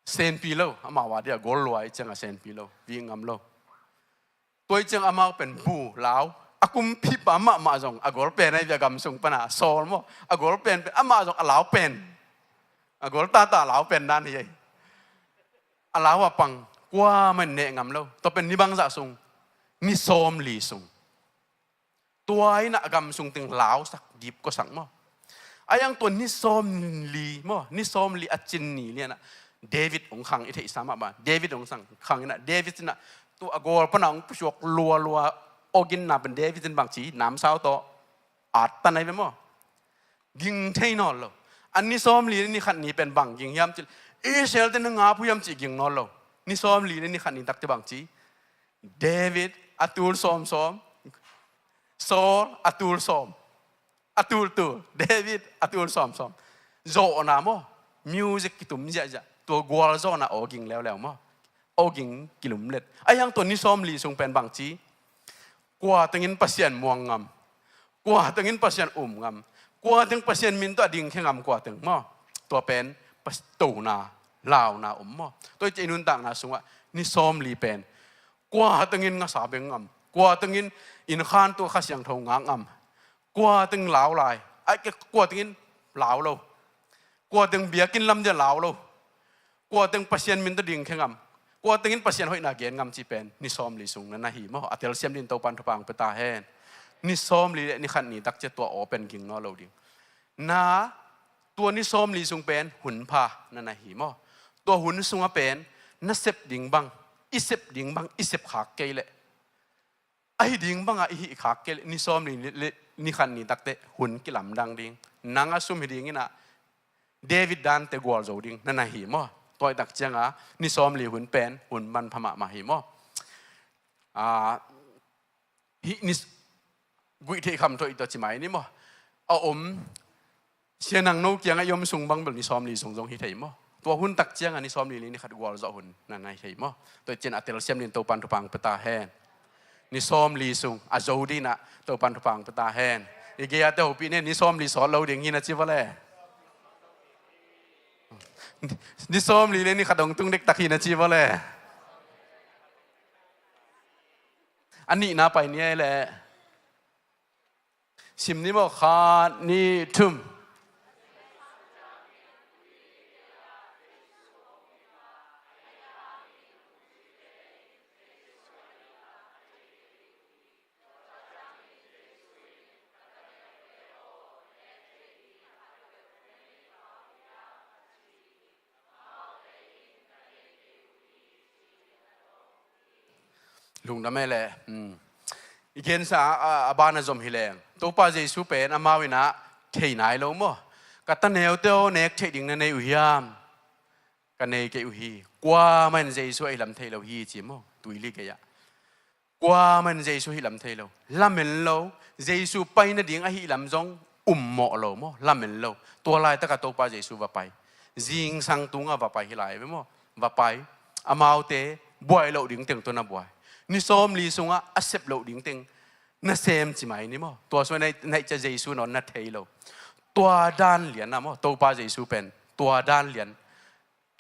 Senpi lo, amau a dia gol lua ai cianga senpi lo. Vik ngam lo. Tua i ciang amau pen bu, lau. A kumpipa mahmah zong a gol pen ai ve a gam sung pana Saul maw? A gol pen pen amah zong a lau pen. A gol tata lau pen dan hi ai. A lau a pang, kuamah in neh ngam lo. Tua pen ni bangzah sung? Ni sawmli sung. Tua inah a gam sung teng lausak, gipkuasak maw? A iang tua ni sawmli maw? Ni sawmli a cin ni lianah David hong khang i theihsa mah bang. David hong sang khang inah David inah tua a gawl pana hong pusuak lualua awginna pen David in bang ci, namsau tawh at tan ai ve maw? Ging thei nawn lo. A ni sawmli ni khat ni pen bang ging hiam cih leh, Israel te na ngap uh hiam cih ging nawn lo. Ni sawmli ni khat ni takte bang ci? David a tul sawmsawm. Saul a tul sawm. A tultul. David a tul sawmsawm. Zawhna maw? Music kitum ziahziah. Tua gualzawhna aw ging leuleu maw? Aw ging kilumlet. A iang tua ni sawmli sung pen bang ci? Kua tengin Pasian muang ngam? Kua tengin Pasian um ngam? Kua teng Pasian min tawh a dingkhia ngam kua teng maw? Tua pen pas-, tona, launa om maw? Tua i cih nuntakna sungah ni sawmli pen kua tengin ngasa beng ngam? Kua tengin innkhan tawh Kha Siangtho ngak ngam? Kua teng lau lai? Ai, kua tengin lau lo? Kua teng biakinn lam dia lau lo? Kua teng Pasian min tawh dingkhia ngam? Kua tengin Pasian hoihna gen ngam cih pen ni sawmli sung na na hi maw? A telsiam din Topan thupha hong pia ta hen. Ni sawmli le ni khat ni takcia tua aw pen ging nawn lo ding. Na, tua ni sawmli sung pen hun pha na na hi maw? Tua hun sungah pen na sep ding bang, i sep ding bang i sep khak kei leh, ahi ding banga i hih khak kei leh ni sawmli le ni khat ni takte hun kilamdang ding. Nang a sum hi ding inah David dante gualzo ding na na hi maw? Tua i tak cianga ni sawmli hun pen hun manpha mahmah hi maw? Ah, hih ni s-, guih theih kham tawh i tua ci mai ni maw? A om, sia nang no kiangah i om sung bang bel ni sawmli sung zong hi thei maw? Tua hun tak cianga ni sawmli ni khat gualzawh hun na na hi thei maw? Tua i cian a telsiam din Topan thupha hong pia ta hen. Ni sawmli sung a zo dinah Topan thupha hong pia ta hen. I gei-ate hopih ne, ni sawmli sawt lo ding hi na ci va le. Ni sawmli le ni khat hong tung dektak hi na ci va le. A nihna pai ni ei leh. Sim ni maw? Khat, nih, thum. Lungdam e le. Hmm. I gensa a, a, a bana zom hi leng. Topa Jesu pen amau inah thei nai lo maw? Ka taneute aw, nek theih ding na nei uh hiam? Ka nei kei uh hi. Kuamah in Jesu ahi lam thei lo hi ci maw? Tuili gei-ah. Kuamah in Jesu ahi lam thei lo. Lamen lo. Jesu pai nading ahi lam zong ummawh lo maw? Lamen lo. Tua laitaka Topa Jesu va pai. Zingsang tungah va pai hi lai ve maw? Va pai. Amaute buai loh ding teng tawh na buai. Ni sawmli sungah a sep loh ding teng na sem ci mai ni maw? Tua sungah na, na hih ciah Jesu nawn na thei lo. Tua dan lian ah maw? Topa Jesu pen tua dan lian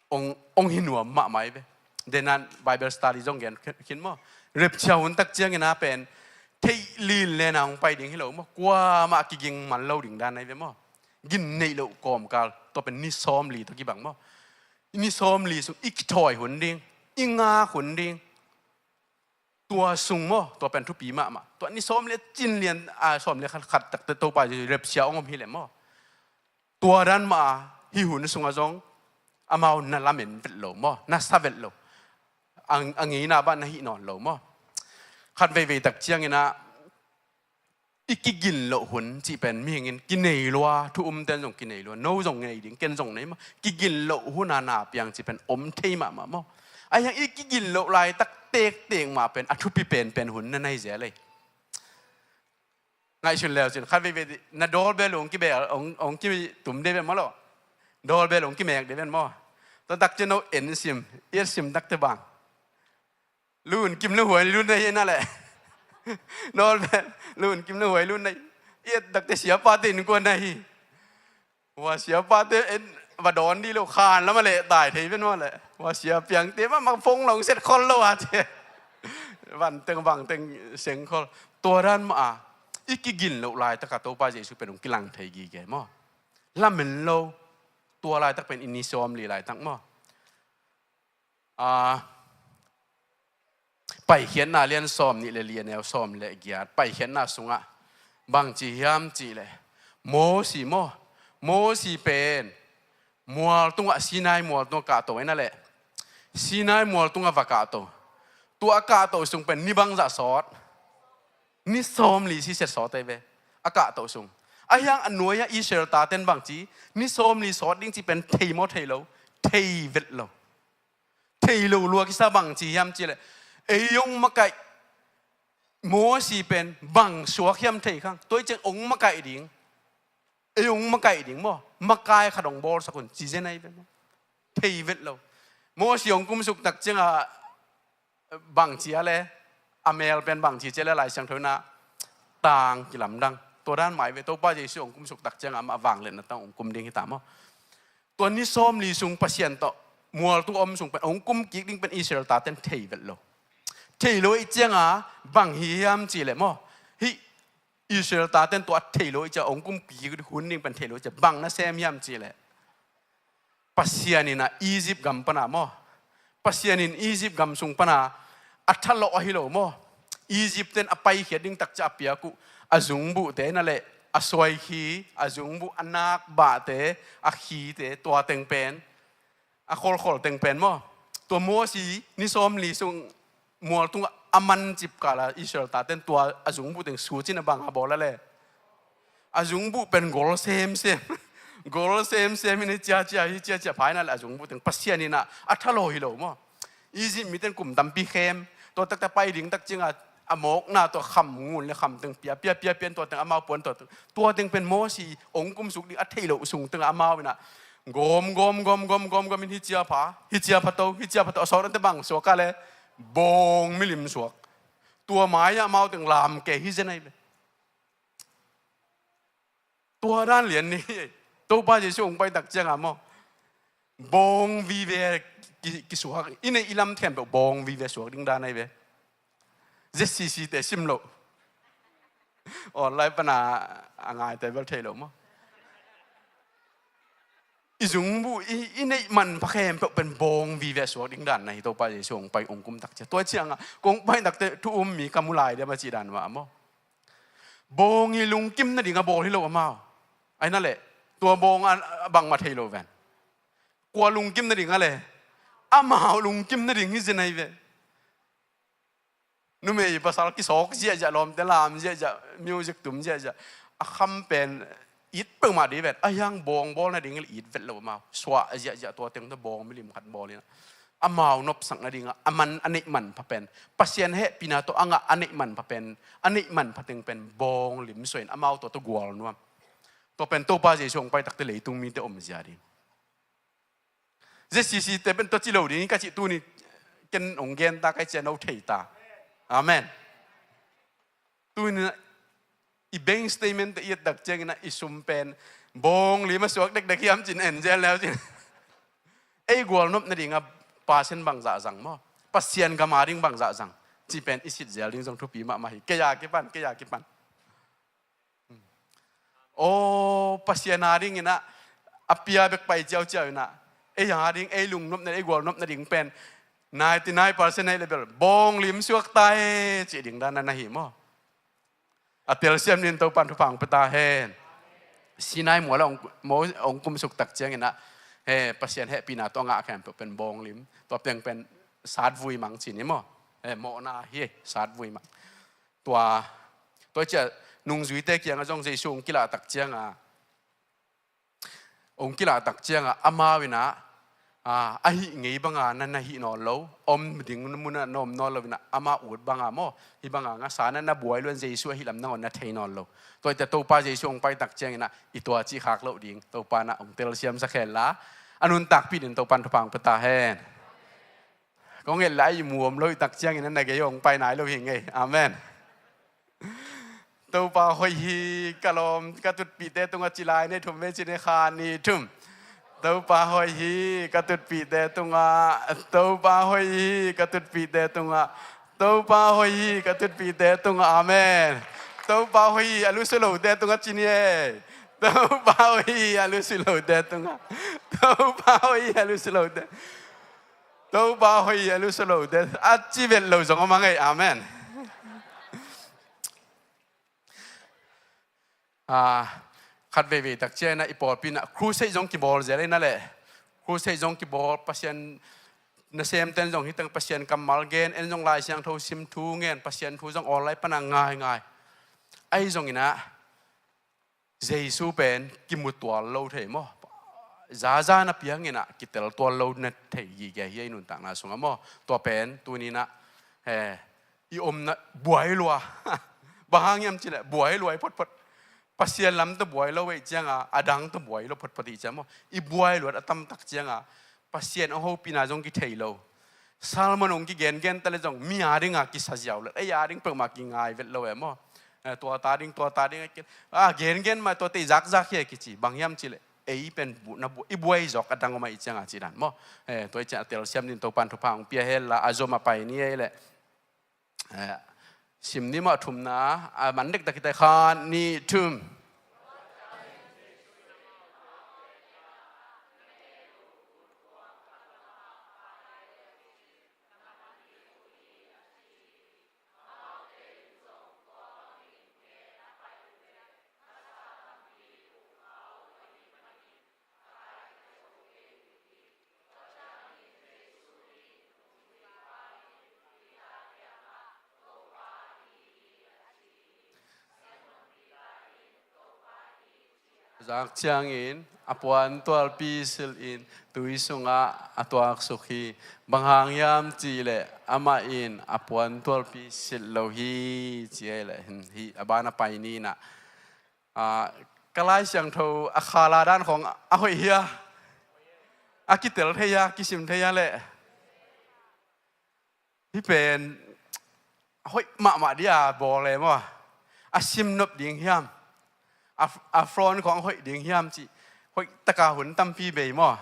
hong, hong hi nuam mahmah hi ve. Denan Bible study zong gen khin maw? Rapture hun tak ciangin a pen theih lin lena hong pai ding hi lo maw? Kuamah kiging man lo ding dan ahi ve maw? Gin neih loh kawmkal, tua pen ni sawmli tawh kibang maw? Ni sawmli sung i kithawi hun ding, i ngak hun ding. Tua sung maw, tua pen thupi mahmah. Tua ni sawm le cin lian, a, sawm le khat, khat takte Topa Jesu rapture hong om hi leh maw? Tua dan mah a, hih hun sungah zong amau na lamen vet lo maw, na sa vet lo. A, a ngeina bah na hih nawn lo maw? Khat veivei tak ciangin ah, I kigin loh hun cih pen mihing in kinei lua, thu umten zong kinei lua, no zong nei ding, ken zong nei maw. Kigin loh hun a na piang cih pen om thei mahmah maw. Ahi hang i kigin loh laitak tektek mah pen a thupi penpen hun na nei zel ei. Ngaihsun leu cin khat veivei na doorbell hong kibel, hong, hong kitum dei ven maw lo. Doorbell hong kimek dei ven maw. Tua tak cin no en sim, i et sim tak te bang. Lun kim na huai lun na hi na leh. Doorbell, lun kim na huai lun na hi. I et tak te siapa te innkuan na hi. Hua siapa te en va dawn dih lo khan lam a leh tai thei ven maw leh. Hua sia piang te mah, mah phone long set khol lo a ci. Van teng bang teng seng khol. Tua dan mah a i kigin loh laitak a Topa Jesu pen hong kilang thei gige maw. Lamen lo. Tua laitak pen i ni sawmli laitak maw. A, Paikhiatna lian sawmnih le li a neu sawm le giat. Paikhiatna sungah bang ci hiam cih leh, Mosi maw, Mosi pen mual tungah, Sinai mual tungah kahto hi na leh. Sinai mual tungah va kahto. Tua a kahto sung pen ni bangzah sawt? Ni sawmli siset sawt ei ve. A kahto sung. Ahi hang a nuai-ah Israel taten bang ci, ni sawmli sawt ding cih pen thei maw thei lo? Thei vet lo. Thei lo lua kisa, bang ci hiam cih leh, ei hong makaih Mosi pen bang suak hiam thei khang. Tua hi ciang hong makaih ding. Ei hong makaih ding maw. Makai khat hong bawlsak un ci zen ahi pen maw. Thei vet lo. Mosi hong kumsuk tak ciangah bang ci a leh, a mel pen bang ci ci a leh Lai Siangtho in ah tang kilamdang. Tua dan mah hi ve, Topa Jesu hong kumsuk tak ciangah amah vangliatna tang hong kum ding hi ta maw. Tua ni sawmli sung Pasian tawh mual tung a om sung pen hong kum kik ding pen Israel taten thei vet lo. Thei lo ahih ciangah bang hi hiam cih leh maw. Hih Israel taten tua thei lo ahih ciangah hong kum kik hun ding pen thei lo ahih ciangah bang na sem hiam cih leh. Pasian in ah Egypt gam pana maw. Pasian in Egypt gam sung pana a thalawh ahi lo maw. Egypt ten a paikhiat ding tak ciang a piak uh a zungbuhte na leh, a suaikhi, a zungbuh, a nakbahte, a khite, tua teng pen, a kholkhol teng pen maw. Tua Mosi ni sawmli sung mual tungah a man cip kala Israel taten tua a zungbuh teng sucin a bang a bawl a leh. A zungbuh pen gol semsem. Gol semsem in hi ciacia, hi ciacia pha hi na leh a zungbuh teng Pasian in ah a thalawh hi lo maw. Egypt miten kum tampi khem. Tua takte pai ding tak ciangah a mawkna tua kham ngun le kham teng pia, pia, pia, pia, tua teng amau puan tua teng. Tua teng pen Mosi hong kumsuk ding a thei lo sung tengah amau in ah gawm, gawm, gawm, gawm, gawm, gawm in hi cia pha, hi cia pha to, hi cia pha to, a sawt ante bang suak a leh, bawng milim suak. Tua mai-ah amau teng lam kei hi zen ahi ve. Tua dan lian ni. Topa Jesu hong pai tak ciangah maw, bawng vive ki, kisuak. I neih i lam khempeuh bawng vive suak ding dan ahi ve. Z C C te sim lo. Online pana a ngaite bel thei lo maw. I zungbuh, i, i neih manpha khempeuh pen bawng vive suak ding dan na hi. Topa Jesu hong pai hong kum tak ciang. Tua ciangah kong pai takte thu um mi ka mu lai diam a cih dan mah maw. Bawng hi lungkim nading a bawl hi lo amau. Ahi na leh, tua bawng a bangmah thei lo ven. Kua lungkim nading a leh, amau lungkim nading hi zen ahi ve. Numei pasal kisawk ziahziah, lawmte lam ziahziah, music tum ziahziah. A kham pen it peuhmah dih vet. Ahi hang bawng bawl nading it vet lo amau. Suah ziahziah, tua teng tawh bawng milim khat bawl in ah. Amau nopsak nadingah a man, a neih manpha pen, Pasian hehpihna tawh a ngah a neih manpha pen, a neih manpha teng pen bawng lim suah in amau tua tawh gual nuam. Tua pen Topa Jesu hong pai takte leitung mite om zia ding. Z C C te pen tua ci lo ding ka cih tuni ken hong gen ta, ka i ciah no thei ta. Amen. Tuni i bank statement te i et dak ciangin ah i sum pen bawng lim a suak dekdek hiam cin en zel leu cin. Ei gual nop nading a percent bangzah zang maw? Pasian gam a ding bangzah zang? Ci pen i sit zel ding zong thupi mahmah hi. Kei a kipan, kei a kipan. Aw, Pasian a dingin ah a pia bek pai ciauciau in ah, ei a ding, ei lungnop nading, ei gual nop nading pen ninety nine percent ei le bel bawng lim suak ta e, cih ding dan na hi maw? A telsiam nin Topan thupha hong pia ta hen. Sinai mual ah hong, maw, hong kumsuk tak ciangin ah, he, Pasian hehpihna tawh a ngah khempeuh pen bawng lim. Tua piang pen satvui mang ci ni maw? He, mawhna hi, satvui mang. Tua, tua ciah Nungzuite kiangah zong Jesu hong kilahtak cianga, hong kilahtak cianga amau inah, a, ahih ngei banga na na hih nawn lo, om ding munah na om nawn lo inah amau ut banga maw, hih banga ngasa na na buai luan Jesu ahih lam nangawn na thei nawn lo. Tua ite Topa Jesu hong paitak cianginah i tua cih khak loh ding Topa inah hong telsiamsak henla, a nuntakpih ding Topa in thupha hong pia ta hen. Kong et le a ihmu om lo i tak ciangin a na gei hong pai nai lo hi ngei. Amen. Topa hoih hi, ka lawm, ka tutpihte tungah ci lai, nei thum vei ci, nei khat, nih, thum. Topa hoih hi, ka tutpihte tungah. Topa hoih hi, ka tutpihte tungah. Topa hoih hi, ka tutpihte tungah. Amen. Topa hoih hi, a lusu lote tungah ci ni ei. Topa hoih hi, a lusu lote tungah. Topa hoih hi, a lusu lote. Topa hoih hi, a lusu lote. A ci vet lo zong om a ngei. Amen. A, khat veivei tak ciangin ah i pawlpi in ah crusade zong kibawl zel ei na leh. Crusade zong kibawl, Pasian nasemten zong hi teng Pasian kammal gen, en zong Lai Siangtho sim, thu ngen, Pasian thu zong online pan a ngaingai. Ahi zongin ah Jesu pen kimutual lo thei maw? Zaza na piangin ah kiteltual lo na thei gige hi ei nuntakna sungah maw? Tua pen tuni in ah, eh, i omna buai lua. Bang hang hiam cileh buai lua i photphot. Pasian lam tawh buai lo ei cianga, a dang tawh buai lo photphot i ciang maw? I buai luat a tamtak cianga Pasian a hopihna zong kithei lo. Sermon hong kigengen ta le zong mi a dinga kisa ziau le, ei a ding peuhmah kingai vet lo e maw? Eh, tua ta ding, tua ta ding, a, gengen mah tuate i zakzak hi a kici. Bang hiam cileh ei pen bu-, na bu-, i buai zawk a dang om a i cianga ci dan maw? Eh, tua i ciang a telsiam din Topan thupha hong pia henla, a zom a pai ni ei leh. Eh, sim ni mah, thumna, a man dektak hi ta, khat, nih, thum. Zak ciangin a puantualpi silhin tui sungah a tuaksuk hi. Bang hang hiam cihleh amah in a puantualpi silh lo hi, ci ei leh. Hi a ban a pai ni in ah, ah, ka Lai Siangtho a khala dan khawng a hoih hi a, a kitel thei a, kisim thei a leh. Hih pen hoih mahmah dia bawl e maw? A sim nop ding hiam? A, a front khawng hoih ding hiam cih hoih taka hun tampi bei maw?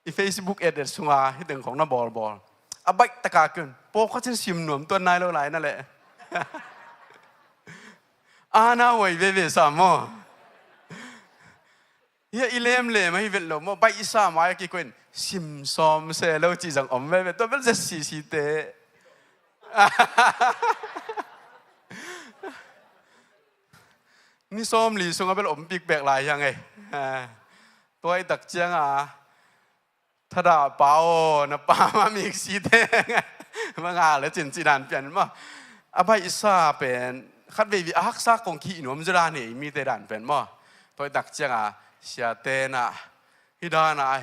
I Facebook et et sunga hih teng khawng na bawlbawl. A baih taka kun pawlkhat in sim nuam tuan nai lo lai na leh. A na huai veve sa maw? Hia i lemlem ahi vet lo maw? Baihsa mai a kikoih in sim sawm se lo cih zong om veve. Tua bel zet sisite. Ni sawmli sungah bel om pikpek lai hiang ei. Tua i tak cianga thadah pa aw, na pa mah miksi teng. Manga le cin ci dan pian maw? A baihsa pen khat veivi a haksa kong kihih nuam zaw dan hi ei mite dan pen maw? Tua i tak cianga siate na hi dana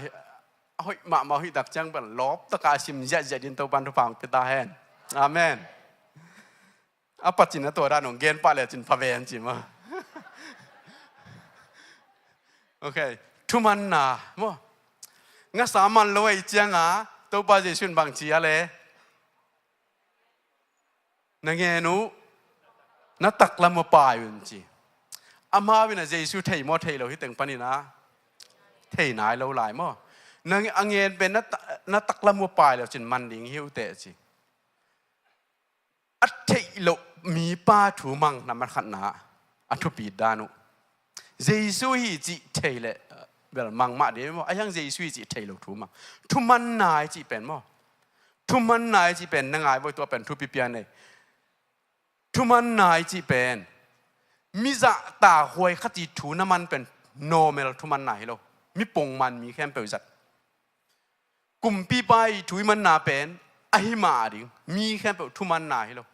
a hoih mahmah hih tak ciang pen lawp taka a sim ziahziah din Topan thupha hong pia ta hen. Amen. A pacin a tua dan hong gen pah le cin pha ven ci maw? Ok. Thumanna maw? Ngasa man lo ei cianga Topa Jesu in bang ci a le? Na ngen uh, na taklam uh pai un ci. Amau in a Jesu thei maw thei lo hih teng panin a? Thei nai lo lai maw? Na nge-, a ngen pen na ta-, na taklam uh pai lo cin man ding hi uh teh ci. A theih loh mipa thu mang na man khatna a thupi dan uh. Jesu hi cih thei leh bel mang mah ding maw? A hiang Jesu hi cih thei lo thu mang. Thumanna i cih pen maw? Thumanna i cih pen na ngai voi, tua pen thupi pian ei. Thumanna i cih pen mi zahtakhuai khat i thu na man pen normal thumanna hi lo. Mi pongman mi khempeuh zat. Kumpipa i thu i manna pen ahi mah ding, mi khempeuh thumanna hi lo.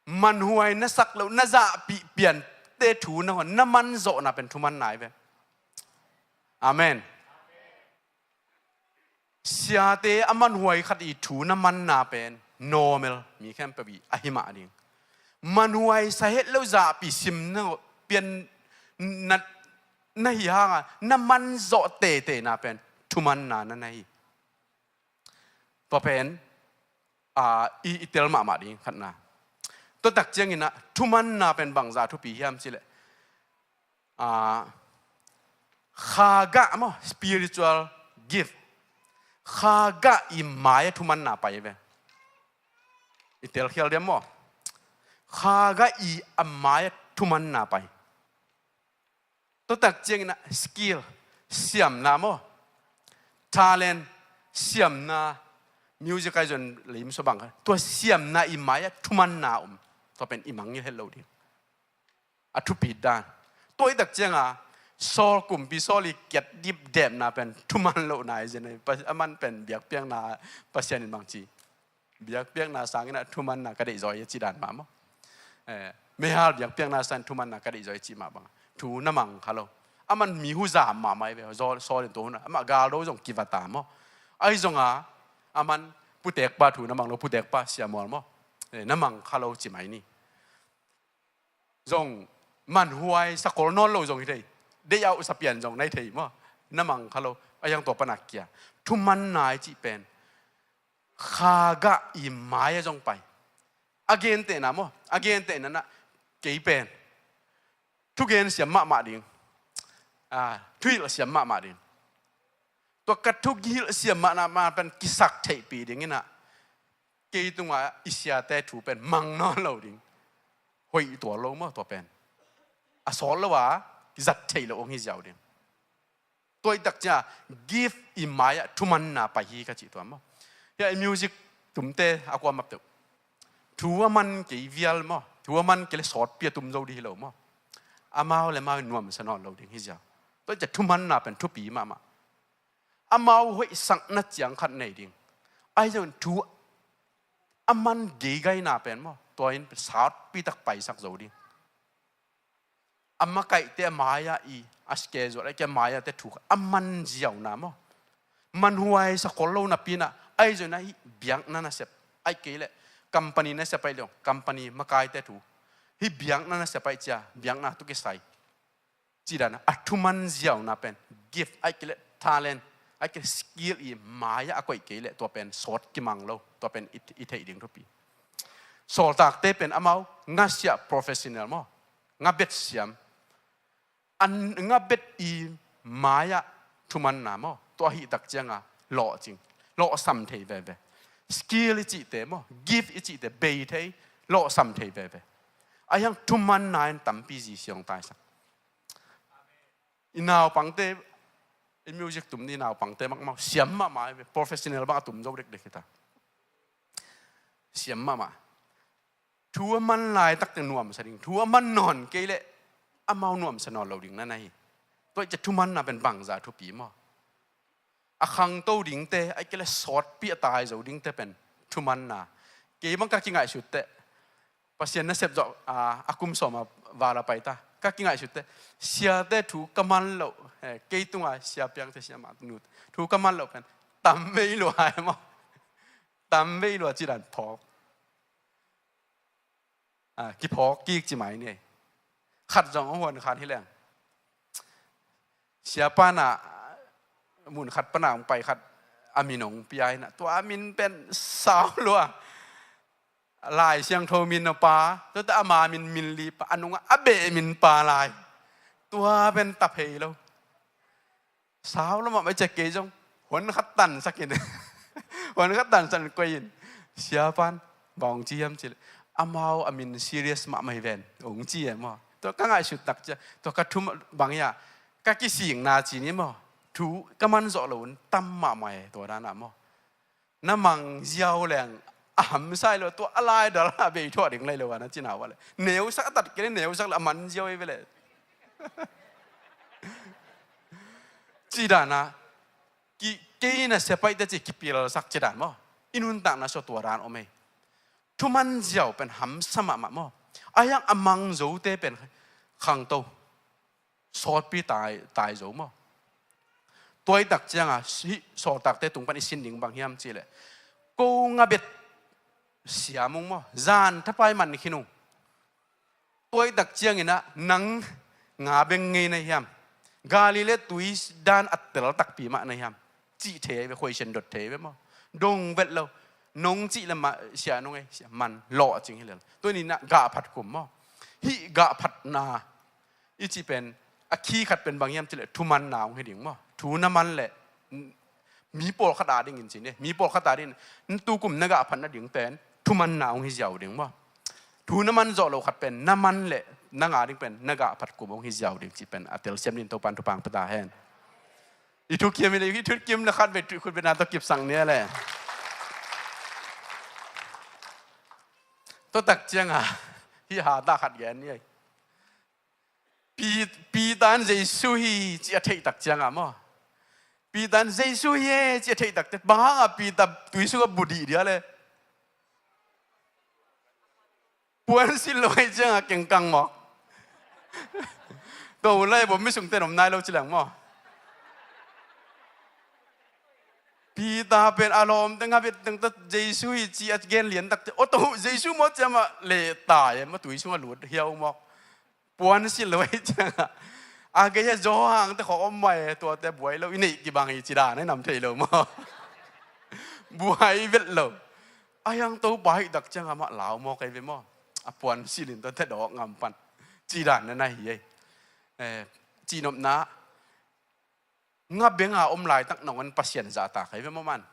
Manhuai na sak loh, na zahpih pian siate thu na, na manzawhna pen thumanna hi ve. Amen. Siate a manhuai khat i thu na manna pen normal, mi khempeuh i a hi mah ding. Manhuai sa het lo zahpi sim na pian na, na hi hanga na manzawh tetena pen thumanna na na hi. Tua pen a, i, i tel mahmah ding khatna. Tua tak ciangin ah thumanna pen bangza thupi hiam cileh, a, kha gah maw, spiritual gift, kha gah i mai-ah thumanna pai ve. I telkhial diam maw? Kha gah i a mai-ah thumanna pai. Tua tak ciangin ah skill, siamna maw, talent, siamna, music ai zon leimso bang kha, tua siamna i mai-ah thumanna om. Tua pen i mangngilh het lo ding. A thupit dan. Tua i tak cianga Saul, kumpi Saul i kiat dipdepna pen thuman lohna i zen a, aman pen biakpiakna Pasian in bangci, biakpiakna sangin ah thumanna ka deihzaw hi a ci dan mah maw? Eh, meihal biakpiakna sangin thumanna ka deihzaw hi a ci mah bang thu na mang kha lo. Aman mi huzam mahmah hi ve. Saul, Saul in tua hun ah amah galdo zong kiva ta maw? Ahi zonga aman putekpa thu na mang lo, putekpa Samuel maw? Eh, na mang kha lo ci mai ni. Zong manhuai sakol nawn lo zong hi thei. Deih auh sapian zong na hi thei maw? Na mang kha lo. A hiang tua pana kia thumanna i cih pen kha gah i mai-ah zong pai. A gentehna maw? A gentehna na kei pen thugen siam mahmah ding. A, thuhilh siam mahmah ding. Tua ka thuhilh siam mahmah pen kisak theihpih dingin ah kei tunga i siate thu pen mang nawn lo ding. Hoih tuar lo maw tua pen? A sawt lo a, kizat theih lo hong hi ziau ding. Tua i tak cia gift i mai-ah thumanna pai hi ka cih tua maw? Hia i music tumte a kuamah peuh thu a man kei vial maw, thu a man kei le sawtpi a tum zo ding hi lo maw? Amau le amau nuamsa nawn lo ding hi ziau. Tua i cia thumanna pen thupi mahmah. Amau hoihsakna ciang khat nei ding. Ahi zongin thu a man geigaina pen maw, tua in sawtpi tak paisak zo ding. A makaihte a mai-ah i, a schedule, a mai-ah te thu a man ziauna maw? Manhuai sakol lo napi-in ah, ahi zongin ah hih biakna nasep, ahih kei leh company nasep ahih leh company makaite thu, hih biakna nasep ahih cia biakna tawh kisai cih dan a thuman ziauna pen gift, ahih kei leh talent, ahih kei leh skill i mai-ah a koih kei leh tua pen sawt kimang lo, tua pen i, i theih ding thupi. Sawltakte pen amau ngasiah professional maw, ngabet siam, a ngabet i mai-ah thumanna maw, tua ahih tak cianga lawhcing, lawhsam thei veve. Skill i cihte maw, gift i cihte bei thei, lawhsam thei veve. Ahi hang thumanna in tampi zi siang taisak. I naupangte, i music tum ni naupangte mahmah, siam mahmah, professional bang a tum zo dekdek hi ta. Siam mahmah. Thu a man laitak teng nuamsa ding, thu a man nawn kei leh amau nuamsa nawn lo ding na na hi. Tua i cia thumanna pen bangza thupi maw? A khangto dingte, ahih kei leh sawtpi a tai zo dingte pen thumanna. Kei bang ka kingaihsut teh, Pasian nasep zawh a, a kum sawm a val a pai ta. Ka kingaihsut teh, siate thu ka man loh, eh, kei tunga sia piangte, sia mah nute thu ka man loh pen tam vei lua hi maw? Tam vei lua ci dan phawk. Ah, kiphawk kik ci mai ni. Khat zong hong huan khan hi leng. Siapa na mun khat pana hong pai khat a min hong pia hi na. Tua a min pen sau lua. Lai Siangtho min a pa. Tua ta ama min, min li pa. A nunga a beh min pa lai. Tua pen ta phei lo. Sau lo mah mai cia kei zong. Huan khat tansak in. Huan khat tansak in koih in. Siapan, bang hong ci hiam cih leh, amau a min serious mahmah hi ven. Hong ci e maw? Tua ka ngaihsut tak cia. Tua ka thum bang hia. Ka kisingna ci ni maw? Thu ka man zawh lo un tam mahmah e tua dan ah maw? Na mang ziau leng a hamsa hi lo, tua a laidal a bei thuah ding lai lo a na cina uh a le. Neusak a tat kei le neusak le a man ziau hi ve le. Ci dan a, ki, kei na sia paihte ci kipilsak ci dan maw? I nuntakna sua tua dan om ei. Thuman ziau pen hamsa mahmah maw? Ahi hang a mang zote pen, khangto, sawtpi tai, tai zo maw. Tuaitak cianga hih sawltakte tung pan i sin ding bang hiam cihleh, ko ngabet siam ung maw, zan thapai man khin ung. Tuaitak cianginah nang nga beng ngei na hiam? Galilee tui dan a tel takpi mah na hiam? Cih thei ve, khuaisian dot thei ve maw. Dong vet lo. Nong cih le mah sia nong ei, sia man lawh cing hi lel. Tuninah gahphat kum maw. Hih gahphatna i cih pen a khi khat pen bang hiam cihleh, thumanna hong hi ding maw. Thu na man leh mi pawlkhat a dingin ci ni, mi pawlkhat a dingin tukum na gahphat nading pen thumanna hong hi ziau ding maw. Thu na man zawh lo khat pen na man leh na nga ding pen na gahphat kum hong hi ziau ding cih pen a telsiam dingin Topan thupha pia ta hen. I thukim i, i thukim na khat ve, khut ve na tawh kipsak ni a le. Tuaitak cianga hih hata khat gen ni ei. Pi-, Peter in Jesu hi ci a theihtak cianga maw. Peter in Jesu hi e ci a theihtak te, bang hanga Peter tui sungah bu dih dia le? Puansilh lo ei cianga kengkang maw. Tua lai bom mi sungte nom nai lo ci leng maw. Peter pen a lawmte ngabet tengte Jesu hi ci a gen liantakte, aw, tua Jesu maw ciamah leh tai e maw, tui sungah lut hiau maw. Puansilh lo ei cianga a gei a Johan te khawk om mai, tuate buai lo, i neih kibang hi ci dan ei nam thei lo maw. Buai vet lo. A hiang Topa hihtak cianga mah lau maw kei ve maw. A puansilh in tuate dawk ngam pan ci dan na na hi ei. Eh, cihnopna, nga benga om laitak nangawn Pasian zahtak hi ve maw man.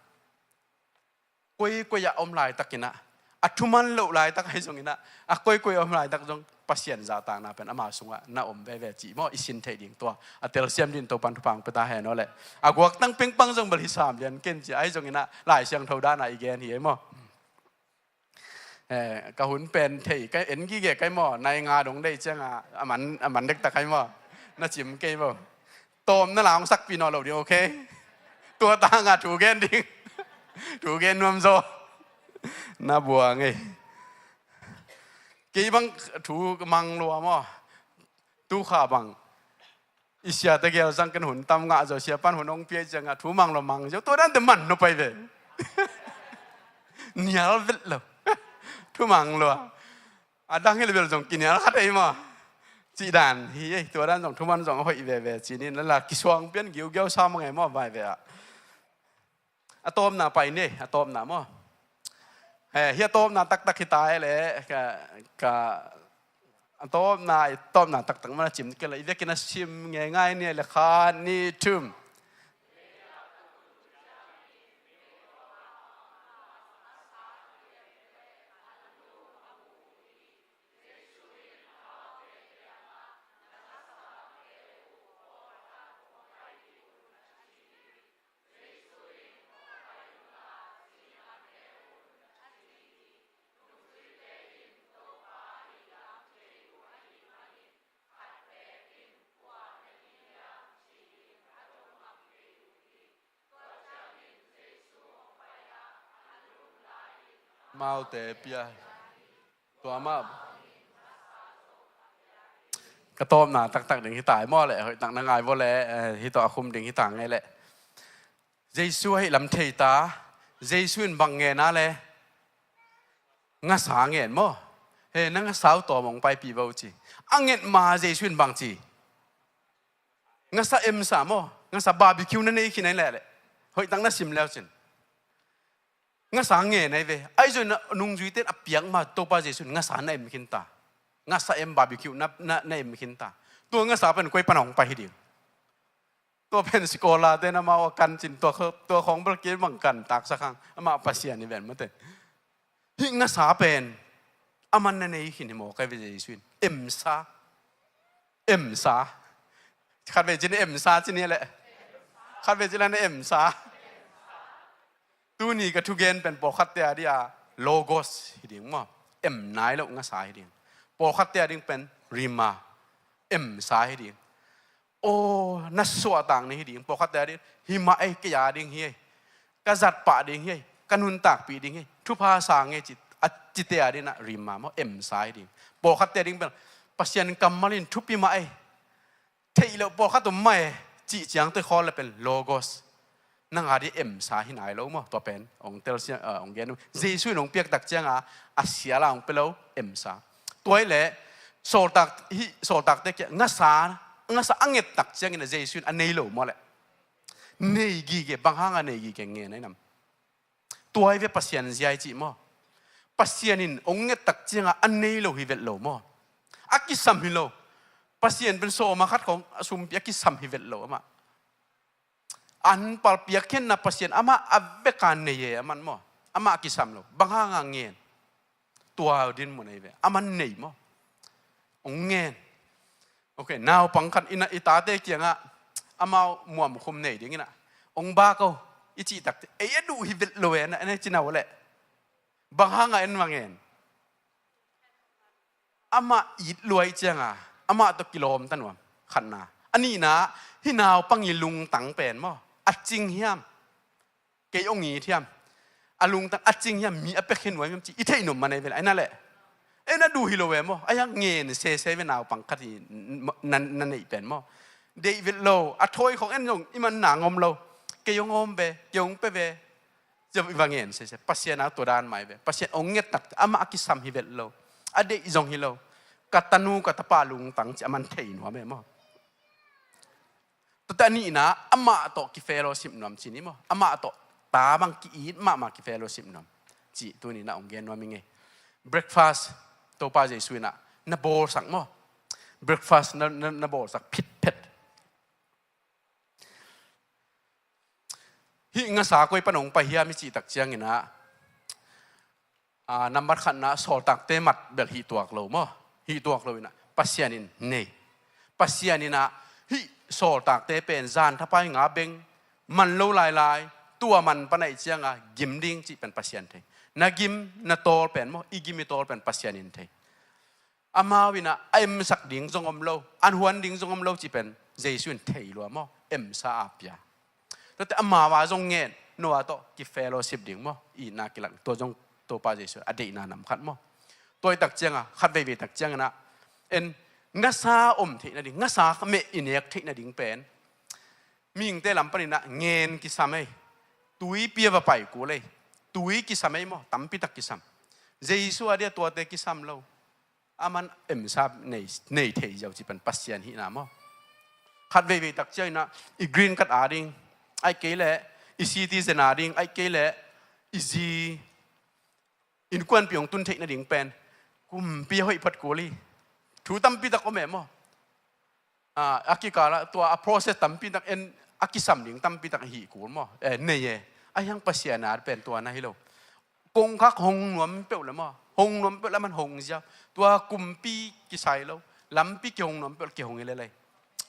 Koikoi a om laitakinah, a thuman loh laitak ahi zonginah, a koikoi a om laitak zong Pasian zahtakna pen ama sungah na om veve cih maw, i sin theih ding tua a telsiam dingin Topan thupha pia ta hen aw leh. A guaktang pengpang zong bel hi sam lian ken ci ahi zonginah Lai Siangtho dana i gen hi ei maw. Eh, ka hun pen thei, ka en gige kai maw, nai nga dong dei cianga, a man, a man dektak kai maw, na cim kei maw. Tawm na la hong sakpih nawn lo ding, ok? Tua tanga thu gen ding. Thu gen nuam zaw. Na buang ei. Kei bang thu mang lua maw. Tu kha bang i siate gel zang ken hun tam ngah zaw, sia pan hun hong pia cianga thu mang lo mang zaw, tua dante man no pai ve. Nial vet lo. Thu mang lo a, a dang hi le bel zong kinial khat ei maw. Cih dan hi ei, tua dan zong thuman zong a hoih veve ci ni, na la kisuang pian giugiau sa mang ei maw, vai ve a. A tawpna pai ni, a tawpna maw. Eh, hi a tawpna taktak hi ta e le, ka, ka, a tawpna, a tawpna taktak mana cim kei le, i vekin a sim ngeingai ni le, khat, nih, thum. Amaute pia. Tua mah ka tawpna taktak ding hi ta ei maw le, hoih tak na ngai vua le, eh, hi tawh a khum ding hi ta ngei le. Jesu ahi lam thei ta, Jesu in bang ngen a le, ngasa ngen maw. He, na ngasa uh tawm hong paipih vo ci. A nget ma Jesu in bang ci. Ngasa emsa maw, ngasa barbecue na nei khin a in leh leh. Hoih tak na sim leu cin. Ngasa ngen ahi ve. Ahi zong nungzuite in a piak ma Topa Jesu in ngasa na em khin ta. Ngasa em barbecue na, na, na em khin ta. Tua ngasa pen koi pan hong pai hi ding. Tua pen sikola te na mau a kan cin tua kho-, tua khong bel kei bang kan taksa khang. Amah Pasian hi ven mate. Hih ngasa pen a man na nei khin hi maw, kai ve Jesu in. Emsa. Emsa. Khat ve cin emsa cin hi leh. Khat ve cin la na emsa. Tuni ka thugen pen pawlkhatte a dia logos hi ding maw. Em nai lo ngasa hi ding. Pawlkhatte a ding pen rhema. Emsa hi ding. Aw, na suahtak ni hi ding. Pawlkhatte a ding, hi mah ei, kei a ding hi ei. Ka zat pah ding hi ei. Ka nuntakpih ding hi ei. Thupha sa ngei ci, a cite a ding na rhema maw, emsa hi ding. Pawlkhatte a ding pen, Pasian kammal in thupi mah ei, theih loh pawlkhat om mah ei, cih ciang tawh i khawl le pen logos. Nang a ding emsa hi nai lo maw, tua pen hong telsiam, ah, hong gen uh. Jesu in hong piak tak ciang a, a sial a hong pia lo, emsa. Tua hi leh sawltak, hih sawltakte kiang ngasa, ngasa a nget tak ciangin a Jesu in a nei lo maw leh. Nei gige, bang hang a nei gige ngen a i nam. Tua hi ve Pasian zia i cih maw. Pasian in hong nget tak ciang a a nei lo hi vet lo maw. A kisam hi lo. Pasian pen sawm a khat khawng a sumpi a kisam hi vet lo amah. An palpi a khenna Pasian amah a vek a nei e, aman maw. Amah a kisam lo. Bang hang a ngen. Tua dinmun ahi ve. Aman nei maw. Hong ngen. Ok, naupang khat in a i tate kiangah amau muamkhum nei ding in a, hong bak o, i cih tak teh, ei a duh hi vet lo e, na, na ci nau leh. Bang hang a en va ngen. Amah it lua i ciang a, amah tawh kilawm ta nuam. Khatna. A nihna, hih naupang i lungtang pen maw. A cing hiam. Kei hong it hiam. A lungtang a cing hiam, mi a pia khe nuam hiam cih i theih nop man ei ve leh, ai na leh. Ei na duh hi lo ve maw. Ai a ngen sese ve naupang khat i na, na neih pen maw. Deih vet lo, a thawi khawng en zong i man nang om lo. Kei hong om ve, kei hong pia ve. Cia i va ngen sese. Pasian a tua dan mai ve. Pasian hong nget tak, amah a kisam hi vet lo. A deih zong hi lo. Ka tanu, ka tapa lungtang cih a man thei nuam e maw. Tua teh a nihna, amah tawh ki-fellowship nuam ci ni maw. Amah tawh ta bang ki-it mahmah ki-fellowship nuam. Cih tuni-in ah hong gen nuam ing ei. Breakfast, Topa Jesu in ah na bawlsak maw. Breakfast na, na, na bawlsak phitphet. Hih ngasa koi pan hong pai hiam i cih tak ciangin ah, a, nambat khatna sawltakte mat bel hih tuak lo maw. Hih tuak lo in ah Pasian in nei. Pasian in ah hih sawltakte pen zan thapai nga beng man lo lailai, tua man pan ahih ciang a gim ding cih pen Pasian thei. Na gim na tawl pen maw, i gim i tawl pen Pasian in thei. Amau in ah a emsak ding zong om lo, an huan ding zong om lo cih pen Jesu in thei lua maw, emsa a pia. Tua teh amau a zong ngen, no a tawh ki-fellowship ding maw, itna kilak, tua zong Topa Jesu a deihna nam khat maw. Tua i tak ciang a, khat veivei tak ciangin ah, en, ngasa om theih nading, ngasa meh i nek theih nading pen mihingte lam panin ah ngen kisam ei. Tuipi a va pai kul ei. Tui kisam ei maw, tampi tak kisam. Jesu a dia tuate kisam lo. Aman emsa nei, nei thei ziau cih pen Pasian hihna maw. Khat veivei tak ciangin ah i green card a ding, ahih kei leh i citizen a ding, ahih kei leh i zi innkuanpih hong tun theih nading pen kumpi a hoih phot kul hi. Thu tampi tak om e maw. A, a kikal ah tua a process tampi tak en, a kisam ding tampi tak hih kul maw. Eh, nei e. Ahi hang Pasian a pen tua na hi lo. Kongkhak hong nuam peuh le maw, hong nuam peuh le man hong ziau. Tua kumpi kisai lo, lampi kihong nuam peuh le kihong hi lel ei.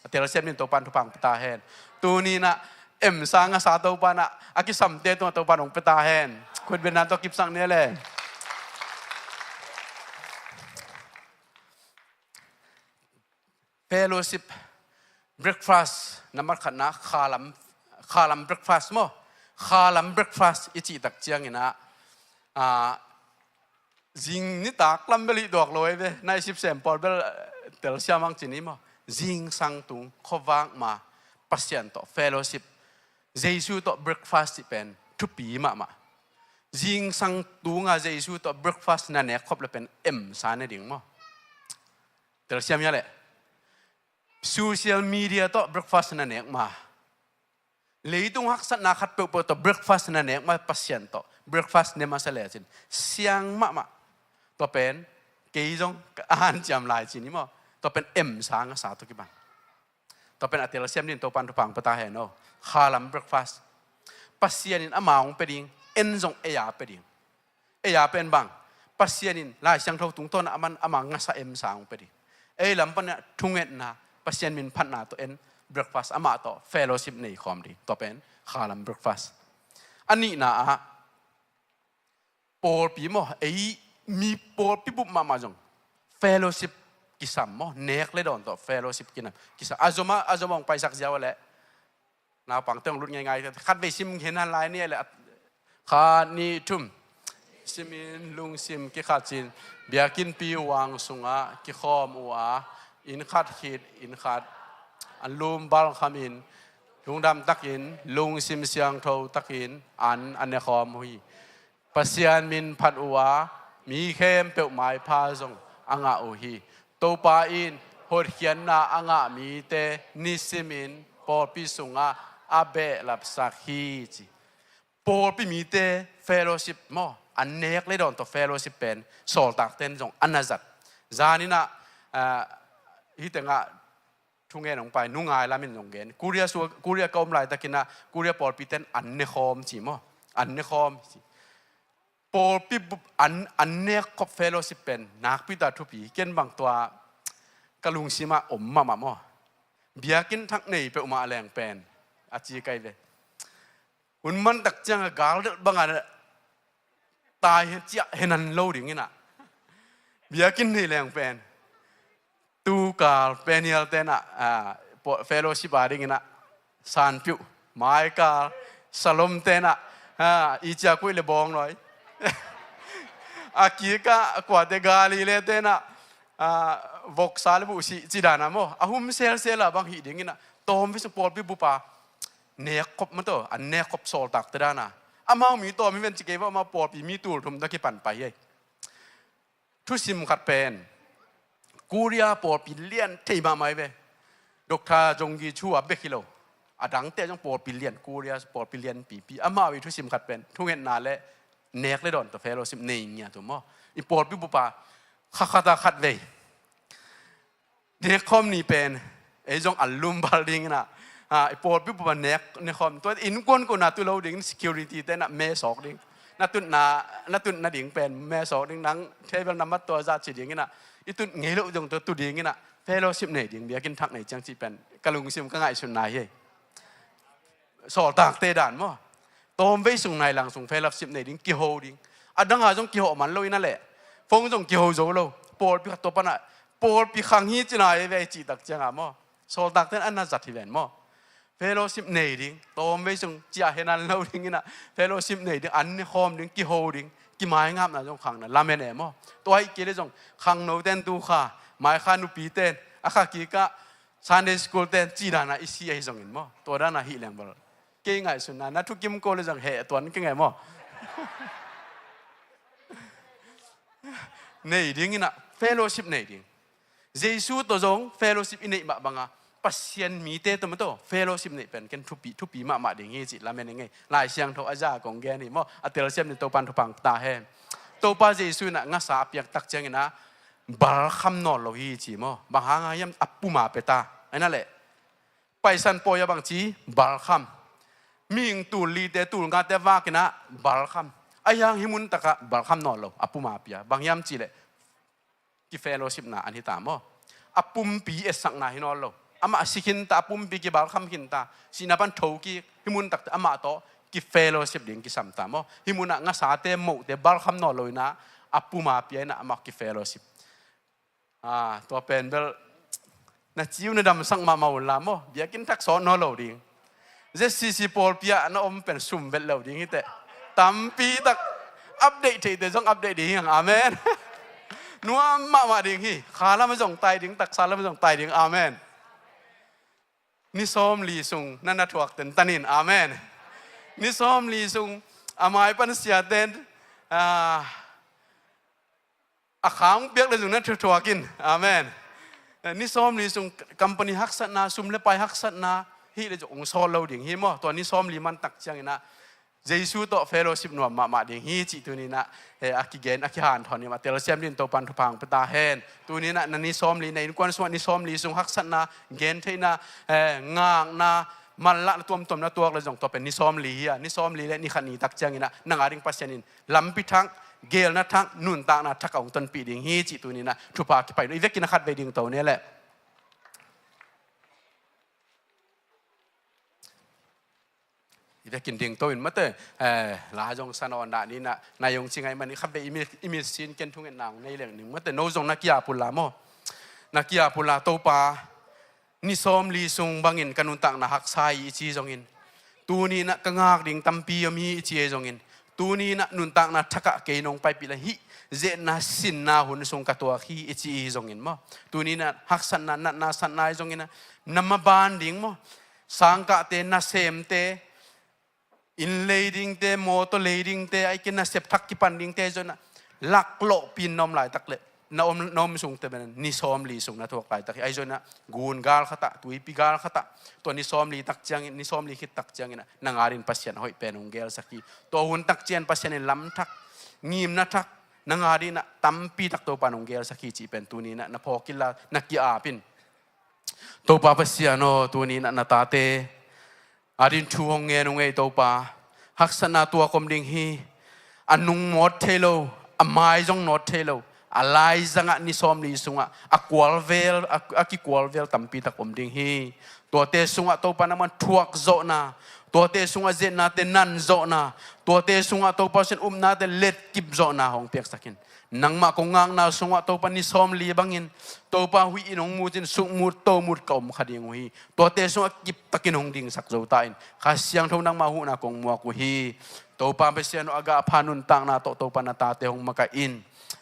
A telsiam dingin Topa'n thupha hong pia ta hen. Tuni-in ah emsa ngasa Topa'n ah a kisamte tungah Topa'n hong pia ta hen. Khutbetna tawh kipsak ni le. Fellowship, breakfast, nambat khatna, khalam, khalam breakfast maw. Khalam breakfast i cih tak ciangin ah, ah, zing nitak lam bel hih tuak lo ei ve, night shift sem pawl bel, eh, telsiam hang ci ni maw. Zingsang tung, khuavak ma, Pasian tawh fellowship, Jesu tawh breakfast cih pen thupi mahmah. Zingsang tunga Jesu tawh breakfast na nek khop le pen emsa ne ding maw. Telsiam hia leh. Social media tawh breakfast na nek ma. Leitung haksatna khat peuhpeuh tawh breakfast na nek ma, Pasian tawh breakfast ne masa lecin siang mahmah. Tua pen kei zong ka hanciam lai ci ni maw. Tua pen emsa ngasa tawh kipan. Tua pen a telsiam dingin Topa'n thupha hong pia ta hen aw. Khalam breakfast. Pasian in ama hong pia ding, en zong ei a pia ding. Ei a pen bang, Pasian in Lai Siangtho tungtawn a man ama ngasa emsa hong pia ding. Ei lam pan ah thungetna, Pasian minphatna tawh en, breakfast amah tawh fellowship nei khawm ding. Tua pen khalam breakfast. A nihna ah, pawlpi maw, ei mi pawlpi bup mahmah zong fellowship kisam maw, nek le dawn tawh fellowship kinam kisam. A zom a, a zom a hong paisak ziau a leh. Naupangte hong lut ngeingai, khat vei sim hen han lai ni a leh. Khat, nih, thum. Simin lungsim kikhatin biakinnpi uang sungah kikhawm uh a, inn khat khit inn khat an lum balkhamin lungdam takin lungsim siangtho takin an a nekhawm uh hi. Pasian min phat uh a, mi khempeuh maipha zong a ngah uh hi. Topa in hotkhiatna a ngah mite nisimin pawlpi sungah a behlapsak hi ci. Pawlpi mite fellowship maw, an nek le dawn tawh fellowship pen sawltakten zong a na zat. Zaninah, ah, hih tengah thungen hong pai, nungai lamin zong gen. Korea sua, Korea ka om laitakinah Korea pawlpiten an nekhawm ci maw, an nekhawm ci. Pawlpi bup an, an nekkhop fellowship pen nakpi ta thupi. Ken bang tua ka lungsimah om mahmah maw. Biakinn thak nei peuhmah leng pen a ci kai ve. Hun mantak ciangah galdelh bangah tai hen ciah henan lo dinginah biakinn nei leng pen. Tukal Peniel tenah, ah, fellowship a dinginah sanpiuh. Maikal Salom tenah, ah, i ciakuih le bawng loi. A kikah kuate Galile tenah, ah, voksa le buhsih cidana maw. A hum selsela bang hih dinginah tawm vei sung pawlpi bupa nekkhop maw tawh, an nekkhop sawltakte dana. Amau mi tawm hi ven ci kei va, amau pawlpi mi tul thum dah kipan pai hi. Thusim khat pen Korea pawlpi lian thei mahmah hi ve. Doctor Jong Gi Chu a bek hi lo, a dangte zong pawlpi lian, Korea pawlpi lian pipi. Amau i thusim khat pen thungetna le nek le dawn tawh fellowship nei ngiat uh maw. I pawlpi bupa khakhata khat vei nekkhawm ni pen ei zong an lumbal dinginah, ah, i pawlpi bupa nek, nekhawm tua innkuan kona tu lo ding, security tenah mesawk ding. Na tutna, na tutna ding pen mesawk ding, nang table number tua zah ci dinginah, i tut ngei loh zong tua tu dinginah fellowship nei ding, biakinn thak nei ciang ci pen ka lungsim ka ngaihsutna hi. Sawltakte dan maw. Tawmvei sung nailang sung fellowship nei ding, kiho ding. A danga zong kiho man lo inah leh, phone zong kiho zo lo. Pawlpi khat tua panah pawlpi khang hi cina ei vei cihtak cianga maw. Sawltakten an na zat hi ven maw. Fellowship nei ding, tawmvei sung ciah henan lo dinginah fellowship nei ding, an nekhawm ding, kiho ding, kimaingapna zong khangna lamen e maw. Tua hi kei le zong khangnoten tu kha, maikha nupiten a kha kikah Sunday school ten ci dana i si ahi zongin maw. Tua dana hih leng bel kei ngaihsutna na thukim ko le zong heh tuan kei ngai maw. Nei dinginah fellowship nei ding. Jesu tawh zong fellowship i neih mah banga Pasian mite tawh maw tawh fellowship neih pen ken thupi, thupi mahmah ding hi cih lamen i ngei. Lai Siangtho a za kong gen hi maw. A telsiam ni Topan thupha ta hen. Topa Jesu inah ngasa a piaktak cianginah balkham nawn lo hi ci maw. Bang hanga hiam a puma pia ta. Aina leh paisan pawi a bangci balkham. Mihing tul lite tul ngate vakinah balkham. A hiang hih muntakah balkham nawn lo a puma pia. Bang hiam cihleh kifellowshipna an hita maw. A pumpi etsakna hi nawn lo. Amah si khinta, a pumpi kibalkham khinta. Sihna pan thokik hih muntakte amah tawh kifellowship ding kisam ta maw. Hih munah ngasate mohte balkham nawn lo inah a puma pia inah amah kifellowship. Ah, tua pen bel na ciu na damsak mahmah unla maw. Biakinn thak sawt nawn lo ding. ZCC pawlpi ah na om pen sum vet lo ding hiteh. Tampi tak update theite zong update ding hi hang. Amen. Nuam mahmah ding hi. Khalam zong tai ding, taksa lam zong tai ding. Amen. Ni sawmli sung na na thuak tentan in. Amen. Ni sawmli sung a mai pan siaten, ah, a khang piak le zung na thuthuak in. Amen. Ni sawmli sung company haksatna, sum le pai haksatna hih le zong hong sawl lo ding hi maw. Tua ni sawmli mantak cianginah Jesu tawh fellowship nuam mahmah ding hi cih tuninah, eh, a kigen, a kihanthawn hi mah. Telsiam din Topan thupha hong pia ta hen. Tuninah na ni sawmli, na innkuan sungah ni sawmli sung haksatna, gentheihna, eh, ngakna, manlahna tuamtuam na tuak le zong tua pen ni sawmli hi a, ni sawmli le ni khat ni tak cianginah nang a ding Pasian in lampi thak, gelna thak, nuntakna thak a hong tonpih ding hi cih tuninah thupha kipai lo. I vekin a khat vei ding to ne leh. I vekin ding to in mate, eh, la zong sa nawn dah ninah, na zong ci ngai man i khat vei i mit, i mit sin ken thungetna hong nei leng ning mate, no zong na kiap unla maw. Na kiap unla Topa, ni sawmli sung bangin ka nuntakna haksa hi i ci zongin, tuninah ka ngak ding tampi om hi i ci ahi zongin, Tuni in ah nuntakna thak ah kei nong paipih leh hih zeetna sinna hun sung ka tuak hi i ci i hi zongin maw, tuni in ah haksatna, natna, satna i zongin ah na maban ding maw, sangkahte, nasemte, inn lei dingte, mawtaw lei dingte, ahih kei leh nasep thak kipan dingte zong ah laklawhpih in na om laitak leh, na om, na om sungte pen ni sawmli sung na thuak laitak hi. Ahi zongin ah gun gal khat ah, tuipi gal khat ah, tua ni sawmli tak ciangin, ni sawmli khit tak ciangin ah nang adingin Pasian a hoih pen hong gelsak hi. Tua hun tak ciang Pasian in lam thak, ngimna thak, nang adingin ah tampi tak Topa in hong gelsak hi cih pen tuni in ah na phawk inla, na ki-ap in. Topa Pasian aw, tuni in ah na tate adingin thu hong ngen ung ei Topa. Haksatna tuak om ding hi. A nung nawt thei lo, a mai zong nawt thei lo, a laizang ah ni sawmli sungah a kualvel, a, a kikualvel tampi tak om ding hi. Tuate sungah Topa nangman thuak zawhna, tuate sungah zeetnate nan zawhna, tuate sungah Topa Pasian upnate letkip zawhna hong piaksak in. Nangmah kong ngakna sungah Topa ni sawmli bangin Topa huih in hong mut in, suk mut, to mut ka om kha ding uh hi. Tuate sungah kiptakin hong dingsak zo ta in. Kha Siangtho nangmah huhna kong muak uh hi. Topa Pasian aw, a gah pha nuntakna tawh Topa na tate hong makaih in.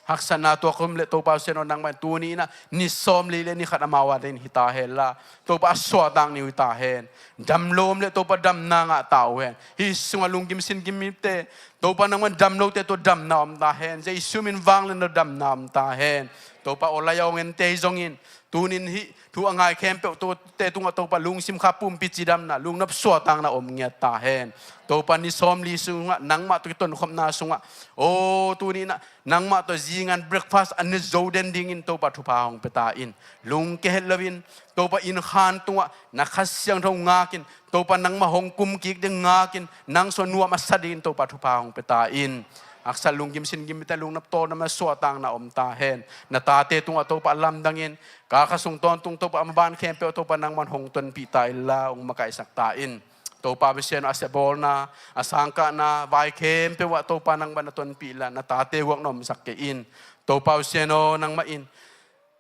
Haksatna tuak om leh Topa Pasian aw, nangmah in tuni in ah ni sawmli leh ni khat amau adingin hi ta hen la, Topa a suahtak ni uh hi ta hen. Dam lo om leh Topa damna ngah ta uh hen. Hih sungah lunggim singgim mite, Topa nangman dam lote tawh damna om ta hen. Jesu min vanglian tawh damna om ta hen. Topa aw, lai a hong ente hi zongin, tuni in hih thu a ngai khempeuh tuate tungah Topa lungsim kha pumpi cidamna, lungnop suahtakna om ngiat ta hen. Topa ni sawmli sungah nangmah tawh kitonkhopna sungah, aw, tuni in ah nangmah tawh zingan breakfast a ne zo den dingin Topa thupha hong pia ta in. Lungkia het loin Topa inn khan tungah na Kha Siangtho ngak in, Topa nangmah hong kum kik ding ngak in, nang sung nuam a sa dingin Topa thupha hong pia ta in. Haksat lunggim singgim mite lungnop tawldamna, suahtakna om ta hen. Na tate tungah Topa a lamdangin, kal kha sung tawntung Topa a maban khempeuh Topa nangman hong tonpih ta inla, hong makaihsak ta in. Topa Pasian aw, a sepbawlna, a sangkahna vai khempeuh ah Topa nangman na tonpih inla, na tate huak na omsak kei in. Topa Pasian aw, nangmah in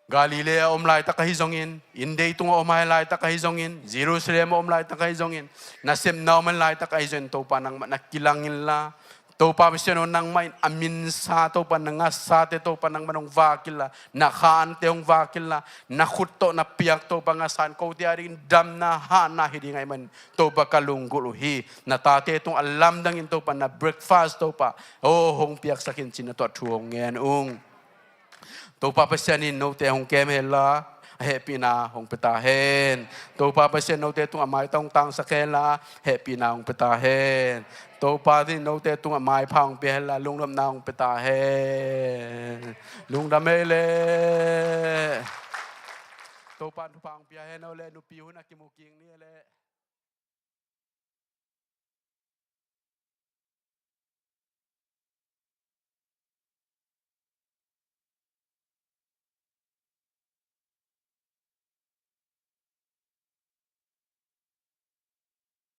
Galilee a om laitak ahi zongin, inn dei tungah om ahi laitak ahi zongin, Jerusalem a om laitak ahi zongin, nasepna om ahi laitak ahi zongin, Topa nangmah na kilang inla, Topa Pasian aw, nangmah in a minsa Topa, na ngasate Topa nangmah in hong vak inla, na kha ante hong vak inla, na khut tawh na piak Topa ngasa in kote adingin damna, hatna hi ding ahih manin Topa ka lunggulh uh hi. Na tate tung a lamdangin Topa na breakfast Topa aw, hong piaksak in ci-in na tawh thu hong ngen ung. Topa Pasian in note hong kem hen la, a hehpihna hong pia ta hen. Topa Pasian note tungah maitang hong tangsak hen la, hehpihna hong pia ta hen. Topa in note tungah maipha hong pia hen la, lungnopna hong pia ta hen. Lungdam ei leh. Topa in thupha hong pia hen aw leh, nupi hun a kimu kik ni leh.